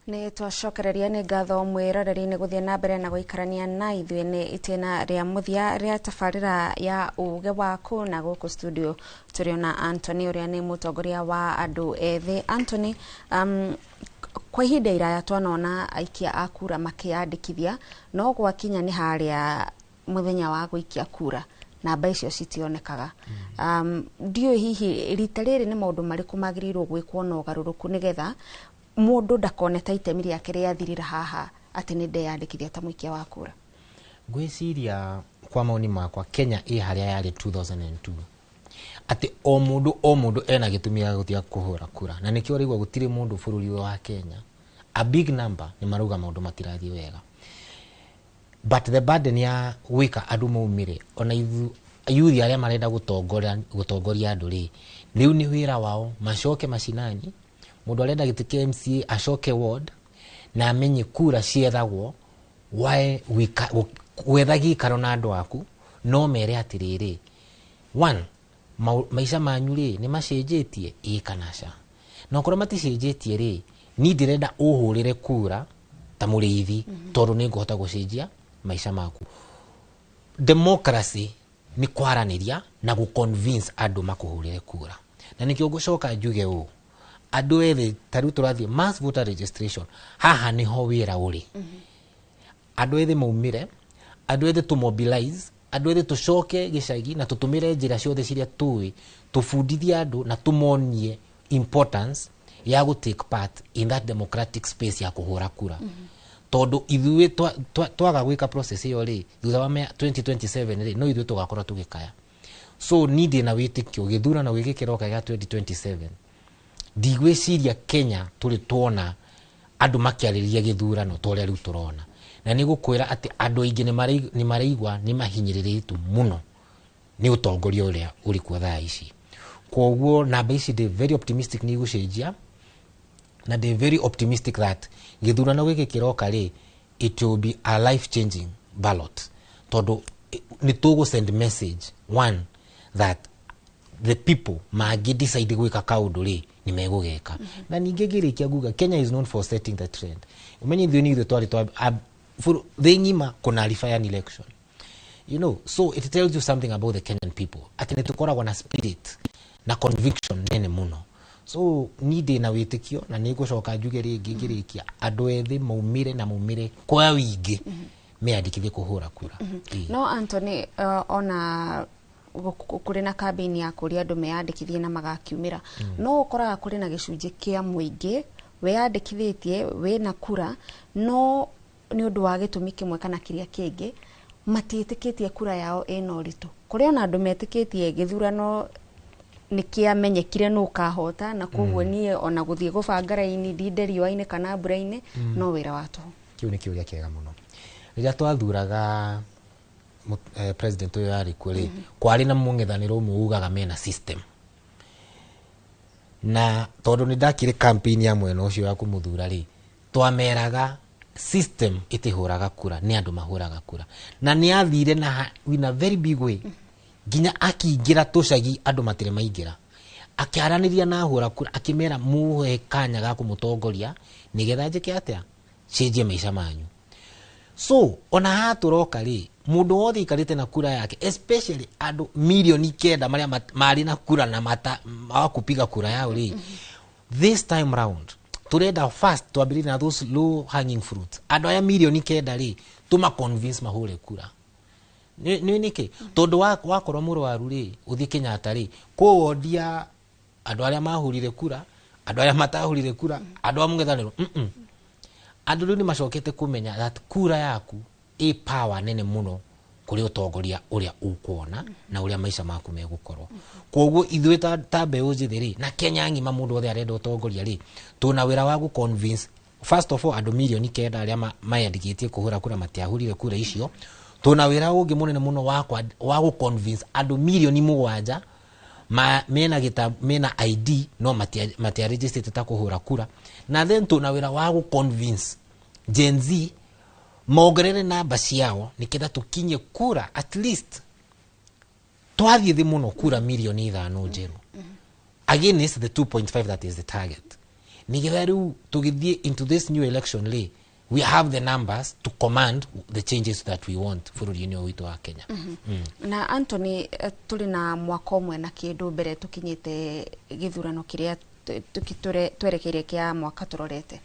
Nĩ twacokereria nĩ ngatho mwĩroreri-inĩ gũthiĩ na mbere na gũikarania na ithuĩ nĩ itĩna rĩa mũthia rĩa tabarĩra ya uge waku na gũkũ studio tũrĩ ona Anthony ũrĩa nĩ mũtongoria wa andũ ethĩ. Anthony, kwa ihinda iraya twanona aikia a kura makĩyandĩkithia no gwakinya nĩ harĩa mũthenya wa gũikia kura namba icio citionekaga. Ndiũĩ hihi rita rĩrĩ nĩ maũndũ marĩkũ magĩrĩirwo gwĩkwo na ũgarũrũku nĩgetha mundu ndakone ta itemi rĩake rĩathirĩra haha atĩ nĩ ndeyandĩkithia ta mũikia wa kura. Ngwĩciria kwa maoni makwa Kenya ĩ harĩa yarĩ 2002 atĩ o mũndũ ena gĩtũmi gĩa gũtiga kũhũra kura, na nĩkĩo ũraigua gũtirĩ mũndũ bũrũri ũyũ wa Kenya, a big number nĩ marauga maũndũ matirathiĩ wega, but the burden ya gwĩka andũ maumĩre ona yuthi arĩa marenda gũtongoria andũ rĩ, rĩu nĩ wĩra wao macoke macinani. Mundu arenda gĩtĩ kĩa MCA acoke ward na amenye kura ciethagwo wae gwetha gĩikaro na andũ aku, no mere atĩrĩrĩ, one, maica manyu rĩ nĩ macenjetie ĩ kana ca, na okorwo maticenjetie rĩ, ni ndĩrenda ũhũrĩre kura ta mũrĩithi tondũ nĩ ngũhota gũcenjia maica maku. Democracy nĩ kwaranĩria na gũ-convince andũ makũhũrĩre kura, na nĩkĩo ngũcoka njuge ũũ, andũ ethĩ ta rĩu tũrathiĩ mass voter registration, haha nĩho wĩra ũrĩ. Andũ ethĩ maumĩre, andũ ethĩ tũ-mobilize, andũ ethĩ tũcoke gĩcagi na tũtũmĩre njĩra ciothe ciria tũĩ, tũbundithie andũ na tũmonie importance ya gũ take part in that democratic space ya kũhũra kura. Tondũ ithuĩ twaga gwĩka process ĩyo rĩ, thutha wa 2027 rĩ, no ithuĩ tũgakorwo tũgĩkaya. So niĩ ndĩna wĩtĩkio gĩthurano gĩkĩ kĩroka gĩa 2027 ndigwĩciria Kenya tũrĩ tuona andũ makĩarĩrĩria gĩthurano ta ũrĩa rĩu tũrona, na nĩ gũkwĩra atĩ andũ aingĩ nĩ maraigua nĩ mahinyĩrĩrĩtwo mũno nĩ ũtongoria ũrĩa ũrĩ kuo thaa ici. Koguo namba ici ndĩ very optimistic nĩ igũcenjia, Na ndĩ very optimistic that gĩthurano gĩkĩ kĩroka rĩ, it will be a life changing ballot, tondũ nĩ tũgũ send message one that the people mangĩ decide gwĩka kaũndũ rĩ, nĩ megũgeka. Na ningĩ ngĩrĩkia nguga, Kenya is known for setting the trend. Ũmenye ithuĩ nĩ ithuĩ twarĩ twa thĩ ng'ima kũnarify an election. So it tells you something about the Kenyan people, atĩ nĩ tũkoragwo na spirit na conviction nene mũno. So ni ndĩ na wĩtĩkio, na nĩ ngũcoka njuge rĩngĩ ngĩrĩkia, andũ ethĩ maumĩre na maumĩre kwa wingĩ meyandĩkithie kũhũra kura. Ĩĩ. No Anthony, ona kũrĩ na kambĩini ya kũria andũ meyandĩkithie na magakiumĩra, no ũkoraga kũrĩ na gĩcunjĩ kĩa mũingĩ wĩyandĩkithĩtie wĩna kura, no nĩ ũndũ wa gĩtũmi kĩmwe kana kĩrĩa kĩngĩ matiĩtĩkĩtie kura yao ĩna ũritũ. Kũrĩ ona andũ metĩkĩtie gĩthurano nĩ kĩamenyekire nũ ũkahota, na koguo niĩ ona gũthiĩ gũbanga raini ndinde riũa-inĩ kana mbura-inĩ no wĩra wa tũhũ. Kĩu nĩ kĩũria kĩega mũno. Rĩrĩa twathuraga president ũyũ arĩ kuo rĩ, kwarĩ na mũng'ethanĩro ũmwe ugaga mena system, na tondũ nĩ ndakĩrĩ campaign ya mwena ũcio ya kũmũthura rĩ, twameraga system ĩtĩhũraga kura, nĩ andũ mahũraga kura. Na nĩ athire na in a very big way nginya akĩingĩra tũcagi andũ matirĩ maingĩra, akĩaranĩria na ahũra kura, akĩmera muhe kanya ga kũmũtongoria nĩgetha njĩke atĩa, cenjie maica manyu. So ona haha tũroka rĩ, mũndũ wothe ikarĩte na kura yake, especially andũ 9 milioni marĩa marĩ na kura na mata hawakupiga kura yao rĩ, this time round turenda first twambĩrĩrie na those low hanging fruits. Andũ aya 9 milioni rĩ, tũma convince mahũre kura. Nĩ nĩkĩ? Tondũ wakorwo mũrwaru rĩ, ũthiĩ Kenyatta rĩ, kũ ward ya andũ arĩa mahũrire kura, andũ arĩa matahũrire kura, andũ a mũng'ethanĩro, Andũ rĩu nĩ macokete kũmenya that kura yaku ĩ power nene mũno kũrĩ ũtongoria ũrĩa ũkuona na ũrĩa maica maku megũkorwo. Koguo ithuĩ ta mbeũ njĩthĩ rĩ, na Kenya ng'ima mũndũ wothe arenda ũtongoria rĩ, tũna wĩra wa gũ convince first of all andũ 9 milioni arĩa meyandĩkĩtie kũhũra kura matiahũrire kura icio. Tũna wĩra ũngĩ mũnene mũno wa gũ convince andũ 7 milioni ma, mena gĩta mena ID no matiaregistrĩte ta kũhũra kura. Na then tũna wĩra wa gũ convince Gen Z mongerere namba ciao nĩgetha tũkinye kura at least twathiĩ thĩ mũno kura 5 milioni njerũ against the 2.5 that is the target, nĩgetha rĩu tũgĩthiĩ into this new election rĩ, we have the numbers to command the changes that we want bũrũri-inĩ ũyũ witũ wa Kenya. Na Anthony, tũrĩ na mwaka ũmwe na kĩndũ mbere tũkinyĩte gĩthurano kĩrĩa twerekeire kĩa mwaka tũrorete.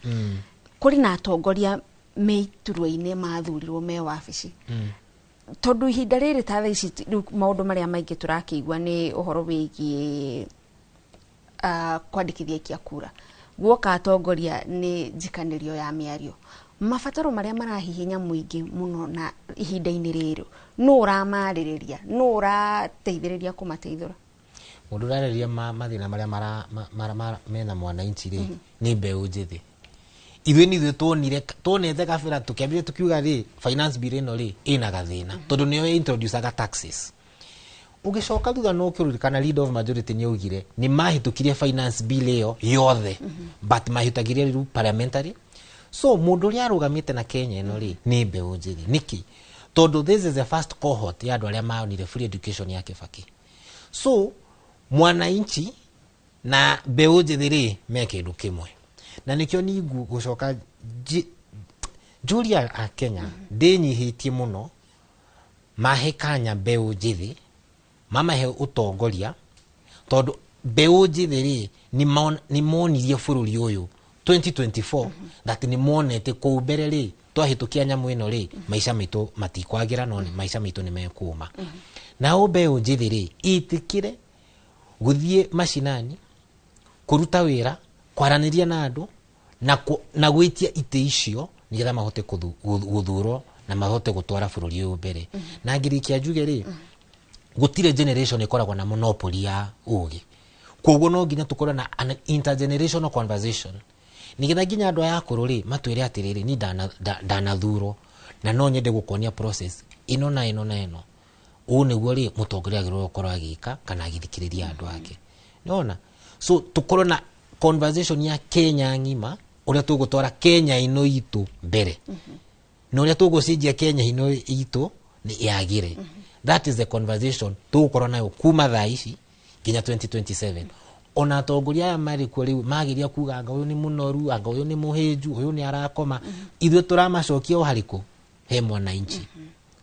Kũrĩ na atongoria me iturwa-inĩ mathurirwo me wabici, tondũ ihinda rĩrĩ ta thaa ici rĩu maũndũ marĩa maingĩ tũrakĩigua nĩ ũhoro wĩgiĩ kwandĩkithia aikia kura. Guoka atongoria nĩ njikanĩrio ya mĩario, mabataro marĩa marahihinya mũingĩ mũno na ihinda-inĩ rĩrĩ, nũ ũramarĩrĩria, nũ ũrateithĩrĩria kũmateithũra? Mũndũ ũrarĩrĩria mathĩna marĩa mena mwananchi rĩ, nĩ mbeũ njĩthĩ. Ithuĩ nĩ ithuĩ tuonire tuonete kabira tũkĩambire tukiuga rĩ, finance bill ĩno rĩ ĩna gathĩna, tondũ nĩyo introducaga taxes. Ũgĩcoka thutha no ũkĩririkana leader of majority nĩ augire nĩ mahĩtũkirie finance bill ĩyo yothe, but mahĩtũkirie rĩu parliamentary. So mũndũ ũrĩa arũgamĩte na Kenya ĩno rĩ, nĩ mbeũ njĩthĩ. Nĩkĩ? Tondũ this is the first cohort ya andũ arĩa maonire free education ya Kibaki. So mwananchi na mbeũ njĩthĩ rĩ, me kĩndũ kĩmwe, na nĩkĩo ni gũcoka njũria a Kenya ndĩnyihĩtie mũno mahe kanya mbeũ njĩthĩ, mamahe ũtongoria, tondũ mbeũ njĩthĩ rĩ, nĩ monirie bũrũri ũyũ 2024 that nĩ monete kũu mbere rĩ, twahĩtũkia nyamũ ĩno rĩ, maica maitũ matikwagĩra, no maica maitũ nĩ mekũma. Nao mbeũ njĩthĩ rĩ, ĩtĩkĩre gũthiĩ macinani kũruta wĩra, kwaranĩria na andũ na gwĩtia itĩ icio nĩgetha mahote gũthurwo na mahote gũtwara bũrũri ũyũ mbere. Na ngĩrĩkia njuge rĩ, gũtirĩ generation ĩkoragwo na monopoly ya ũgĩ, koguo no nginya tũkorwo na an intergenerational conversation nĩgetha nginya andũ aya akũrũ rĩ matwĩre atĩrĩrĩ, ni ndanathurwo na no nyende gũkuonia process ĩno na ĩno na ĩno, ũũ nĩguo rĩ mũtongoria agĩrĩirwo gũkorwo agĩka kana agĩthikĩrĩria andũ ake. Nĩwona? So tũkorwo na Conversation ya Kenya ng'ima, ũrĩa tũgũtwara Kenya ĩno itũ mbere na ũrĩa tũgũcenjia Kenya ĩno itũ nĩ yagĩre. That is the conversation tũgũkorwo nayo kuma thaa ici nginya 2027. Ona atongoria aya marĩ kuo rĩu mageria kuga anga ũyũ nĩ mũnoru, anga ũyũ nĩ mũhĩnju, ũyũ nĩ arakoma, ithuĩ tũramacokia o harĩkũ? He mwananchi.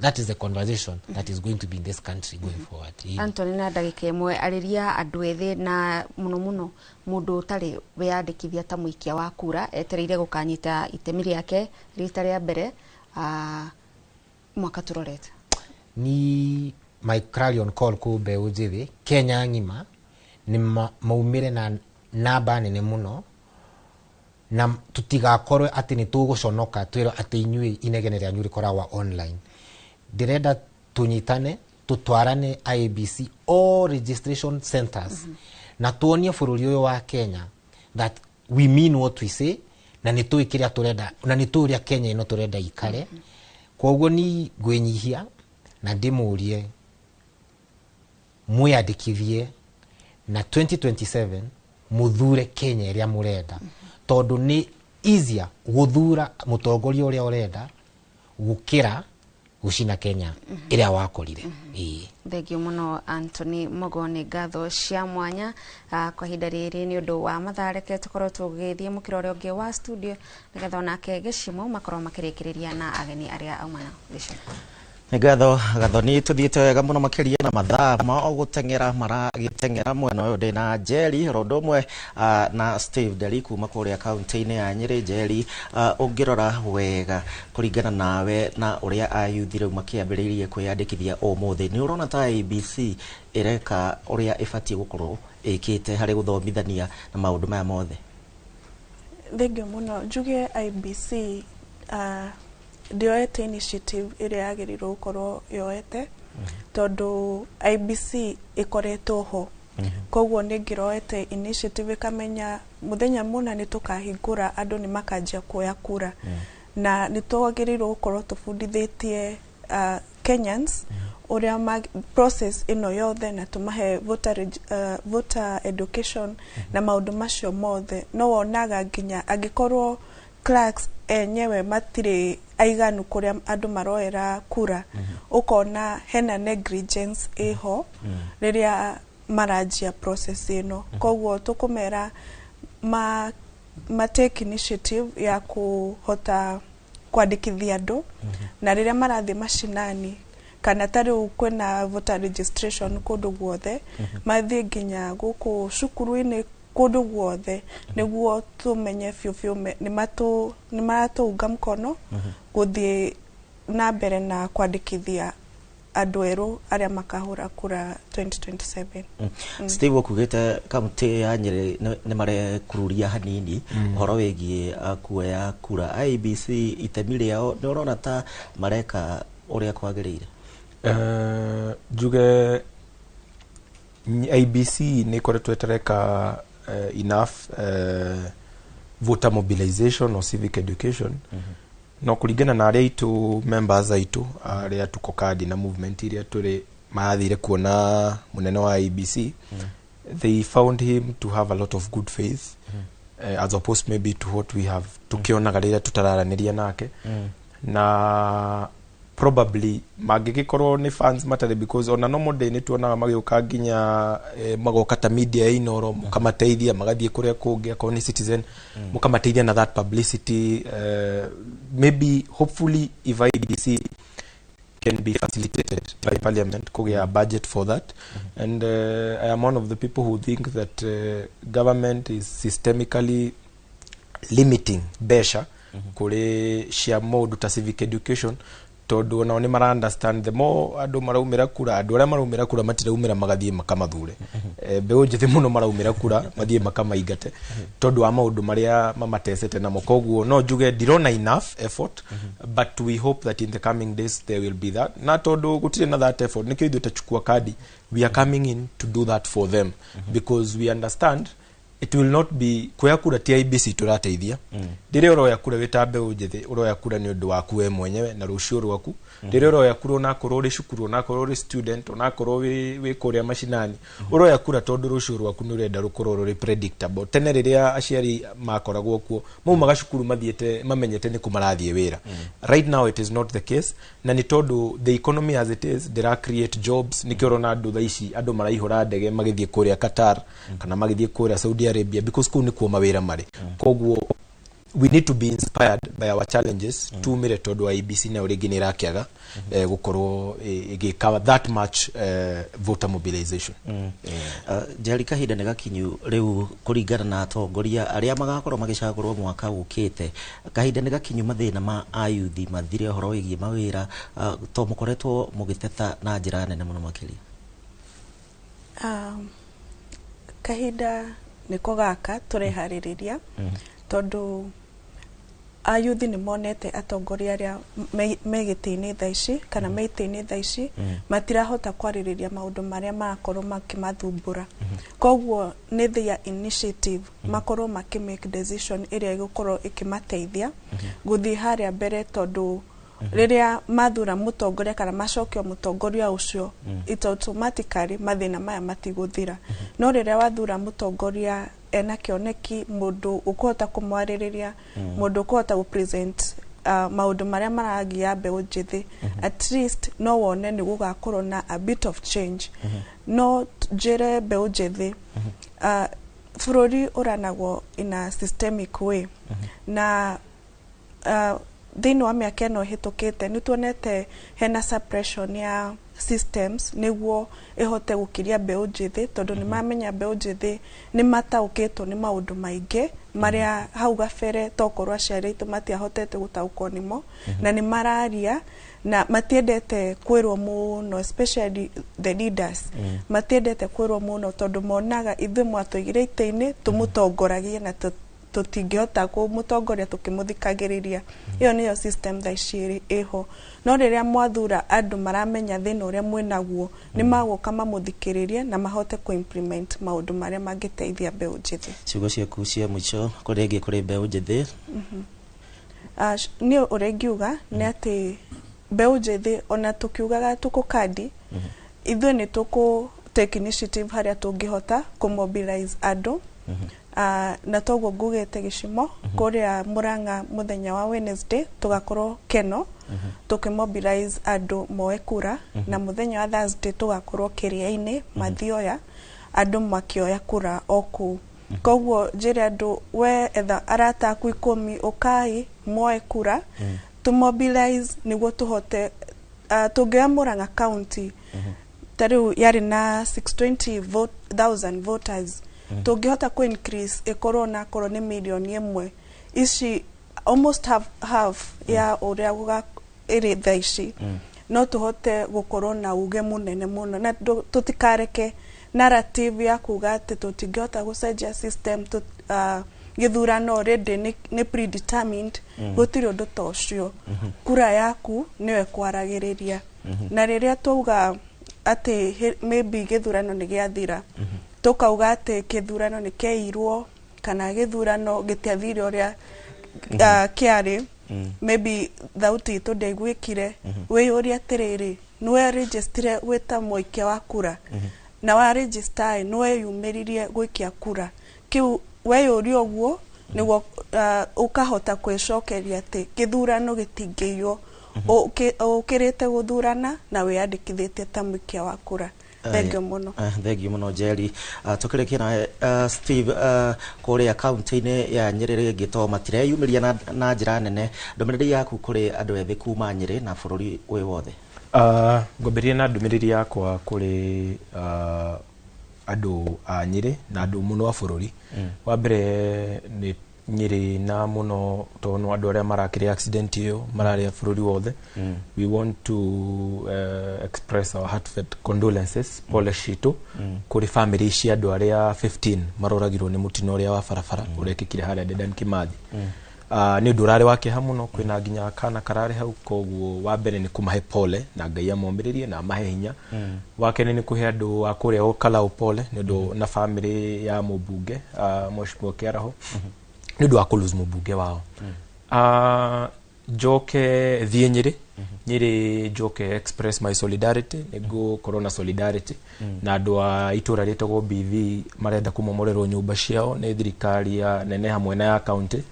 That is the conversation that is going to be in this country going forward. Anthony, na ndagĩka ĩmwe, arĩria andũ ethĩ na mũno mũno mũndũ ũtarĩ weyandĩkithia ta mũikia wa kura, etereire gũkanyita itemi rĩake rita rĩa mbere mwaka tũrorete. Ni my clarion call kũ mbeũ njĩthĩ Kenya ng'ima nĩ maumĩre na namba nene mũno, na tutigakorwe atĩ nĩ tũgũconoka twĩrwo atĩ inyuĩ inegene rĩanyu rĩkoragwo online. Ndĩrenda tũnyitane, tũtwarane IEBC all registration centers na tuonie bũrũri ũyũ wa Kenya that we mean what we say, na nĩ tũĩ kĩrĩa tũrenda na nĩ tũĩ ũrĩa Kenya ĩno tũrenda ikare. Koguo ni ngwĩnyihia na ndĩmũrie mwĩyandĩkithie na 2027 mũthure Kenya ĩrĩa mũrenda, tondũ nĩ easier gũthura mũtongoria ũrĩa ũrenda gũkĩra gũcina Kenya ĩrĩa wakorire. Ĩĩ. Thengio mũno, Anthony Mugo, nĩ ngatho cia mwanya kwa ihinda rĩrĩ. Nĩ ũndũ wa mathaa, reke tũkorwo tũgĩthiĩ mũkĩra ũrĩa ũngĩ wa studio nĩgetha onake Gĩcimo makorwo makĩrĩkĩrĩria na ageni arĩa auma nao. Gĩcimo. Nĩ ngatho, Gathoni. Tũthiĩte wega mũno makĩria na mathaa ma gũteng'era maragĩteng'era. Mwena ũyũ ndĩ na Njeri ro ũndũ ũmwe na Steve Nderi kuma kũrĩa kaunti-inĩ ya Nyĩrĩ. Njeri, ũngĩrora wega kũringana nawe na ũrĩa ayuthi rĩu makĩambĩrĩirie kwĩyandĩkithia ũmũthĩ, nĩ ũrona ta IEBC ĩreka ũrĩa ĩbatiĩ gũkorwo ĩkĩte harĩ gũthomithania na maũndũ maya mothe? Thengio mũno. Njuge IEBC ndĩoete initiative ĩrĩa yagĩrĩirwo gũkorwo yoete, tondũ IEBC ĩkoretwo ho, koguo nĩ ĩngĩroete initiative ĩkamenya mũthenya mũna nĩ tũkahingũra, andũ nĩ makanjia kuoya kura, na nĩ twagĩrĩirwo gũkorwo tũbundithĩtie Kenyans ũrĩa process ĩno yothe na tũmahe voter education na maũndũ macio mothe. No wonaga nginya angĩkorwo clerks enyewe matirĩ aiganu kũrĩa andũ maroera kura, ũkona hena negligence ĩho rĩrĩa maranjia process ĩno. Koguo tũkũmera ma take initiative ya kũhota kwandĩkithia andũ, na rĩrĩa marathiĩ macinani kana ta rĩu kwĩna voter registration kũndũ guothe, mathiĩ nginya gũkũ cukuru-inĩ, kũndũ guothe, nĩguo tũmenye biũ biũ nĩ maratũunga mkono gũthiĩ na mbere na kwandĩkithia andũ erũ arĩa makahũra kura 2027. Steve, ũkugĩte kaunti ya Nyĩrĩ nĩ marekururia hanini ũhoro wĩgiĩ kuoya kura. IEBC itemi rĩao nĩ ũrona ta mareka ũrĩa kwagĩrĩire? Njuge IEBC nĩ ĩkoretwo ĩtareka enough voter mobilization or civic education, no kũringana na arĩa aitũ, members aitũ arĩa tuko kadi na movement iria tũrĩ, marathire kuona mũnene wa IEBC, they found him to have a lot of good faith, as opposed maybe to what we have tukionaga rĩrĩa tutararanĩria nake. Na probably mangĩgĩkorwo nĩ fans matarĩ, because ona no day nĩ tuonaga magĩũka nginya magoka ta media ya Inoro, mũkamateithia, magathiĩ kũrĩa kũngĩ, akorwo nĩ Citizen, mũkamateithia na that publicity. Maybe hopefully if IEBC can be facilitated by parliament kũgĩa budget for that. And I am one of the people who think that government is systemically limiting mbeca kũrĩ cia maũndũ ta civic education, tondũ onao nĩ mara understand the more andũ maraumĩra kura, andũ arĩa maraumĩra kura matiraumĩra magathiĩ makamathure. Mbeũ njĩthĩ mũno maraumĩra kura mathiĩ makamaingate tondũ wa maũndũ marĩa mamatecete namo. Koguo no njuge ndirona enough effort, but we hope that in the coming days there will be that. Na tondũ gũtirĩ na that effort, nĩkĩo ithuĩ tachukua kadi, we are coming in to do that for them, because we understand It will not be kuoya kura ti IEBC tũrateithia. Rĩrĩa ũroya kura wĩ ta mbeũ njĩthĩ, ũroya kura nĩ ũndũ waku we mwenyewe na rũciũ rwaku. Rĩrĩa ũroya kura, onakorwo ũrĩ cukuru, onakorwo ũrĩ student, onakorwo wĩ kũrĩa macinani, ũroya kura tondũ rũciũ rwaku nĩ ũrenda rũkorwo rũrĩ predictable. Tene rĩrĩa aciari makoragwo kuo, maumaga cukuru mathiĩte mamenyete nĩ kũ marathiĩ wĩra. Right now it is not the case, na nĩ tondũ the economy as it is ndĩra create jobs. Nĩkĩo ũrona andũ thaa ici andũ maraihũra ndege magĩthiĩ kũrĩa Qatar kana magĩthiĩ kũrĩa Saudi Arabia, because kũu nĩkuo mawĩra marĩ. Koguo we need to be inspired by our challenges, tumire tondũ IEBC nayo rĩngĩ nĩ ĩrakĩaga gũkorwo ĩgĩka that much voter mobilization. Njeri, kahinda nĩ gakinyu rĩu kũringana na atongoria arĩa magakorwo magĩcagũrwo mwaka ũkĩte, kahinda nĩ gakinyu mathĩna ma ayuthi mathire, ũhoro wĩgiĩ mawĩra, to mũkoretwo mũgĩteta na njĩra nene mũno makĩria? Kahinda nĩko gaka tũreharĩrĩria, tondũ ayuthi nĩ monete atongoria arĩa me gĩtĩ-inĩ thaa ici kana me itĩ-inĩ thaa ici matirahota kwarĩrĩria maũndũ marĩa marakorwo makĩmathumbũra. Koguo nĩ their initiative makorwo makĩ make decision ĩrĩa ĩgũkorwo ĩkĩmateithia gũthiĩ harĩa mbere, tondũ rĩrĩa mathura mũtongoria kana macokio mũtongoria ũcio, it automatically mathĩna maya matigũthira. No rĩrĩa wathura mũtongoria ena kĩoneki, mũndũ ũkũhota kũmwarĩrĩria, mũndũ ũkũhota gũ present maũndũ marĩa maragia mbeũ njĩthĩ, at least no wone nĩ gũgakorwo na a bit of change. No njĩre mbeũ njĩthĩ, bũrũri ũranagwo in a systemic way, na thĩinĩ wa mĩaka ĩno ĩhĩtũkĩte nĩ tuonete hena suppression ya systems nĩguo ĩhote gũkiria mbeũ njĩthĩ, tondũ nĩ mamenya mbeũ njĩthĩ nĩ mataũkĩtwo nĩ maũndũ maingĩ marĩa hau gabere tokorwo aciari aitũ matiahotete gũtaũkwo nĩmo, na nĩ mararia na matiendete kwĩrwo mũno, especially the leaders. Matiendete kwĩrwo mũno tondũ monaga ithuĩ mwatũigire itĩ-inĩ tũmũtongoragie na tũtingĩhota kũmũtongoria tũkĩmũthikagĩrĩria. Ĩyo nĩyo system thaa ici ĩho. No rĩrĩa mwathura andũ maramenya thĩna ũrĩa mwĩnaguo, nĩ magũka mamũthikĩrĩrie na mahote kũ-implement maũndũ marĩa mangĩteithia mbeũ njĩthĩ. Ciugo ciaku cia mũico kũrĩ ĩngĩ kũrĩ mbeũ njĩthĩ? Niĩ ũrĩa ingiuga nĩ atĩ mbeũ njĩthĩ, ona tũkiugaga tũkũ kandi, ithuĩ nĩ tũkũ take initiative harĩa tũngĩhota kũ-mobilize andũ. Na toguo ngugĩte gĩcimo kũrĩa Murang'a mũthenya wa Wednesday tũgakorwo Keno tũkĩmobilize andũ moe kura, na mũthenya wa Thursday tũgakorwo Kĩrĩa-inĩ Mathioya andũ makĩoya kura o kũu. Koguo njĩre andũ, we etha arata aku 10, ũkai moe kura, tũmobilize nĩguo tũhote tũngĩoya Murang'a County ta rĩu yarĩ na 620 vote, thousand voters, tũngĩhota kũ increase ĩkorwo nakorwo nĩ mirioni 1, ici almost half ya ũrĩa ĩrĩ thaa ici, no tũhote gũkorwo na uge mũnene mũno, na tũtikareke narrative ya kuga atĩ tũtingĩhota gũcenjia system, gĩthurano already nĩ predetermined. Gũtirĩ ũndũ ta ũcio. Kura yaku nĩyo ĩkwaragĩrĩria, na rĩrĩa twauga atĩ maybe gĩthurano nĩ gĩathira, tũkauga atĩ kĩthurano nĩ kĩairwo kana gĩthurano gĩtiathire ũrĩa kĩarĩ, maybe thauti itũ ndĩaiguĩkire, wĩyũrie atĩrĩrĩ, nĩwe registire wĩta mũikia wa kura, na wa register ĩ nĩwe yumĩririe gũikia kura kĩu? Weyũria ũguo nĩguo ũkahota kwĩcokeria atĩ gĩthurano gĩtingĩiywo ũkĩrĩte gũthurana na wĩyandĩkithĩtie ta mũikia wa kura. Thank you mũno. Thank you mũno, Njeri. Tũkĩrĩkia na Steve, kũrĩa kaunti-inĩ ya Nyĩrĩ rĩngĩ to matireyumĩria na njĩra nene, ndũmĩrĩri yaku kũrĩ andũ ethĩ kuma Nyĩrĩ na bũrũri wĩ wothe? Ngwambĩrĩria na ndũmĩrĩri yakwa kũrĩ andũ a Nyĩrĩ na andũ mũno a bũrũri. Wa mbere nĩ Nyĩrĩ na mũno tondũ andũ arĩa marakĩrĩ accident ĩyo mararĩa bũrũri wothe. We want to express our heartfelt condolences, pole citũ kũrĩ family cia andũ arĩa 15 maroragirwo nĩ mũtino ũrĩa wa barabara ũrekĩkire harĩa Dedan Kimathi. Nĩ ũndũ ũrarĩ wa kĩeha mũno, kwĩna nginya kana kararĩ hau. Koguo wa mbere nĩ kũmahe pole na Ngai amomĩrĩrie na amahe hinya. Wa kerĩ nĩ kũhe andũ a kũrĩa Olkalou pole nĩ ũndũ na famĩlĩ ya mũmbunge, Mheshimiwa Kĩaraho, nĩ ũndũ wa kũ lose mũmbunge wao. Njoke thiĩ Nyĩrĩ. Nyĩrĩ njoke express my solidarity, nĩ ngũkorwo na solidarity na andũ a itũra rĩtagwo BV marenda kũmomorerwo nyũmba ciao nĩ thirikari ya nene hamwe na ya county,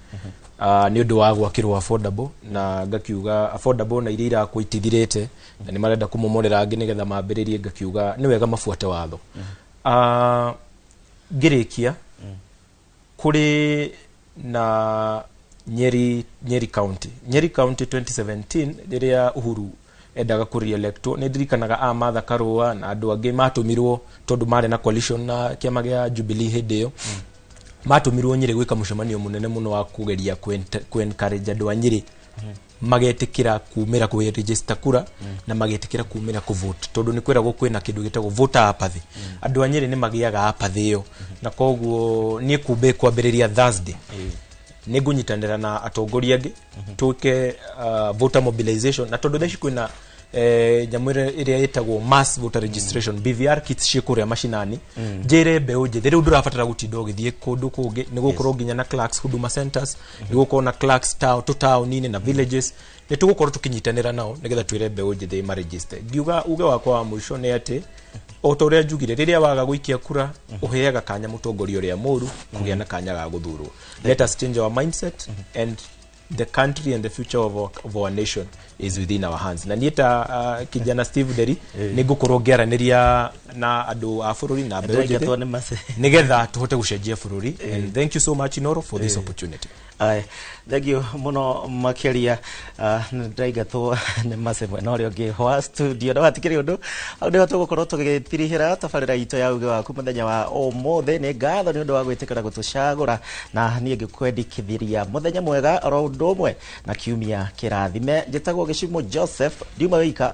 nĩ ũndũ wa gwakĩrwo affordable, na ngakiuga affordable na iria irakwo itithirĩte na nĩ marenda kũmomorera angĩ nĩgetha mambĩrĩrie, ngakiuga nĩ wega mabuate watho. Ngĩrĩkia kũrĩ na Nyeri, Nyeri County, Nyeri County 2017 rĩrĩa Uhuru endaga kũ re-electwo, nĩ ndirikanaga a Martha Karũa na andũ angĩ matũmirwo tondũ marĩ na coalition na kĩama gĩa Jubilee hĩndĩ ĩyo, matũmirwo Nyĩrĩ gwĩka mũcemanio mũnene mũno wa kũgeria kũ encourage andũ a Nyĩrĩ magetĩkĩra kumĩra kũ register kura na magetĩkĩra kumĩra kũ vote, tondũ nĩ kwĩragwo kwĩna kĩndũ gĩtagwo voter apathy. Andũ a Nyĩrĩ nĩ magĩaga apathy ĩyo, na koguo niĩ kumbe kwambĩrĩria Thursday nĩ ngũnyitanĩra na atongoria angĩ twĩke voter mobilization, na tondũ thaa ici kwĩna nyamũ ĩrĩa ĩtagwo mass voter registration, BVR kits ciĩ kũrĩa macinani. Njĩre mbeũ njĩthĩ rĩu ndũrabatara gũtinda ũgĩthiĩ kũndũ kũngĩ, nĩ gũkorwo nginya na clerks Huduma centers, nĩ gũkorwo na clerks tũtaũni-inĩ na villages, nĩ tũgũkorwo tũkĩnyitanĩra nao nĩgetha twĩre mbeũ njĩthĩ maregister. Ngiuga uge wakwa wa mũico nĩ atĩ o ta ũrĩa njugire, rĩrĩa waga gũikia kura ũheaga kanya mũtongoria ũrĩa mũru kũgĩa na kanya ga gũthurwo. Let us change our mindset and the country and the future of our nation is within our hands. Na niĩ ta kijana Steve Nderi nĩ ngũkorwo ngĩaranĩria na andũ a bũrũri na mbeũ Ndĩraingatwo njĩthĩ nĩ mace. nĩgetha tũhote gũcenjia bũrũri. And thank you so much, Inoro, for this opportunity. Aye, thank you muno makiria. Nĩndĩraingatwo nĩ mace mwena ũrĩa ũngĩ wa studio, no hatikĩrĩ ũndũ. Hau nĩho tũgũkorwo tũgĩtirihĩra tabarĩra itũ ya uge waku mũthenya wa ũmũthĩ. Nĩ ngatho nĩ ũndũ wa gwĩtĩkĩra gũtũcagũra, na niĩ ngĩkwendekithĩria mũthenya mwega oro ũndũ ũmwe na kiumia kĩrathime. Njĩtagwo Gĩcumo Joseph, ndiuma wĩika.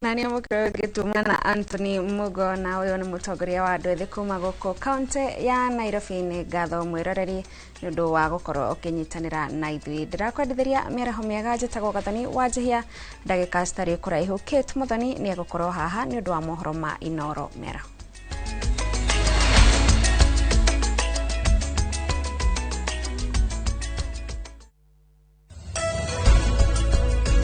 Na nĩ mũkorwo ngĩtuma na Anthony Mugo, na ũyũ nĩ mũtongoria wa andũ ethĩ kuma gũkũ kaunti ya Nairobi. Nĩ ngatho mwĩroreri nĩ ũndũ wa gũkorwo ũkĩnyitanĩra na ithuĩ. Ndĩrakwendithĩria mĩaraho mĩega. Njĩtagwo Gathoni Wanjihia. Ndagĩka citarĩ kũraihu Kate Muthoni nĩ egũkorwo haha nĩ ũndũ wa mohoro ma Inoro mĩaraho.